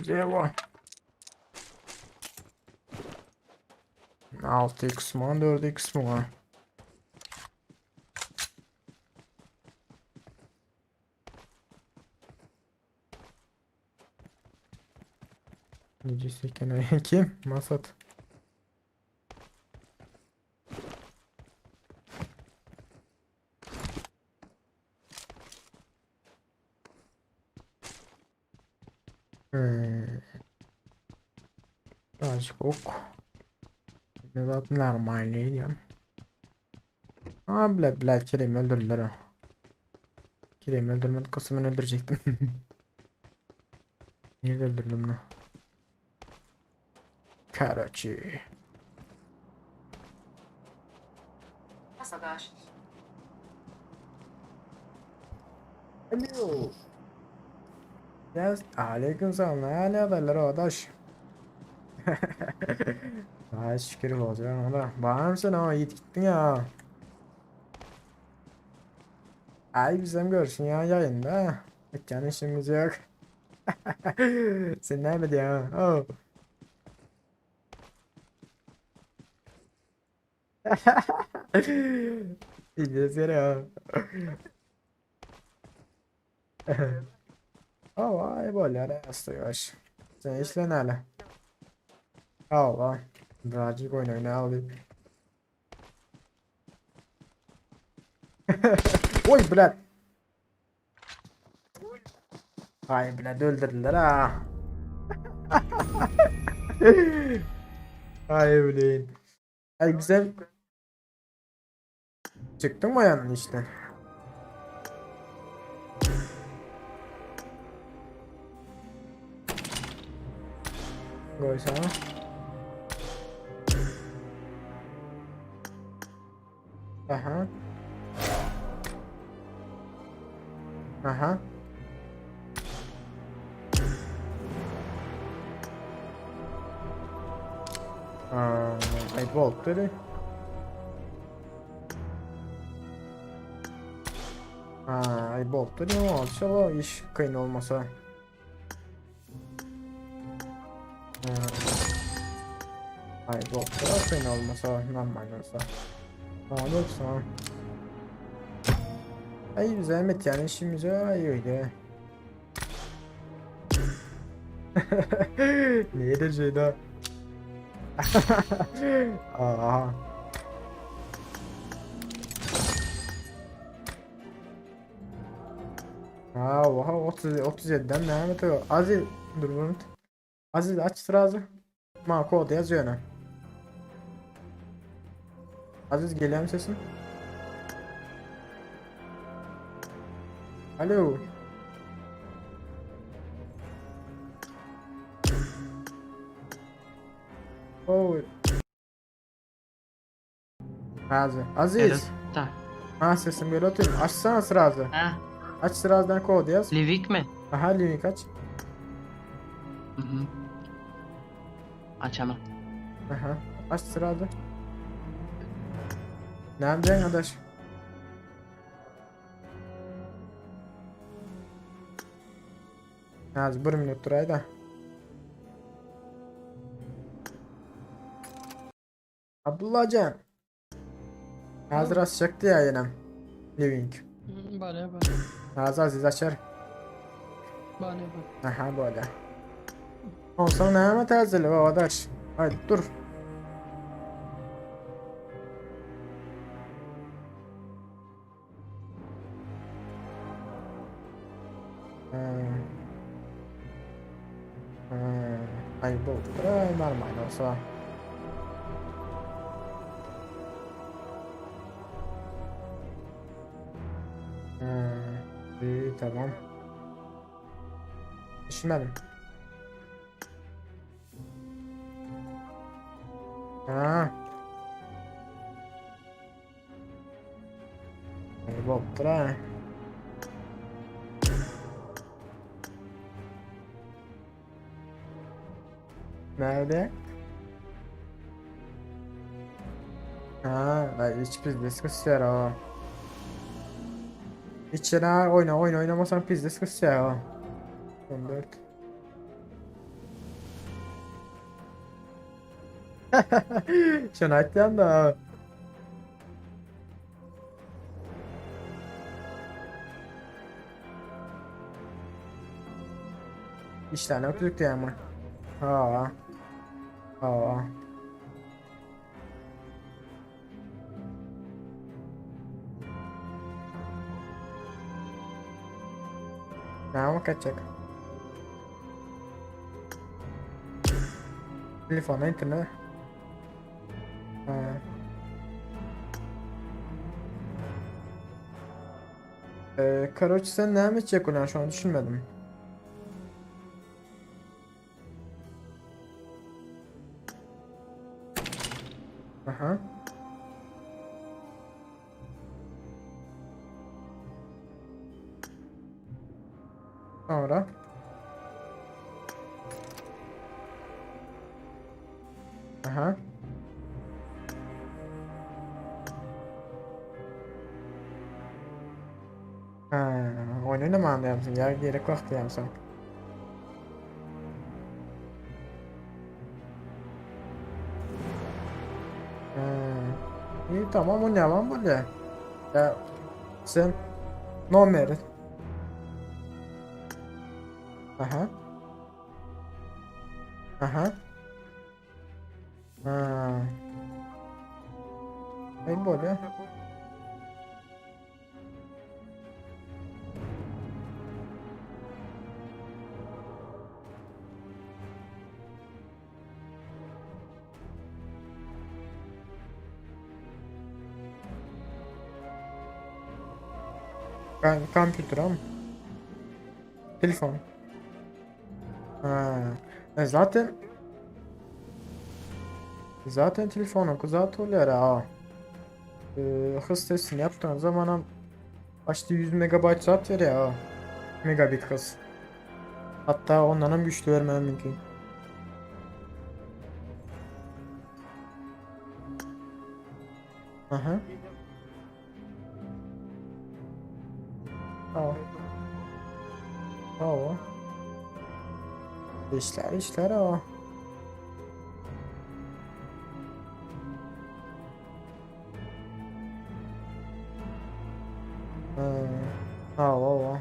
Speaker 1: Cevap. 6x mi 4x mi var? Necisi Kim? Masat. Hmm. Birazcık ok. Zaten normal diýýän. Aa bile bile Kerem öldürdüler ha. Kerem öldürmedik olsa ben öldürecektim. Niye öldürdüm lan? Karachi. Alo. Yes, aleyküm selam. Ne haberler arkadaş? Ay şükür olsun ona. Var mısın ama git gittin ya. Ay bizim görsün ya yayında. Dükkan işimiz yok. Sen ne diyorsun? Oh. İngilizce ya. Oh, ay bolýar ýaş. Sen işle näle? Allah. Birazcık oyun oyna alayım. Oy blet. Ay blet öldürdüler ha. Ay bileğin. Ay güzel. Çıktın mı ayağının işte? Goýsana. Aha. Aha. Aa, ay bolupdyr. Ay bolupdyr ýa şol iş kyn bolmasa. Ay bolupdyr kyn bolmasa normal bolsa. Ne olursa. Ay zahmet yani işimize ay öyle. Niye de şeyde? Aha. Ha, oha 30 37'den näme öte? Aziz dur bunu. Aziz aç sırazı. Ma kod yazıyor ne? Aziz geliyor mu sesin? Alo. Oh. Aziz. Aziz.
Speaker 6: Da.
Speaker 1: Ha sesim gelip otyr. Açsana srazu.
Speaker 6: Ha,
Speaker 1: Aç srazudan kod yaz.
Speaker 6: Livik mi?
Speaker 1: Aha link aç.
Speaker 6: Mhm. Açamam.
Speaker 1: Aha. Aç srazu. Ne yapacaksın arkadaş? Az bir minut duray da. Abdullahcan. Hazır açacaktı ya yine. Living.
Speaker 4: Bana bana.
Speaker 1: Hazır Aziz açar.
Speaker 4: Bana bana.
Speaker 1: Aha böyle. Ondan näme täzeli babadaş? Haydi dur. Ha. Ha. Ay bolupdyr, ay normal bolsa. Ha. İyi tamam. Düşünmedim. Ha. Ay bolupdyr ha. Nerede? Ha, ben hiç pizdes kısıyor ha. Hiç yana oyna oyna oynamasan pizdes kısıyor ha. 14. Şunu açacağım da. İşlerine öptük diye ama. Ha. Ha. Näme kaçacak? Telefona internet. Ha. Karoç sen näme etjek ulan şu an düşünmedim. Aha. Sonra. Aha. Ha, oýun oýnaman diýýärsiň, ýa gerek wagt diýýärsiň. Ha. İyi tamam oýnaman bolýar. Ya sen nomeri. Aha. Aha. Ha. Ay bolýar. Ben kompýuter am. Telefon. Ha. E zaten zaten telefonun zat bolýar ha. Ee, hız testini yaptığın zaman başta 100 megabayt zat veriyor ha. Megabit hız. Hatta ondan hem güçlü vermem mümkün. Aha. Tamam. Tamam. İşler işler o. Hmm. Tamam.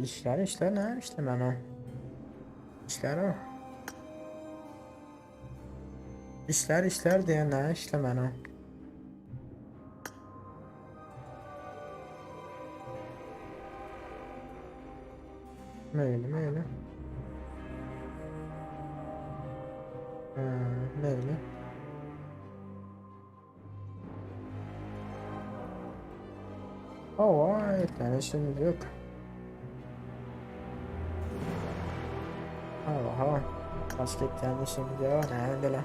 Speaker 1: İşler işler ne işlemem o. İşler o. İşler işler diye ne işlemen o. Meyli meyli. Meyli. Oo, yani işimiz yok. Aha. Başga etýän işimiz ýok, näme edeli?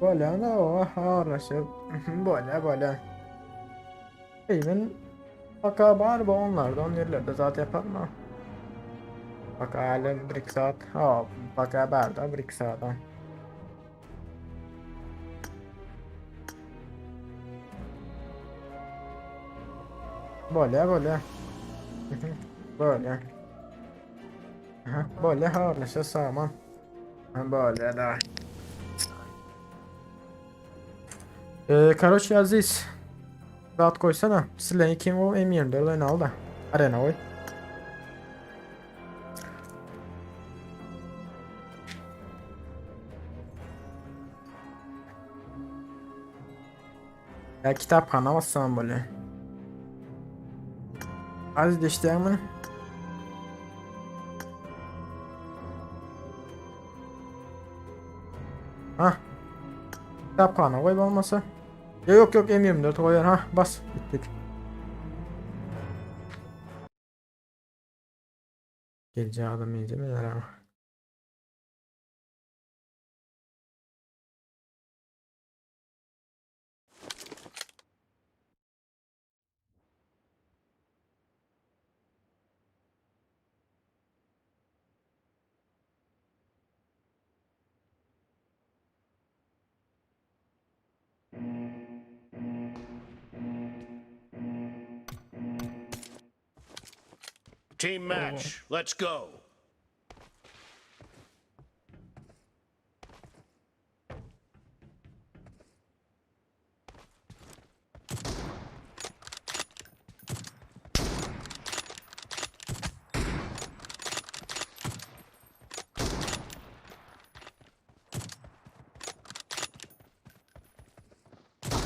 Speaker 1: Bolýa da o araşyp. Bolýa bolýa. Ey men Baka bar bu onlarda on yerlerde zat yaparma. Baka alem bir iki saat. Ha baka bar da bir iki saat. Bolýa bolýa. Bolýa. Aha, bolýa harlaşa saman. Ha bolýa da. Ee, karoç Aziz. Zat koysana. Silen kim o M24 oyna al da. Arena koy. Ya kitaphana bassam bolýar. Az deşýärmi? Ha. Kitaphana goý bolmasa. Ya yok yok M24 goýar ha bas gitdik. Geljek adam ýejemeler ama.
Speaker 2: Team match. Let's go.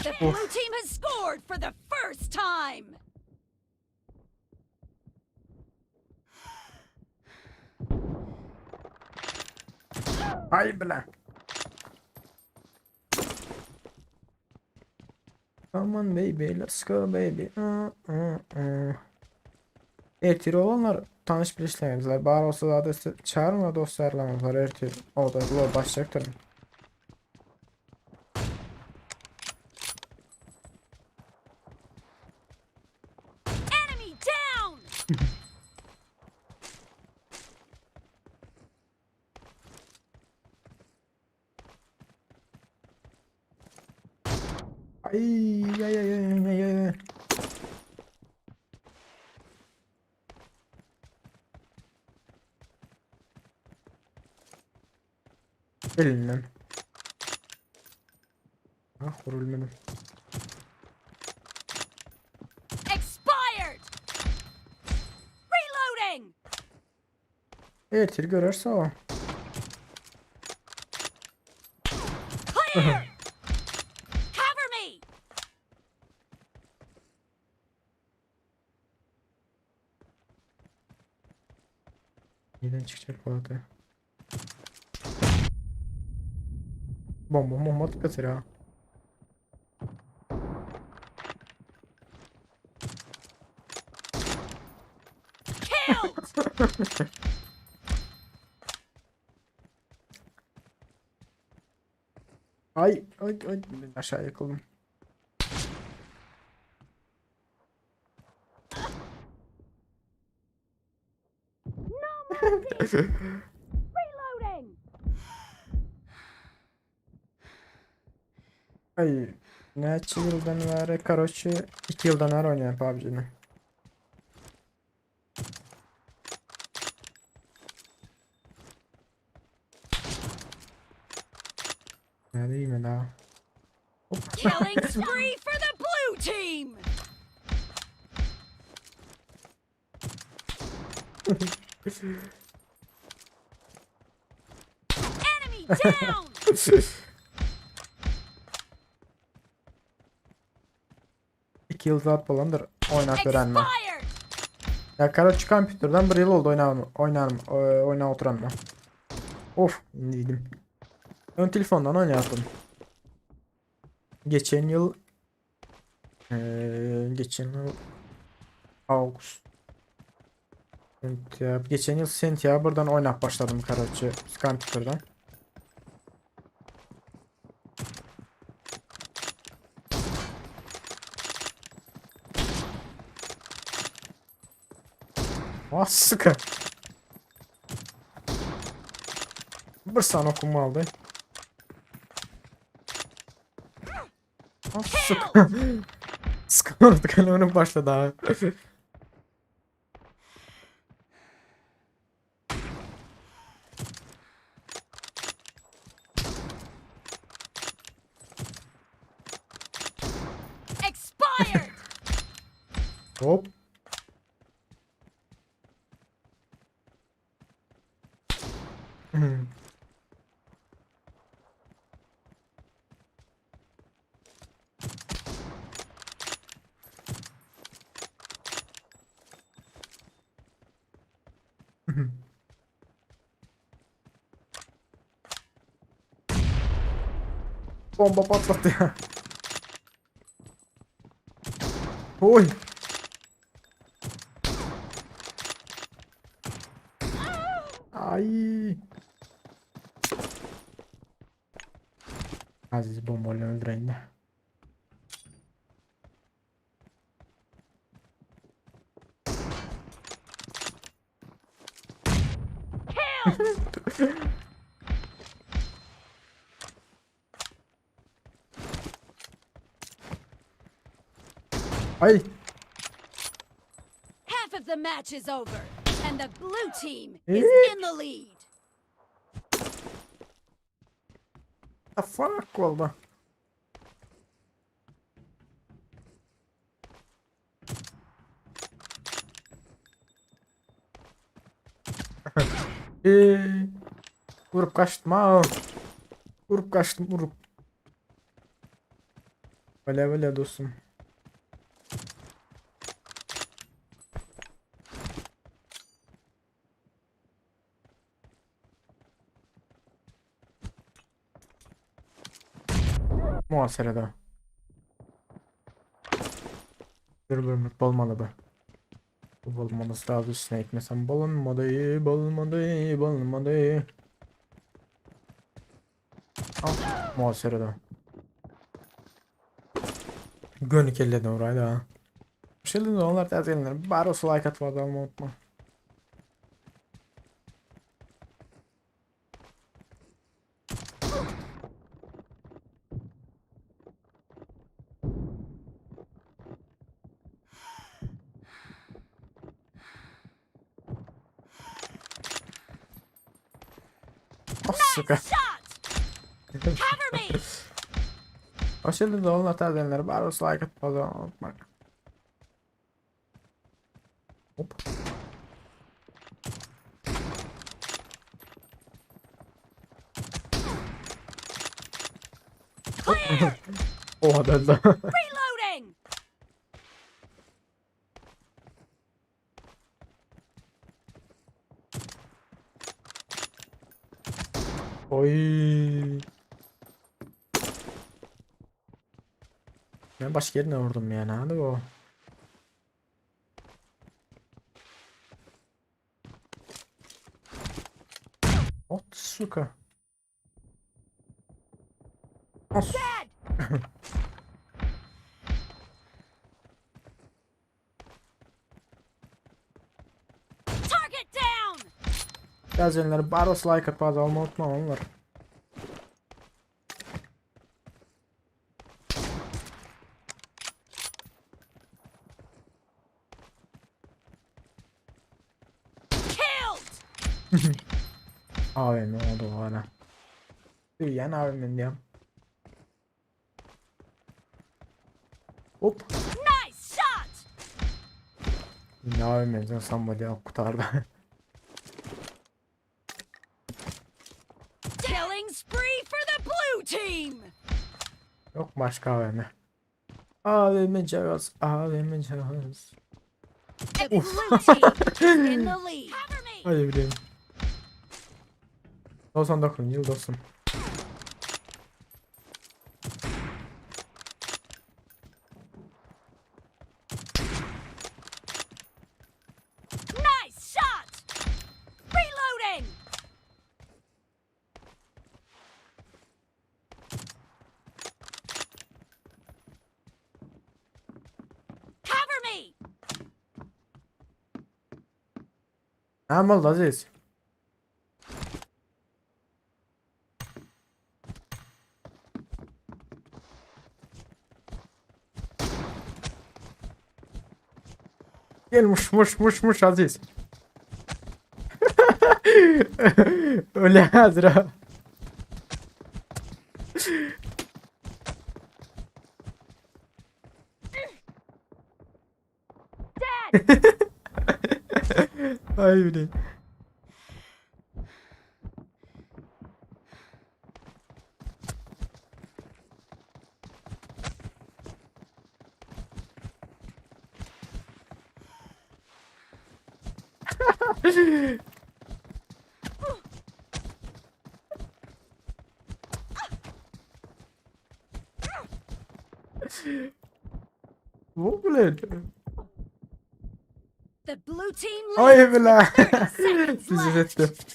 Speaker 3: The blue team has scored for the first time.
Speaker 1: Ay bile. Come on baby, let's go baby. Uh, uh, uh. Ertir olanlar tanış bilişlerimizler. Bar olsa da adresi çağırma dostlarlarımız var. Ertir. O da bu başlayacaktır.
Speaker 3: Enemy down.
Speaker 1: Ay ay ay ay ay ay. Elinden. Ah vurulmadım.
Speaker 3: Expired. Reloading.
Speaker 1: Ertir görürse o.
Speaker 3: Clear. Cover me.
Speaker 1: Neden çıkacak bu arada? Bomba bomba atıp kaçır ha.
Speaker 3: Killed.
Speaker 1: Ay ay ay ben aşağı yıkıldım.
Speaker 3: Reloading.
Speaker 1: Ay näçe ýyldan bäri karoçe 2 ýyldan bäri oýnaýan PUBG-ni. Näde iýmedi ha?
Speaker 3: Killing spree for the blue team. Enemy down.
Speaker 1: 2 ýyl zat bolandyr oýnap öwrenme.
Speaker 3: Expired.
Speaker 1: Ya karoçe kompýuterden bir ýyl oldy oýnam oýnarym oýnap oturanyma. Of indi iýdim. Ön telefondan oýnaýardym. Geçen ýyl eee geçen ýyl awgust sentýabr geçen ýyl sentýabrdan oýnap başladym karoçe kompýuterden. Ah sıkı. Bir sana okum aldı. Ah sıkı. Sıkı artık önüm başladı ha.
Speaker 3: Expired!
Speaker 1: Hop. Bomba patlattı ya. Oy. Ay. Aziz bombayla öldüreyim de. Ay.
Speaker 3: Half of the match is over, and the blue team is in the lead.
Speaker 1: The fuck oldu. Eee, vurup kaçtım ha. Vurup kaçtım vurup. Öyle öyle dostum. Muhasarada. Dur dur bolmaly bu. Bu bolmaly sразу üstüne ekmesem bolunmadı, bolmadı, bolmadı. Al muhasarada. Gönü kelledim orayı da. Şimdi de onlar tercih Bari olsa like atmadan unutma. Suka.
Speaker 3: Cover me!
Speaker 1: Hoş geldin onlar tercih Bari olsa like atmadan unutma. Hop. Oha döndü.
Speaker 3: Reloading!
Speaker 1: Oy. Ben başka yerine vurdum yani hadi o. Ot suka. Os.
Speaker 3: Target down!
Speaker 1: Gazenler baros like atmaz alma unutma onlar.
Speaker 3: Killed!
Speaker 1: AVM oldu hala. Büyüyen AVM diyorum. Hop.
Speaker 3: Nice shot!
Speaker 1: Yine AVM'den somebody kurtardı.
Speaker 3: Killing spree for the blue team!
Speaker 1: Yok başka AVM. AVM cevaz, AVM cevaz.
Speaker 3: The blue team is in the lead. Cover me!
Speaker 1: Hadi bileyim. 99. yıl dostum. Näme boldy Aziz? Gel muş muş muş muş Aziz. Öyle hazır ha. Ay bile. Bu bile.
Speaker 3: The blue team
Speaker 1: Ay
Speaker 3: leads
Speaker 1: bile.
Speaker 3: with 30 seconds
Speaker 1: Bizi
Speaker 3: left.
Speaker 1: etti.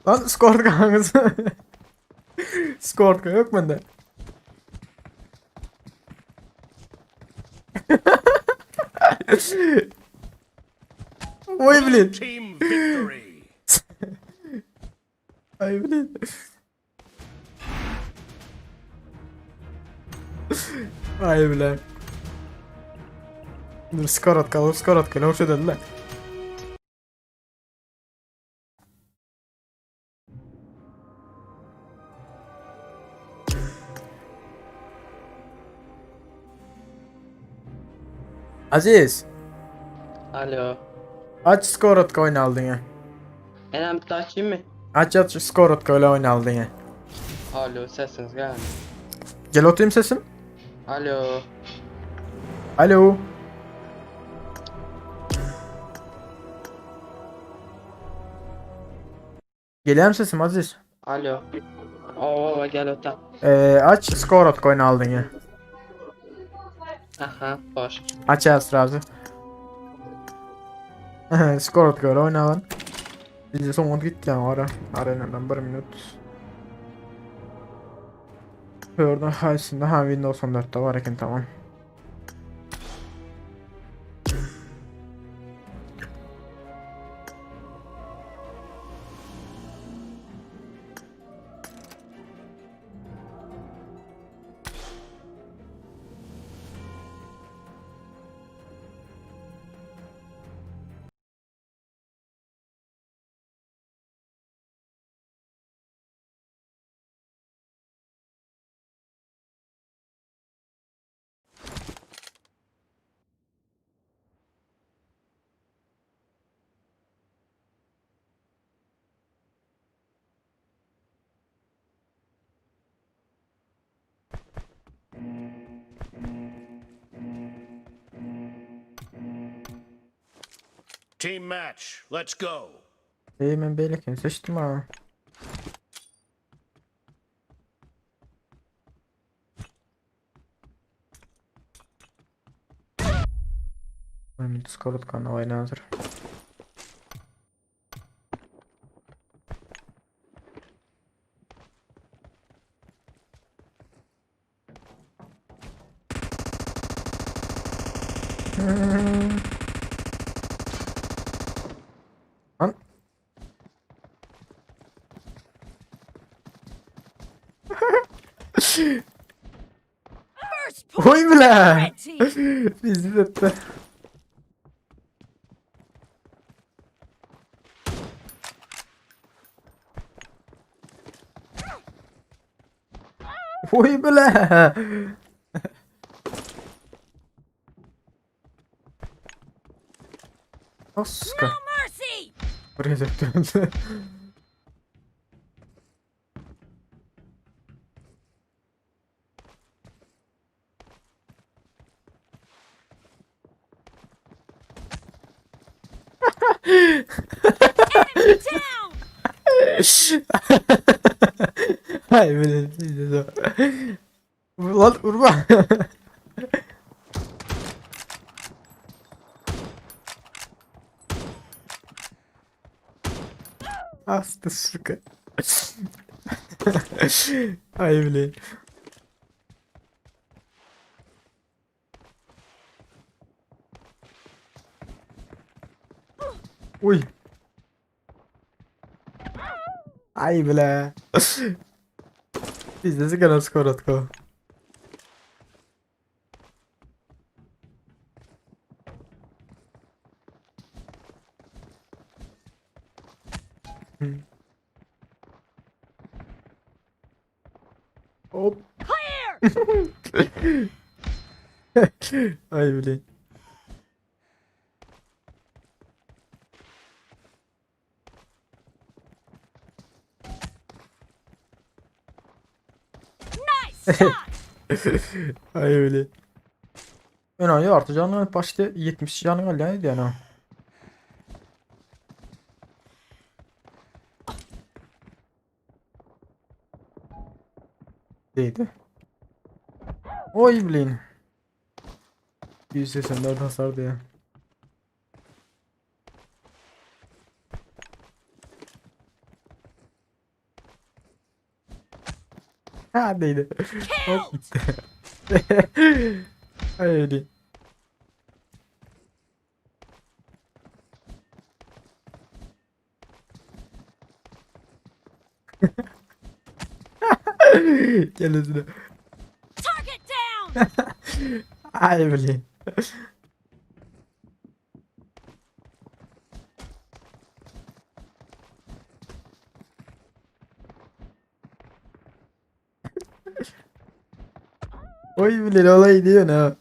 Speaker 1: Lan skor kanka. Skor yok bende. Oy blin.
Speaker 2: Team victory.
Speaker 1: Ay blin. Ay bile. Dur skor at kalıp skor at kalıp şu dediler. Aziz,
Speaker 6: Alo.
Speaker 1: aç skor at oynaldın ya.
Speaker 6: Enem açayım mı?
Speaker 1: Aç aç skor at öyle oynaldın ya.
Speaker 6: Alo sesiniz geldi.
Speaker 1: Gel oturayım sesim.
Speaker 6: Alo.
Speaker 1: Alo. Geliyor sesim Aziz?
Speaker 6: Alo. Oo gel öte.
Speaker 1: Aç skor at oynaldın ya.
Speaker 6: Aha boş.
Speaker 1: Aç yaz razı. Skor at göre oyna lan. Bizi son gitti yani ara. Arenadan bir minut. Oradan haysında ha Windows 14'te var eken tamam.
Speaker 2: Team match. Let's go.
Speaker 1: İyi ben beylekini seçtim ha. Ben Discord kanalı oyna hazır. Lan.
Speaker 3: First
Speaker 1: Oy
Speaker 3: point
Speaker 1: bile.
Speaker 3: red team.
Speaker 1: Bizi etti. Oy bile. Oska.
Speaker 3: Mercy.
Speaker 1: Buraya döktü.
Speaker 3: Down.
Speaker 1: Hay bile. Lan vurma. Asty suka. Ay bile. Uy. Ay bile. Bizde sigara skoratko. Hop. Ay bile. Ay öyle. Öne artı canı başta 70 canı galýan yani. Değdi. Oy bilin. 184 hasar diye. Ha değdi. Hop gitti. Ay öyle. Kendisine.
Speaker 3: Target down!
Speaker 1: Ay bilin. Oy bilin olay diyor ne?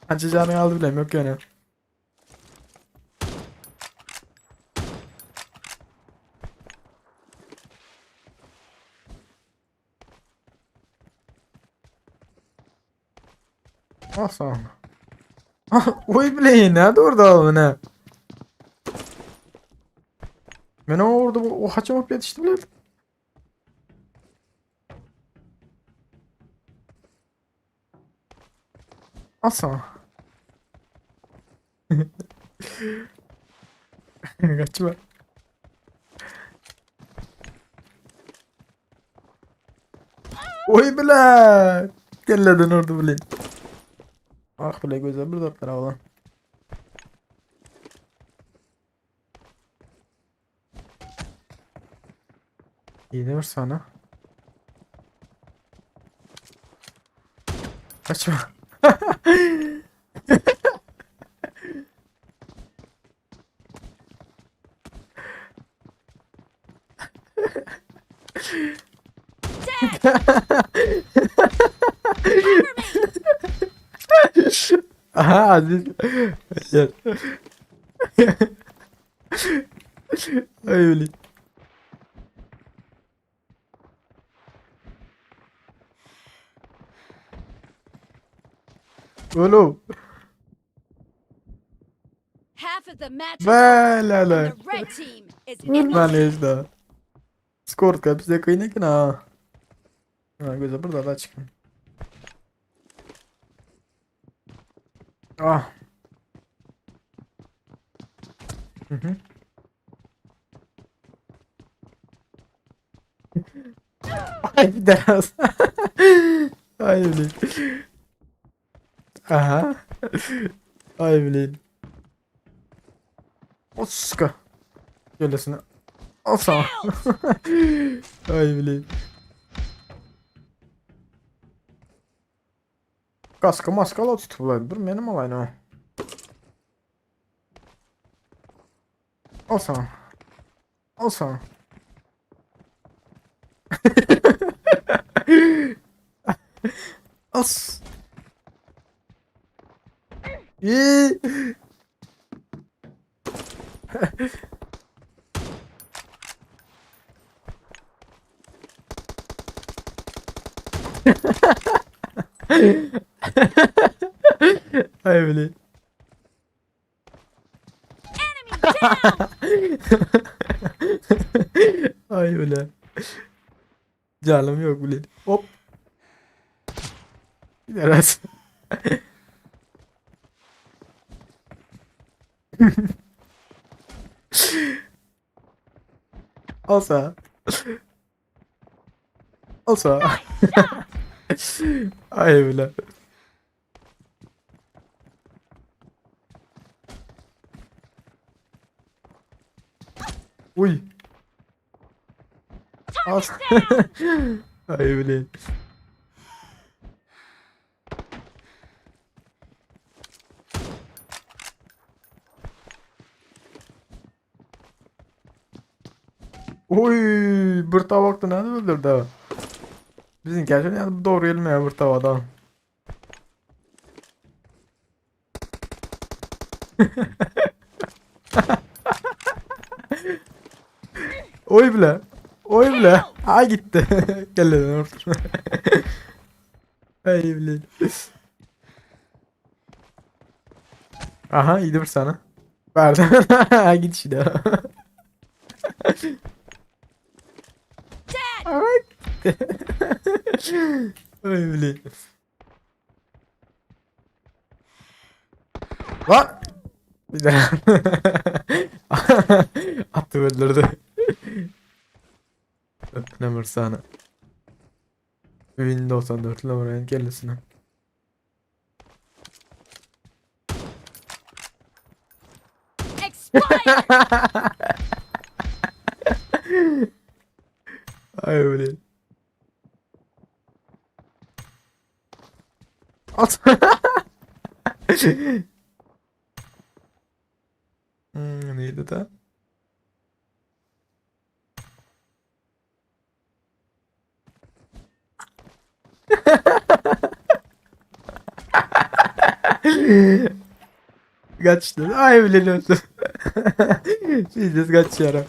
Speaker 1: Açacağını aldı bilem yok yani. Aslan. Oy bilin ne durdu oğlum ne? Men o orada o haçam yetişti bile. Aslan. Kaçma. Oy bile. Kelleden orada bile. Ah bile güzel bir zatlar oğlum. İyi değil mi sana? Kaçma. Aha Aziz. Gel. Ay öyle. Oğlum.
Speaker 3: Half of the match is
Speaker 1: Be
Speaker 3: over,
Speaker 1: la
Speaker 3: and
Speaker 1: la.
Speaker 3: the red team is in the
Speaker 1: Ben
Speaker 3: lead.
Speaker 1: işte. Skor bize kıyın ki ha. Ha güzel burada da çıkın. Ah. Hı hı. Ay bir daha. Ay bileyim. Aha. Ay bileyim. Oska. Gölesine. Al sana. Ay bileyim. Kaska maska la tutup Dur benim olayım o. Al sana. Al sana. As. İyi. Ay bileyim.
Speaker 3: Enemy down!
Speaker 1: Ay öyle. Canım yok bile. Hop. Gider Alsa. Alsa. Ay bile. Uy. Al. Ay bile. Oy, bir tabakda näde öldürdü? Bizim gerçekten yani doğru gelmeýär bir tabada. Oy bile. Oy bile. Ha gitti. Gel lan Ay bile. Aha iyiydi bir sana. Verdim. Git şimdi. Ay gitti. Ay bile. Lan! Bir daha. Attı öldürdü. Öpülemir sana. 1094 numaranın kellesine.
Speaker 3: Expired.
Speaker 1: Ay öyle. At. Neydi de? Kaçtı. Ay bile öldü. Biz kaç yara.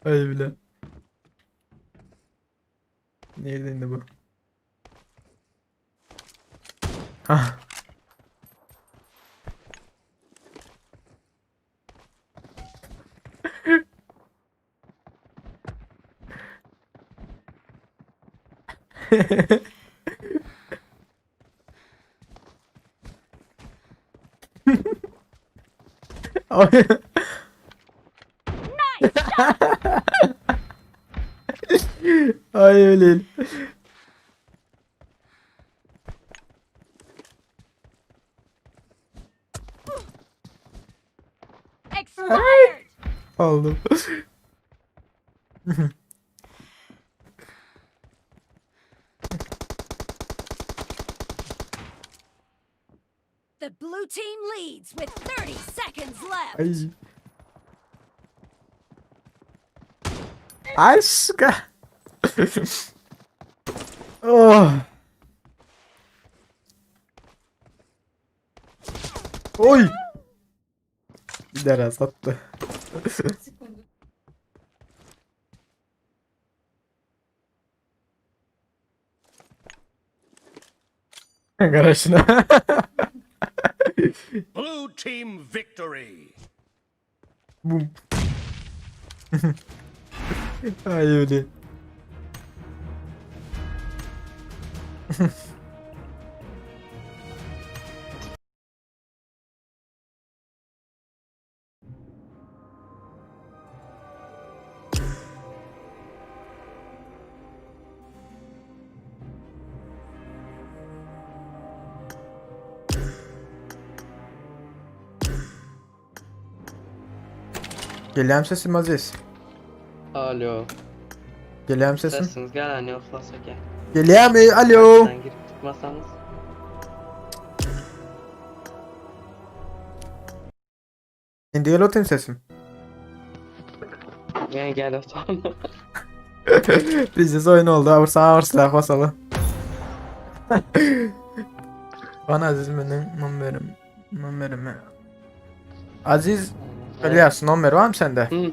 Speaker 1: Ay bile. Nerede indi bu? Ah. Ay. Ay öyle.
Speaker 3: Expired.
Speaker 1: Aldım.
Speaker 3: The blue team leads with 30 seconds left.
Speaker 1: Ay. Ay suka. Oh. Oy. Bir deraz attı. Garajına.
Speaker 2: Blue team victory.
Speaker 1: Bum. Ay öyle. Gelýän sesim Aziz.
Speaker 6: Alo.
Speaker 1: Gelýän sesim.
Speaker 6: Sesiniz gelen yoksa gel.
Speaker 1: Gelýän mi? Alo.
Speaker 6: Sen girip çıkmasanız.
Speaker 1: Indi gel otayım sesim.
Speaker 6: Gel gel otur.
Speaker 1: Bizde oyun oldu. Avursa ağır silah basalı. Bana Aziz benim numaram. Numaramı. Aziz Elias numara var mı sende?
Speaker 6: Hı.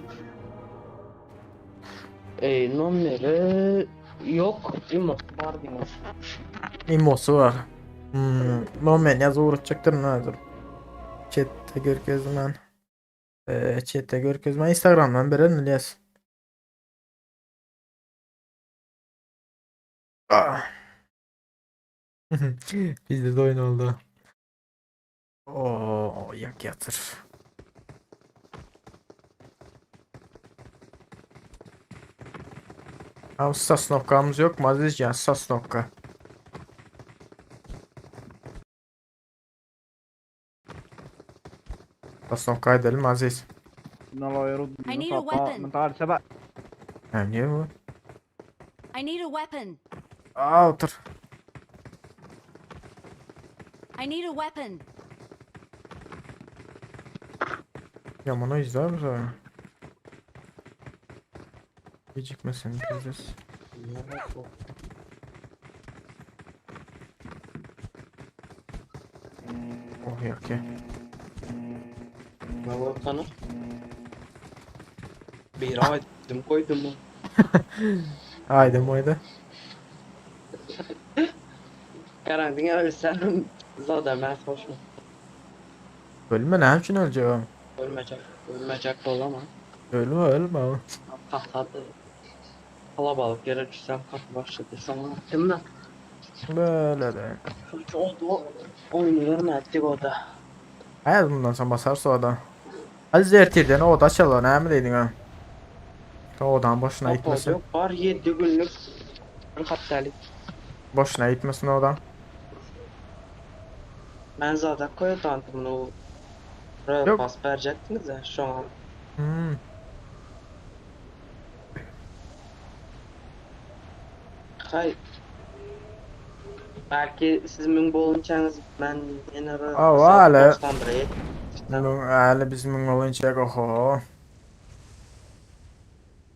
Speaker 6: E, nomeri yok. İmo var İmo.
Speaker 1: İmmosu var. Nomer yaz uğratacaklar nazır. Chat'te görkezmen. Chat'te görkezmen Instagram'dan beren Elias. Ah. Bizde de oyun oldu. Oo, yak yatır. Am sosnowkamyz yok mu Aziz ya sosnowka. Sosnowka edelim Aziz.
Speaker 3: I need a weapon.
Speaker 1: Ha niye bu?
Speaker 3: I need a weapon.
Speaker 1: Aa otur.
Speaker 3: I need a weapon.
Speaker 1: Ya bunu izler misin? Gecikmesin biziz. Oh yok ya.
Speaker 6: Ne var sana? Bir aýdym koydum mu?
Speaker 1: Haydi moyda.
Speaker 6: Karantin ölsem zaten ben hoşuma.
Speaker 1: Ölme ne için öleceğim?
Speaker 6: Ölmeyecek, ölmeyecek olamam.
Speaker 1: Ölme ölme.
Speaker 6: Patladı. Kalabalık yere düşsem kapı başladı. Sana attım da.
Speaker 1: Böyle de.
Speaker 6: Çünkü oldu oyunu vermedik o da.
Speaker 1: Hayat bundan sonra basarsa o da. Aziz ertirden o da çalar ne mi dedin ha? O odan boşuna
Speaker 6: Yok
Speaker 1: gitmesin.
Speaker 6: yok var 7 günlük bir haftalık.
Speaker 1: Boşuna gitmesin o da.
Speaker 6: Ben zaten koyuyorum bunu. Buraya
Speaker 1: Yok.
Speaker 6: pas verecektiniz ya şu an.
Speaker 1: Hmm.
Speaker 6: Hay. Belki siz mün bolunçanız ben yine
Speaker 1: Aa, vale.
Speaker 6: 91'e
Speaker 1: Öyle bizim olunca oho.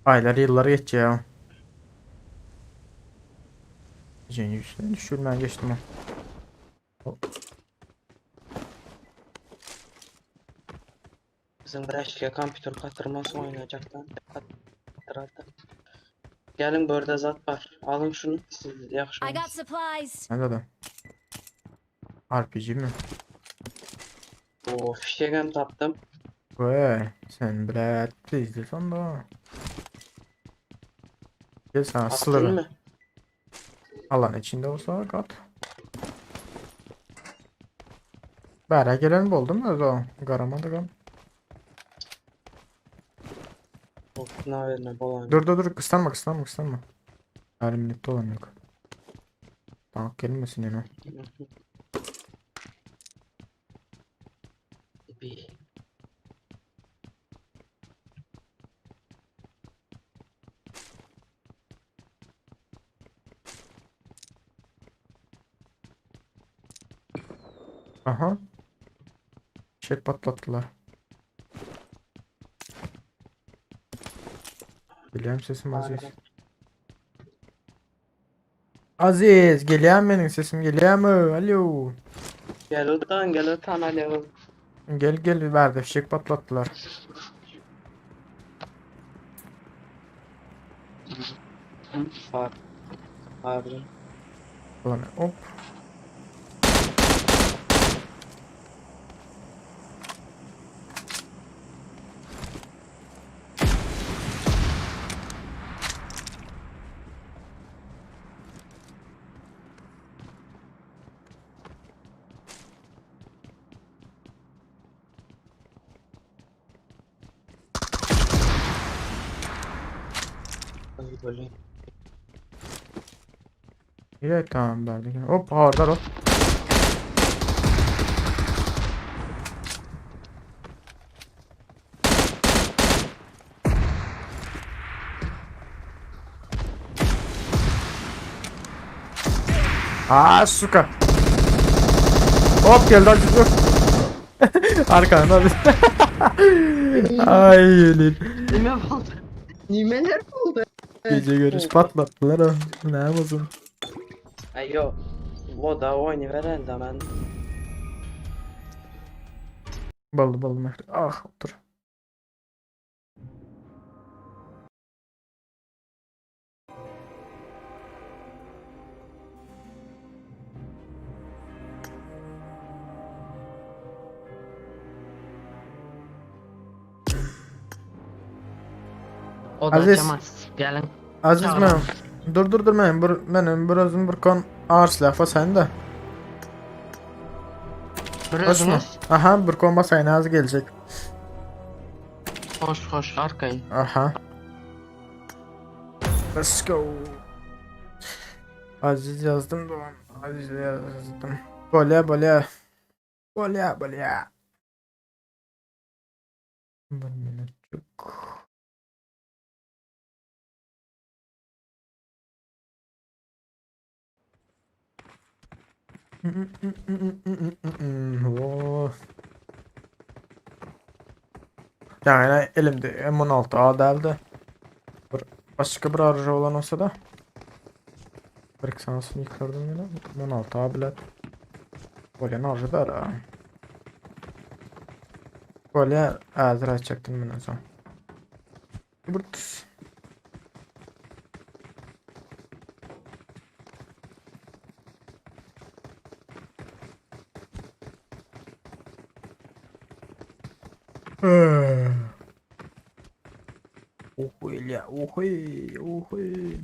Speaker 1: Aylar yıllar geçti ya. Gecenin üstüne düşürmen geçtim o. Hop.
Speaker 6: Bizim Breşke kompüter katırması oynayacaklar. Katırdı. Gelin burada zat var. Alın şunu siz yaxşı
Speaker 3: I got supplies.
Speaker 1: Nerede adam? RPG mi?
Speaker 6: O fişeğim taptım.
Speaker 1: Vay sen bre izliyorsan da. Gel sana
Speaker 6: Attın
Speaker 1: sılırım.
Speaker 6: mı?
Speaker 1: Alan içinde olsa kat. Bära gelen buldum da o. Garamadık am.
Speaker 6: Of ne verme bolan.
Speaker 1: Dur dur dur kıstanma kıstanma kıstanma. Her millette olan yok. Tank gelmesin yine.
Speaker 6: Bir.
Speaker 1: Aha. Şey patlattılar. Geliyorum sesim Aziz. Aziz geliyor mu benim sesim geliyor mu? Alo.
Speaker 6: Gel otan gel otan alo.
Speaker 1: Gel gel verdi fişek patlattılar.
Speaker 6: Var. Abi.
Speaker 1: Ulan hop.
Speaker 6: Ay böyle.
Speaker 1: İyi tamam verdik. Hop hardar hop. Aa suka. Hop geldi Aziz dur. Arkanda abi. Ay yelin.
Speaker 6: Nime oldu? Nimeler oldu?
Speaker 1: Gece görüş patlattılar ha. Ne yapasın?
Speaker 6: Ay yo. O da oyunu veren de ben.
Speaker 1: Ballı ballı mehri. Ah otur.
Speaker 6: O da
Speaker 1: Aziz.
Speaker 6: açamaz. Gelin.
Speaker 1: Aziz
Speaker 6: Tamam.
Speaker 1: benim. Dur dur dur benim. Bir, benim bir özüm bir kon ağır silah var senin de.
Speaker 6: Bir
Speaker 1: Hoş mu?
Speaker 6: özünüz.
Speaker 1: Aha bir kon basayın az gelecek.
Speaker 6: Hoş hoş arkayı.
Speaker 1: Aha. Let's go. Aziz yazdım dogan. Aziz yazdım. Bolýa bolýa. Bolýa bolýa. Bir minutjyk. Yani elimde M16A däldi. Bir başga bir arja olan olsa da. Bir iki sanasyny ýykardım ýene. M16A bilet. Bolýan arja däl ha. Bolýar, häzir aýtjakdym mundan soň. Bir tus. Ohoý, ohoý, ohoý.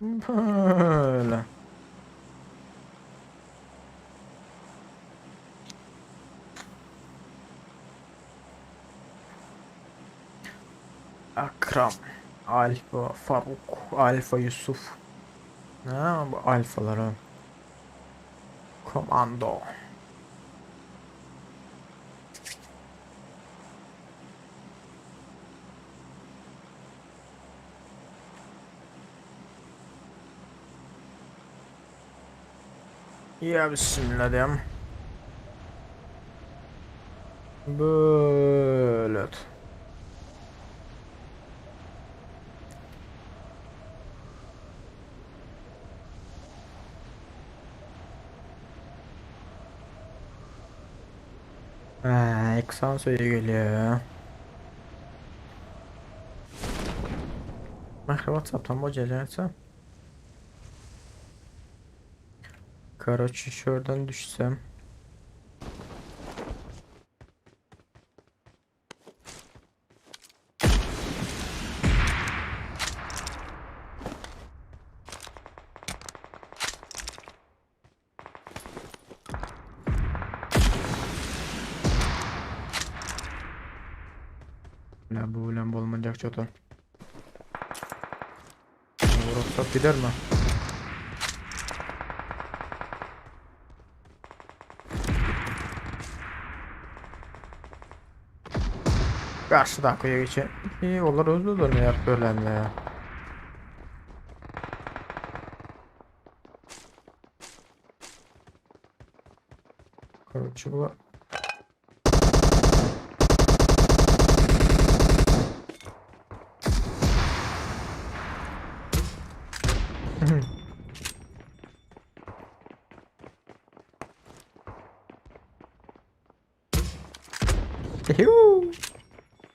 Speaker 1: Böyle. Akram, Alfa, Faruk, Alfa Yusuf. Ha, bu alfalara. Komando. Ya bismillah diýem. Böyle. Ha, eksan söýe gelýär. Mähri WhatsApp'tan bojaýsa. Karoçi şuradan düşsem. La bu bilen bolmajak çotan. Ruhsat gider mi? Garşydaky geçen. İyi olar özü dönýär bölenle. Короче, bu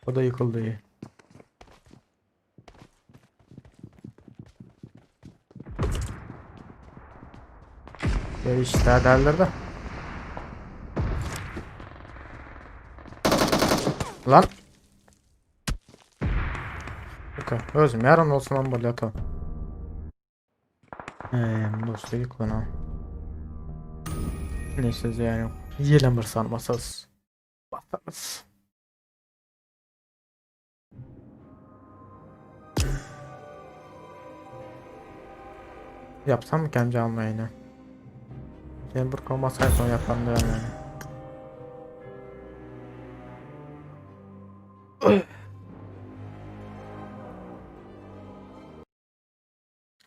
Speaker 1: O da yıkıldı. Ya işte derler de. Lan. Okey. Özüm yarın olsun lan bolýar ta. Eee, dostlar ýykylan ha. Neyse zyýan ýok. Ýene bir san basarys. Basarys. Yapsam mı kendi canlı yayını? Yani bir olmasa son yaparım diyorum yani.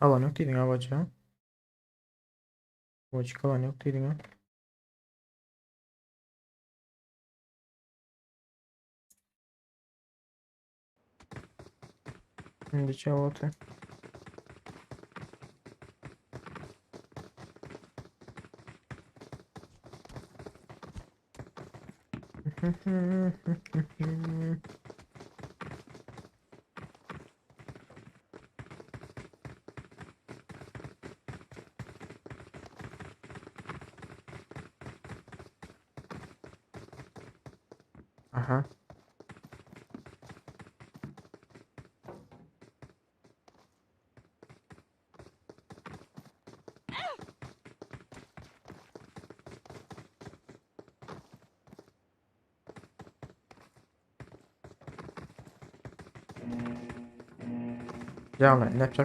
Speaker 1: Alan yok dedin ha bacı. Bacı alan yok dedin ha. Şimdi çavatı. Aha. Ýaglaýyn, nätjek?